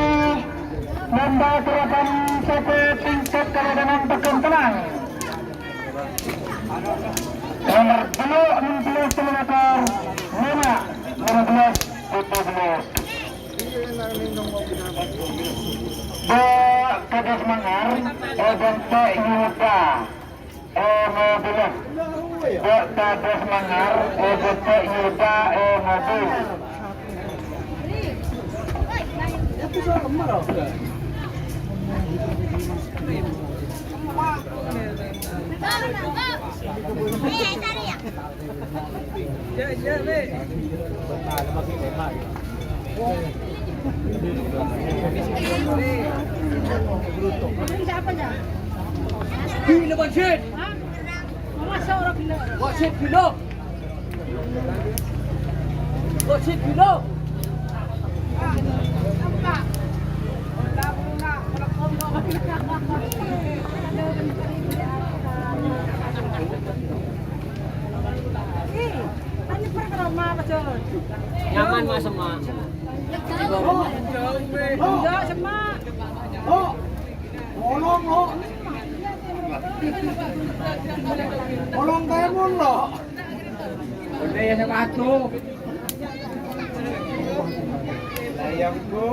lomba gerakan sapo tingkat kawanan Pagantenan. Nomor tello', enam belas, tello likur, lima, lima belas, tujuh belas. Bâ' Kadus Mangar, eh, Bente Yuda, eh, mobil. Bâ' Kadus Mangar, eh, Bente Yuda, eh, mobil. Gila, Bang Syed. Hah? Masa orang gila? Bang Syed, gila. Bang Syed, gila. Nyaman, Mas, Mak. Enggak, Semak. Tolong, Lo. Tolong, Temon, Lo. Udah ya, sepatu. Sayangku.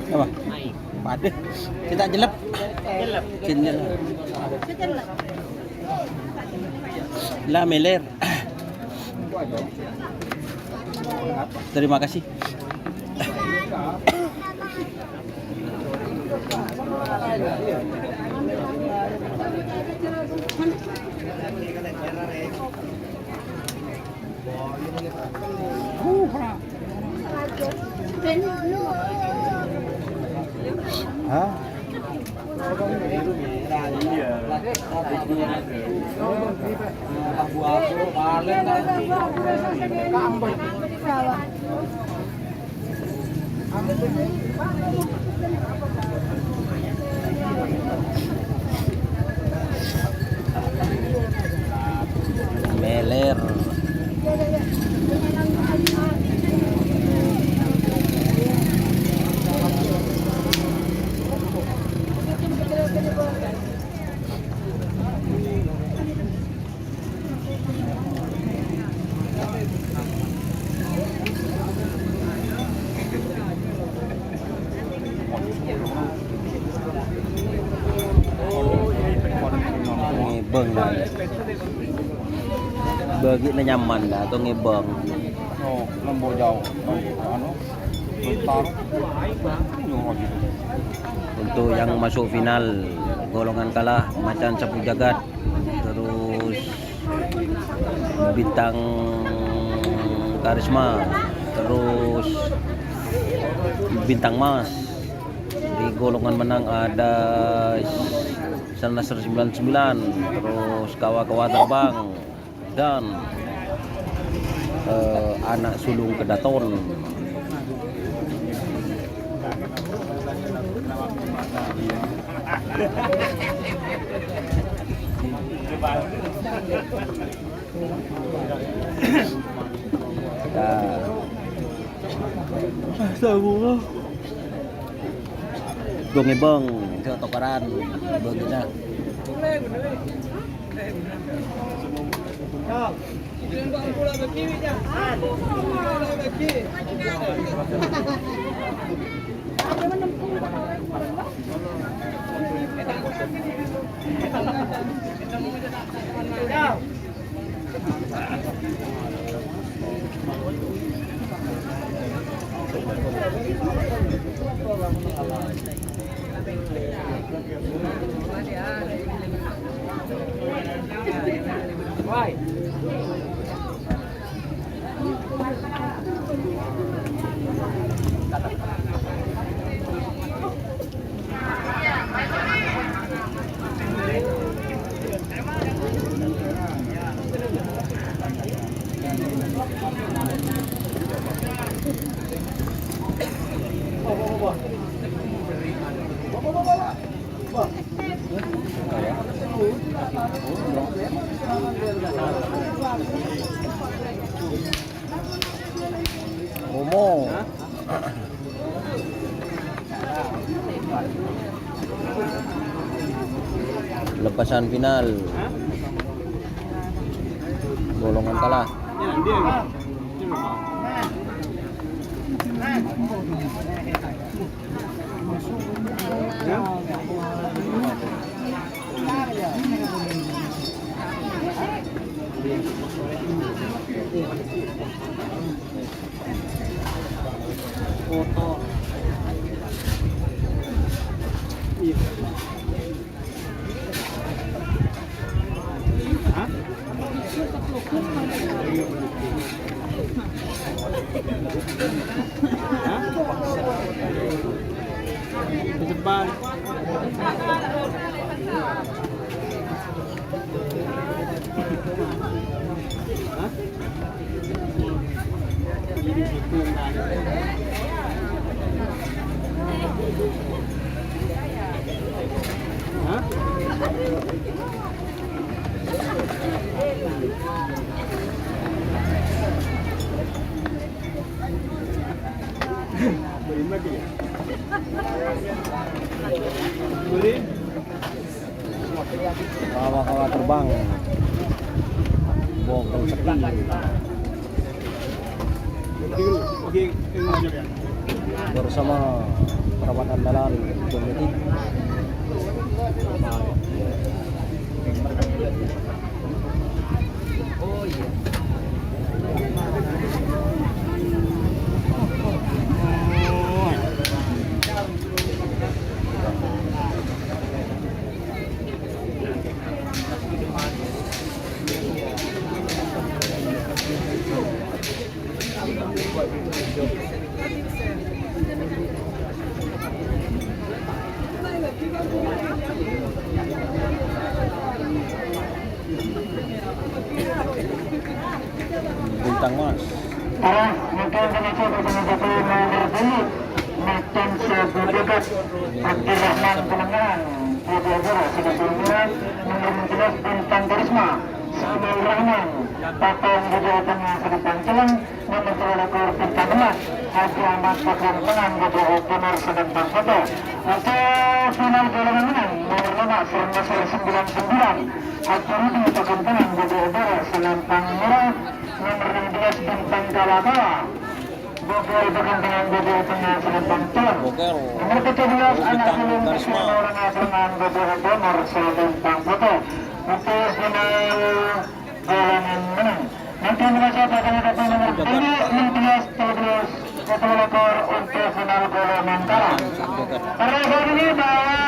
Apa? Waduh, kita jelep. Jelep. Jelep. Lah, meler. Terima kasih. Hah? Meler. Ngèbâng, nah. Bâgina nyaman, dah, atau ngèbâng. Oh, lembo jauh. Anu, bentar. Nyuruh gitu. Untuk yang masuk final, golongan kalah, Macan Sapu Jagat. Terus Bintang Karisma, terus Bintang Mas. Di golongan menang ada Sel Nasr sembilan sembilan, terus Kawa-Kawa Terbang, dan, eh, Anak Sulung Kedaton. Dah. Dong ebang, itu tukaran, bâgina. Momo. Lepasan final. Golongan kalah. Ke depan. Kawa-kawa terbang. Bongkol sepi. Bersama perawat andalan, John Metik. Bintang Mas. Arah, mungkin kami coba dengan satu nomor dulu. Macan Sabu Jagat, Abdurrahman Pemenang, Bogor, Bogor, Singapura Merah, nomor enam belas, Bintang Karisma, Samuel Rahman, Patong, Bogor Tengah, Singapura Jalan, nomor dua puluh delapan, Bintang Emas, Haji Ahmad Pekan Tengah, Bogor Timur, Singapura Kota. Untuk final golongan menang, nomor lima, Sernasar sembilan sembilan, Haji Rudi Pekan Tengah, Bogor Barat, Singapura Merah, nomor enam belas, Bintang Kala-Kala. Bogor Pekan Tengah, Bogor Tengah, Selempang Timur. Bogor. Nomor tujuh belas, Anak Bintang Sulung Karisma. Kecil Orang Asengan, Bogor Timur, Selempang Putih. Untuk final golongan menang. Nanti merasa pada nomor enam belas, tujuh belas, satu lekor untuk final golongan kalah. Bogor. Para hadirin bahwa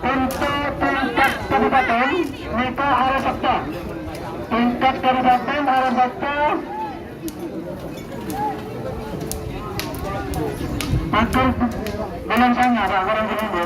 untuk tingkat kabupaten, mereka harus Sabtu. Tingkat kabupaten harus Sabtu. Pakon belum sanga, Pak, kurang seminggu.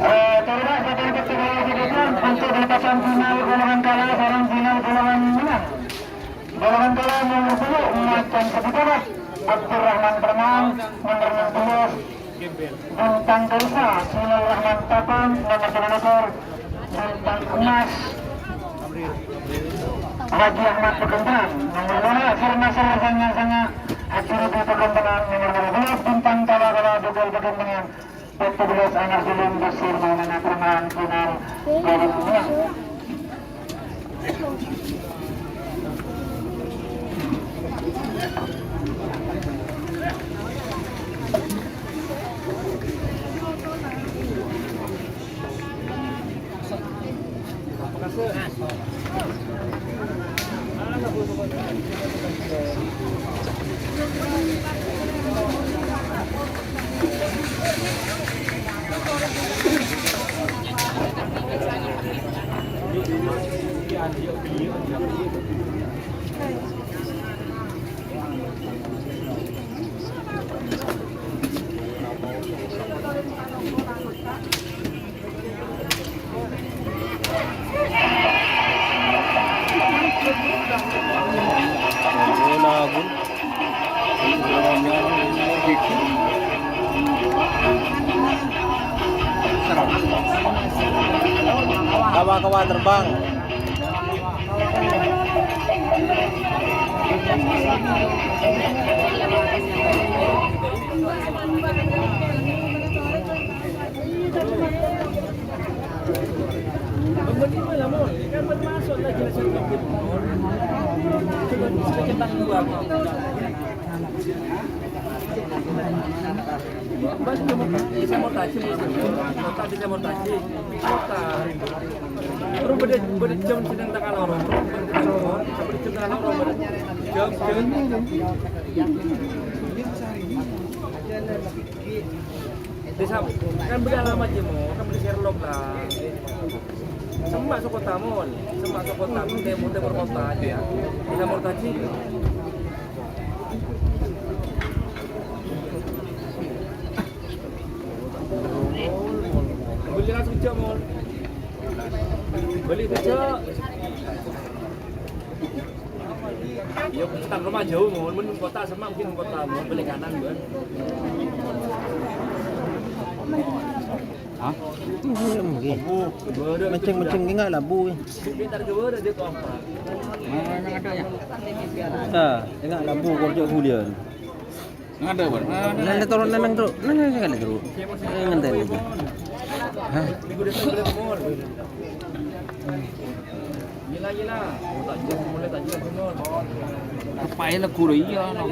Eh, terima kasih untuk di pasang final golongan kalah, sareng final golongan menang. Golongan kalah nomor sepuluh, Macan Sebutorat, Abdurrahman Permang, nomor enam belas, Bintang Karisma, Sinul Rahman Tapang, nomor tiga puluh, Bintang Emas, Haji Ahmad Pegenteran, nomor lima, Sirna Sir Sanga Sanga, Haji Rudi Pegenteran, nomor lima belas, Bintang Kala Kala, Bogor Pegenteran, empat belas, Anak Sulung, Basir Maulana Permang, final, Golden Menang. Kawa-kawa terbang. Desa, kan bâdâ alamat jiyâ, Mon. Kan bâdâ Sherlock, la. Semma' Sokota, Mon. Semma' Sokota, Mon. Tèmor, tèmor kota jiyâ. Desa Mortaji. Bâli langsung jiyâ, Mon. Bâli jiyâ. Iyâ, tang roma jhâu, Mon. Mon kota semma' mungkin kota, Mon. Bâli kanan, Mon. Hah? Iya, mungkin. Meceng-meceng enggak labu, ya. Nah, enggak labu, kerja hulian. Nggak ada, Bang. Nggak ada. Nanti turun nang, Bro. Nang, nang, nang, Bro. Eh, ngenteni. Hah? Kepae negoro iya, no.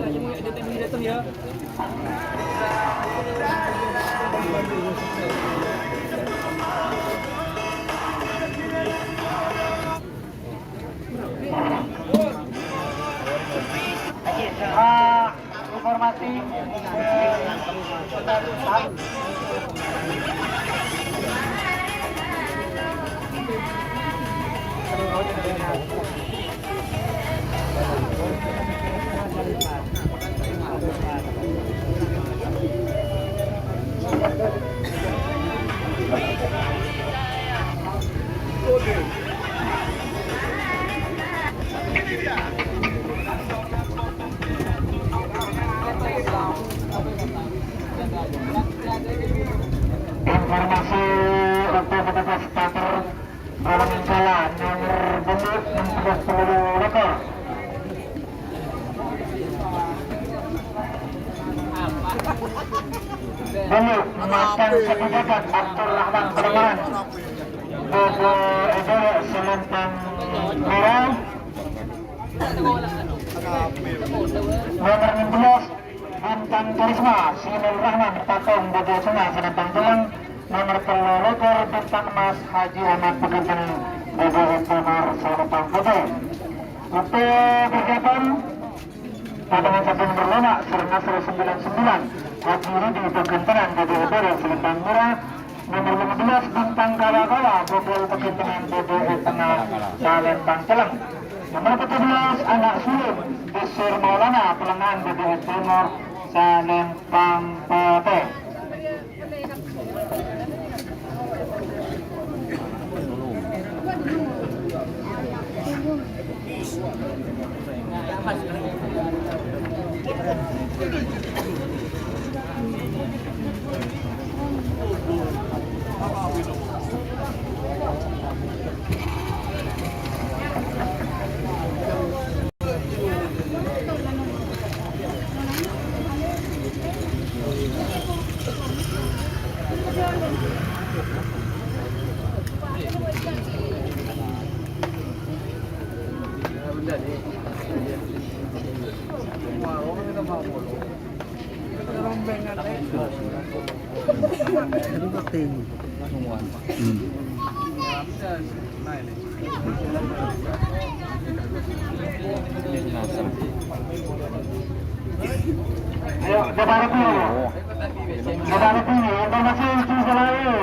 Ah, informasi. Informasi untuk petugas pater, dalam salah nomor bentuk enam belas puluh lokal. Dulu, macan sepenjabat Abdurrahman Sulaiman. Bobo Edere Selempang Merah. Nomor enam belas, Bintang Karisma, Sinul Rahman, Patong, Bobo Sema, Selempang Tulang. Nomor tello likur, Bintang Emas, Haji Ahmad Pekanbaru, Bobo Tomar, Selempang Putih. Untuk persiapan Pasangan satu nomor lima, Sernasro sembilan sembilan, Haji Rudi Pagentanan, Bobo Utara, Selempang Merah. Nomor lima belas, Bintang Kala-Kala, Bobo Pagentanan, Bobo Tengah, Selempang Celeng. Nomor tujuh belas, Anak Sulung, Besar Maulana, Pelengahan, Bobo Timur, Selempang Putih. Ayo, Jabarapi. Jabarapi, informasi itu selalu.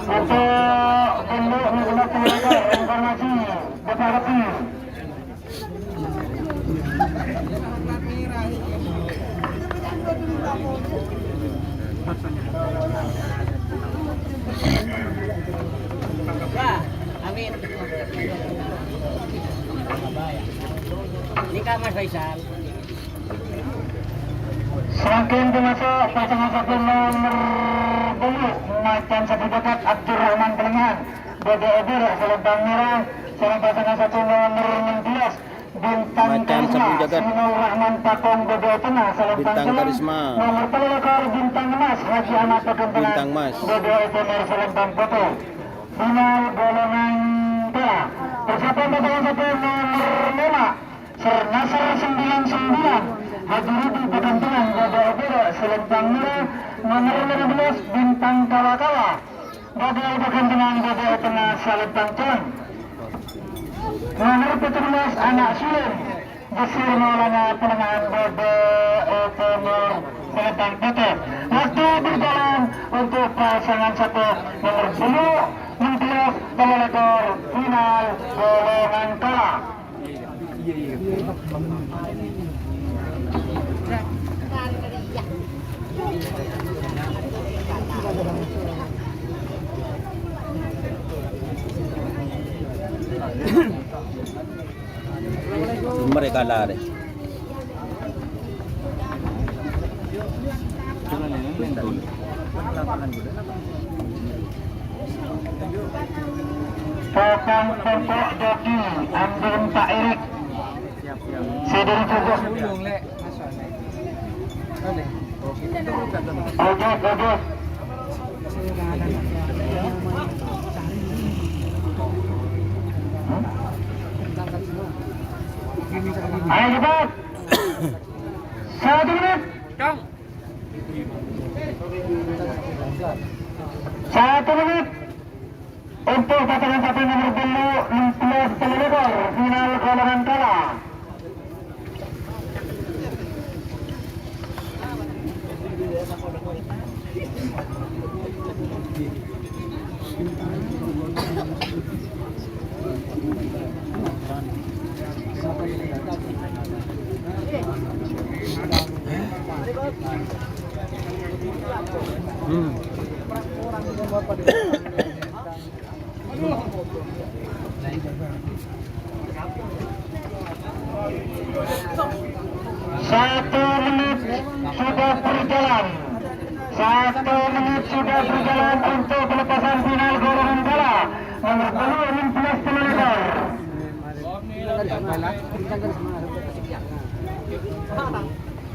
Untuk pendek, informasi, Jabarapi. Ya, amin. Ini Kak Mas Faisal. Sampun termasuk pasangan satu nomor bulu, Macan Sabu Jagat Abdurrahman Pelengahan, Bobo Obor, Selempang Merah, sareng pasangan satu nomor enam belas, Bintang Macan Karisma, Sabu Jagat. Sinul Rahman Pakong, Bobo Tengah, Selempang Bintang Celeng, Karisma. Nomor tello likur, Bintang Emas, Haji Ahmad Pekanbaru, Bintang Emas. Bobo Timur, Selempang Putih. Final golongan Persatuan Pasangan Satu nomor lima, Sernasar sembilan sembilan, Haji Rudi Pagantungan, Baba Oboro, Selempang Mura, nomor lima belas, Bintang Kala-Kala, Baba Pagantungan, Baba Tengah, Selempang Calang. Nomor tujuh belas, Anak Sulung, Besir Maulana, Penengahan, Baba Openor, Selempang Putih. Waktu berjalan untuk pasangan satu nomor sepuluh, enam belas, Telelekor, final, golongan kala. Mereka lari. Potong pokok daging, ambil Pak Erik. Saya dari Bogor. Ojek, ojek. Ayo cepat. Satu menit. Satu menit. Untuk pasangan satu nomor bulu, enam belas Telelekor, final golongan kala. Hmm. Satu menit sudah berjalan. Satu menit sudah berjalan untuk pelepasan final golongan kala. Nomor puluh enam belas Telelekor.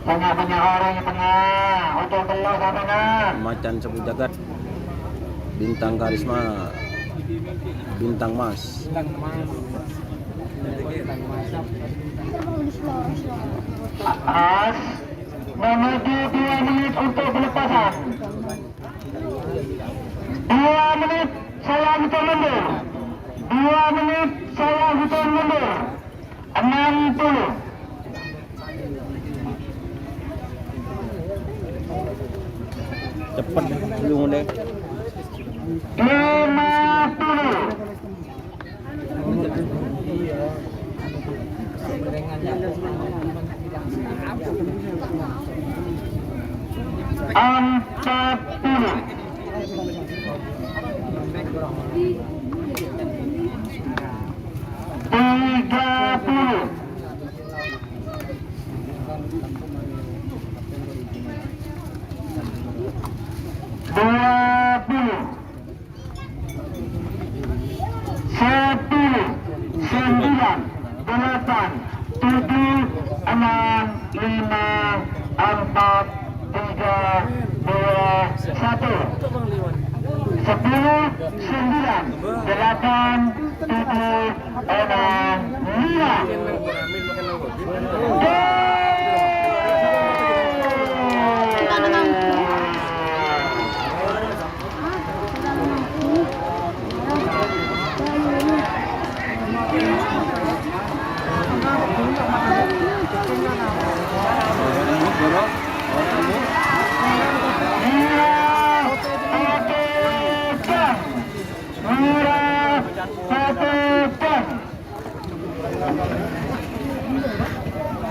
Tengah, tengah, orang tengah. Ojo telo sampeyan. Macan Sabu Jagat. Bintang Karisma. Bintang Mas. Bintang Mas. As, menuju dua menit untuk pelepasan. Dua menit saya hitung mundur. Dua menit saya hitung mundur. Enam puluh. Cepet, belum deh. Lima puluh. Empat puluh. Tiga puluh. Dua puluh. Sepuluh, sembilan, delapan, tujuh, enam, lima, empat, tiga, dua, satu. Sepuluh, sembilan, delapan, tujuh, enam, lima.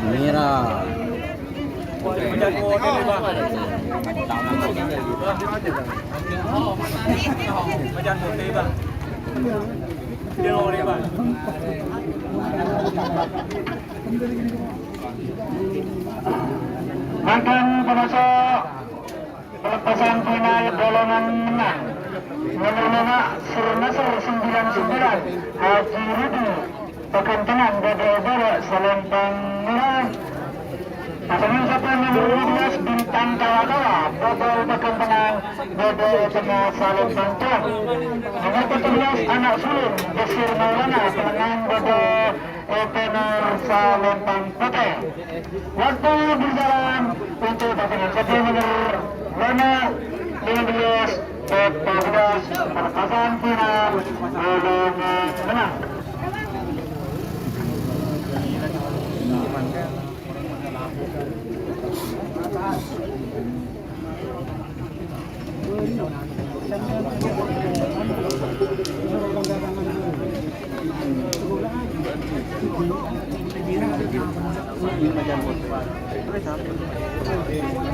Mira. Mangkèn pamaso' pelepasan final golongan menang. Nomor lima, Sernasar sembilan sembilan, Haji Rudi. Pagantengan Baba Oboro, Selempang Mura. Pasangan satu nomor lima belas, Bintang Kala-Kala, Baba Pagantengan. Bâdâ tengah Salempang Tengah. Nomor tujuh belas, Anak Sulung, Bashir Maulana, Pelengan, bâdâ Etener Salempang Putih. Waktu berjalan untuk pasangan kedua nomor lima, lima belas, empat belas, perpasan final, Pelengan menang.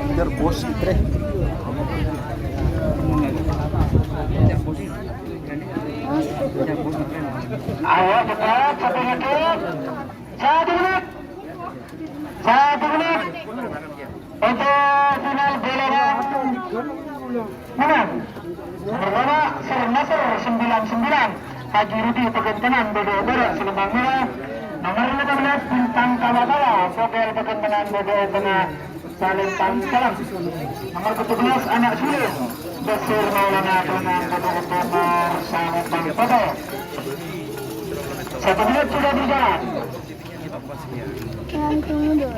Kejar bos, Ibre. Ayo, cepat, satu menit. Satu menit. Satu menit. Untuk final balapan menang. Pertama, Sir Nasr sembilan sembilan, Haji Rudi Pegentenan, Bogor Barat, Selembang Merah. Nomor lima belas, Bintang Kawa-Kawa, Sopir Pegentenan, Bogor Tengah, Salempang Dalam. Nomor tujuh belas, Anak Sulung, Bashir Maulana, Pelengan, Bogor Timur, Salempang Kota. Satu menit sudah berjalan. Langsung mundur.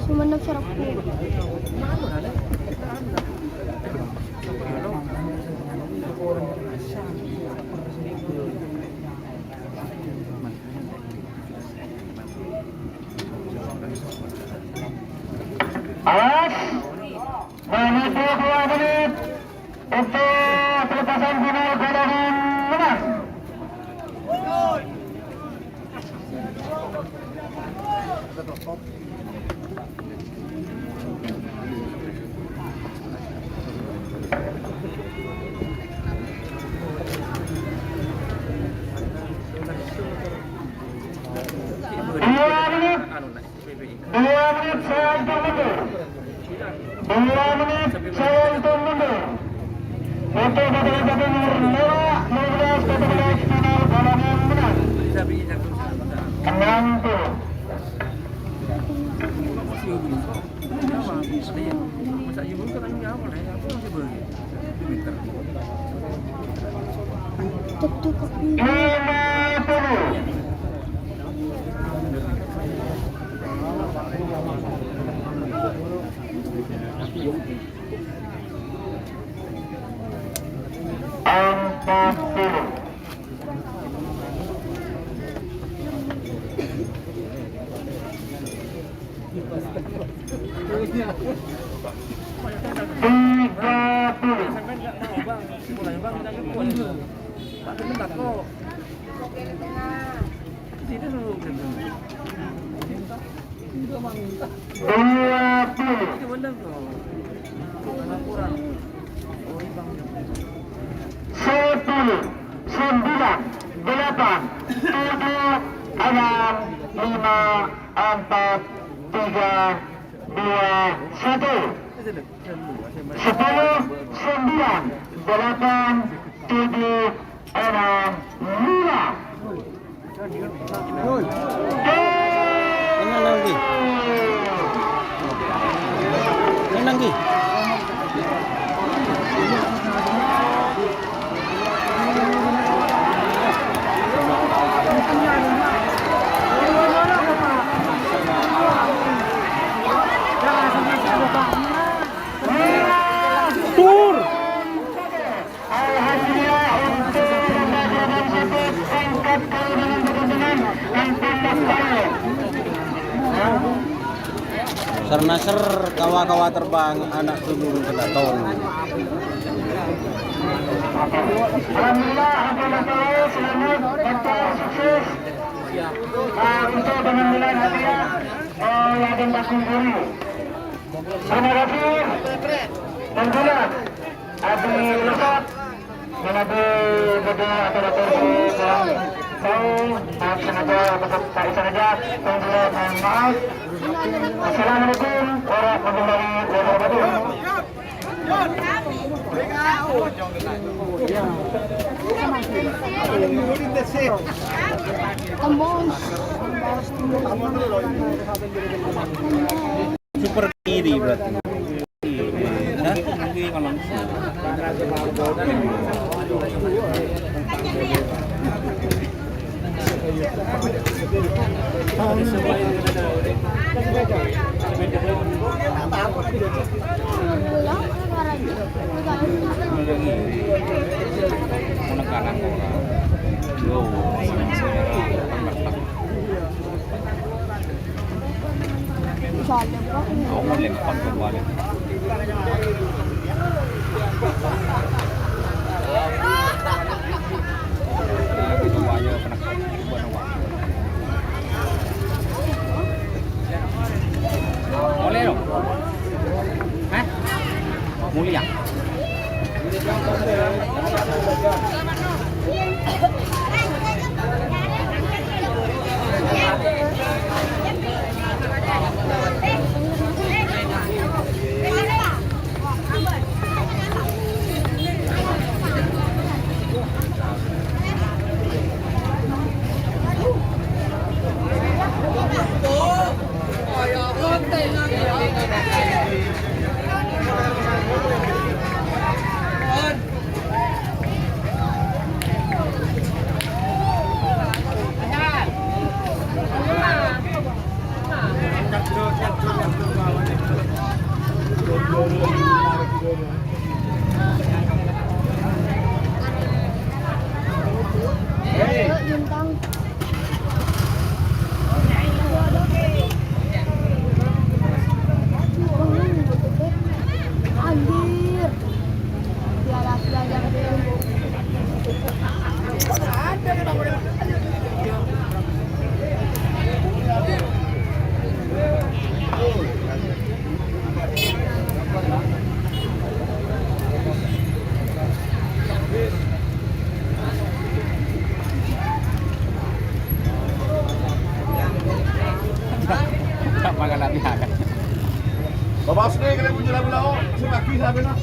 Sumenep Serpong. Awas, menuju dua menit untuk pelepasan final golongan emas. Dua menit. Dua menit saya hitung mundur. Dua menit saya hitung mundur. Untuk Bapak Ibu nomor lima belas, Bapak Ibu final golongan menang. Enam puluh. Lima puluh. Empat puluh. Tiga puluh. Dua puluh. Sepuluh, sembilan, delapan, tujuh, enam, lima, empat, tiga, dua, satu. Sepuluh, sembilan, delapan, tujuh, enam, lima. Tenang lagi. Tenang lagi. Tur. Alhamdulillah, untuk pembagian satu tingkat kewenangan kepentingan yang tuntas. Sernaser kawa-kawa terbang anak sulung kedaton. Alhamdulillah, untuk masalah selamat, betul, sukses. Nah, untuk pengambilan hadiah, eh, yang akan kasih guru. Terima kasih. Dan juga Abi Lesa, manabi budi atur-atur di dalam tahu, maaf sengaja atau tak sengaja, mohon maaf. Assalamualaikum warahmatullahi wabarakatuh. Super kiri berarti. Hah? Molè, no? Hah? Molèya. Anjir. Bapak Husni, kalian punya lagu lao, si pagi sampai nak.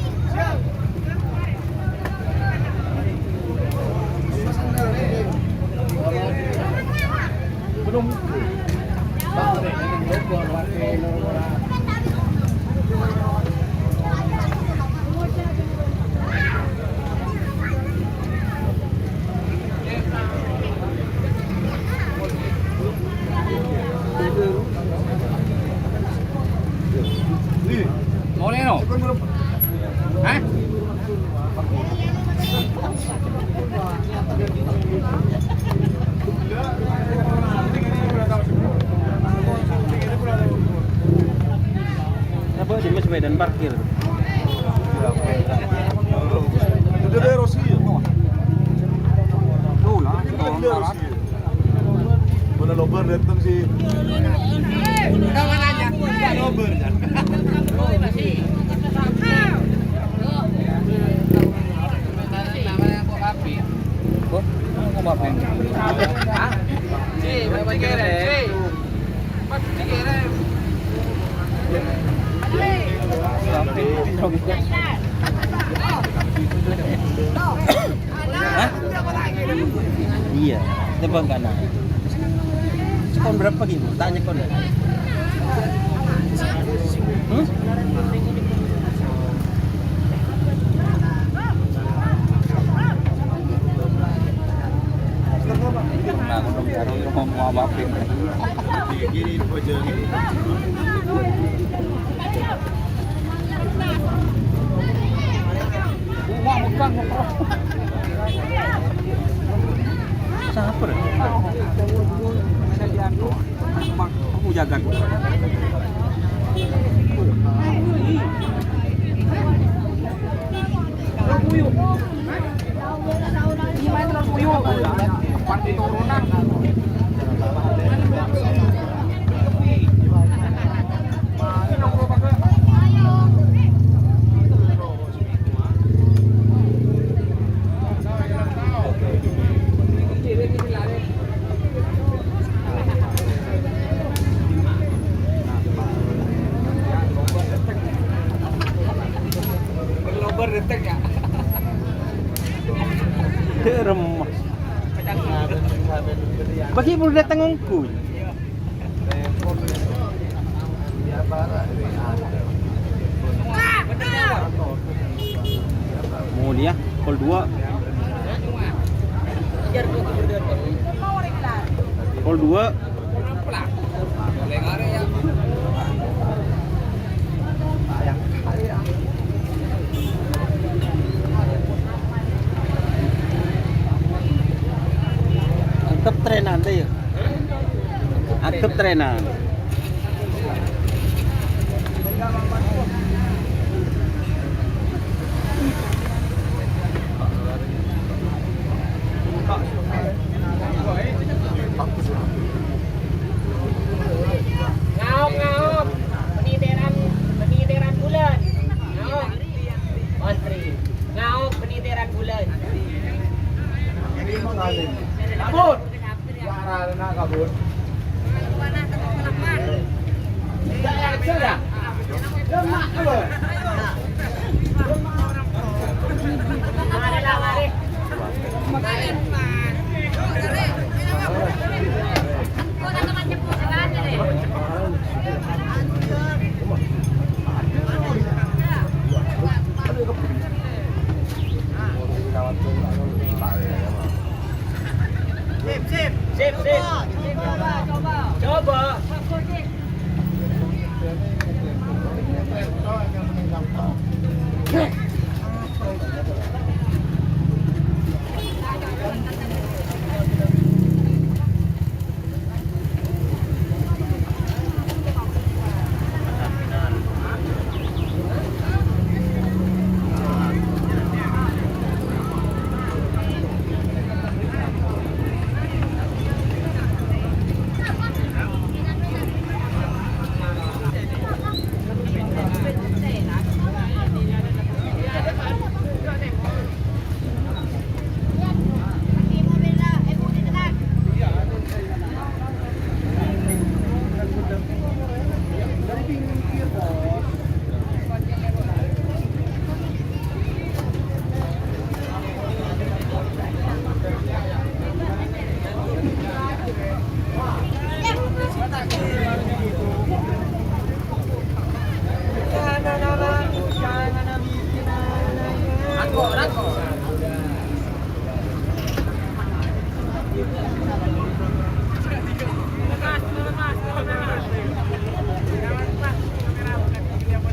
Molè, no? Hah? Apa sih, Mas, medan parkir? Itu dia Rosi ya? Tuh lah, itu dia Rosi. Mana lobar datang sih? Lobar ya. Kok? Kok maafin? Hah? Si, Mas Kere, si. Mas Kere. Hah? Iya, tembang kanan. Sekon berapa gitu? Tanya kon. Hmm? Nah, aku dong, baru ngomong apa-apa. Sapa, rè? Aku jaga. Bagi pun dateng ongghu. Mulia, kol dua. Kol dua. Antep trenan, yâ. Antep trenan. Ngaok, ngaok. Peniteran, peniteran bulân. Ngaok. Antri. Ngaok peniteran bulân. Kabut. Sip, sip. Coba, coba, coba. Coba.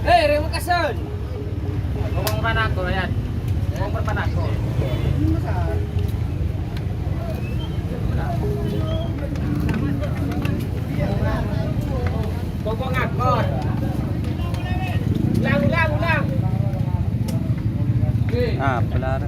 Hei, reng Mekasan. Ngomong Panako, Yan. Ngomong Panako. Ngomong Akor. Ulang, ulang, ulang. Ah, benar.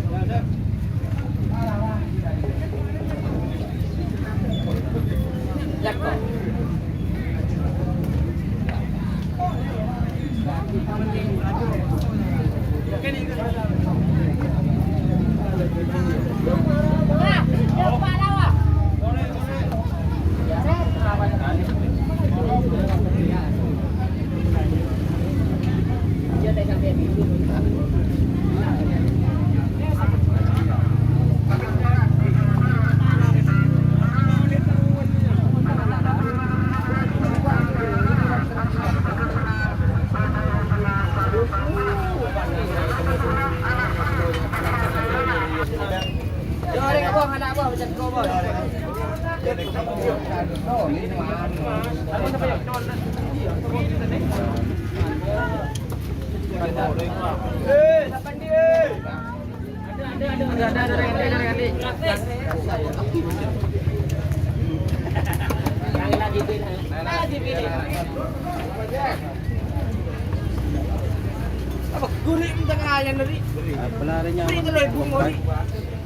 Apa gurih minta kaya neri? Apa larinya? Beri telur bung, Mori.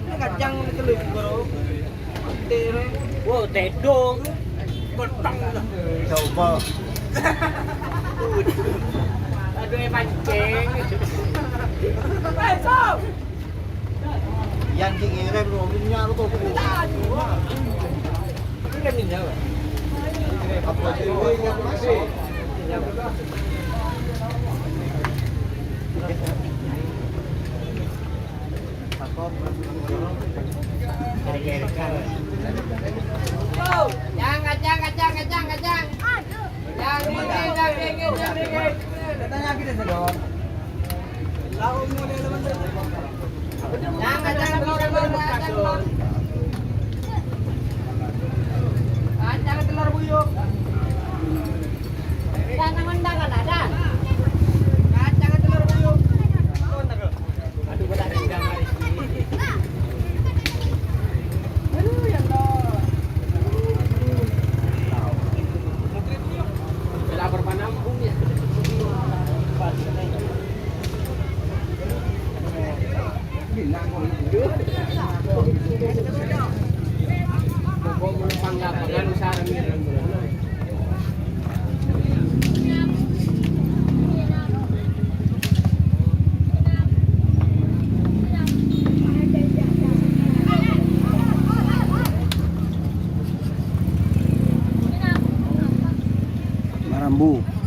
Ini kacang telur bung, Bro. Wow, tedong. Petang lah. Coba. Aduh, eh, pancing. Eh, Sob. Yang dikirim rominya lu tuh. Ini kan ini, ya, Pak? Apa sih? Marambu.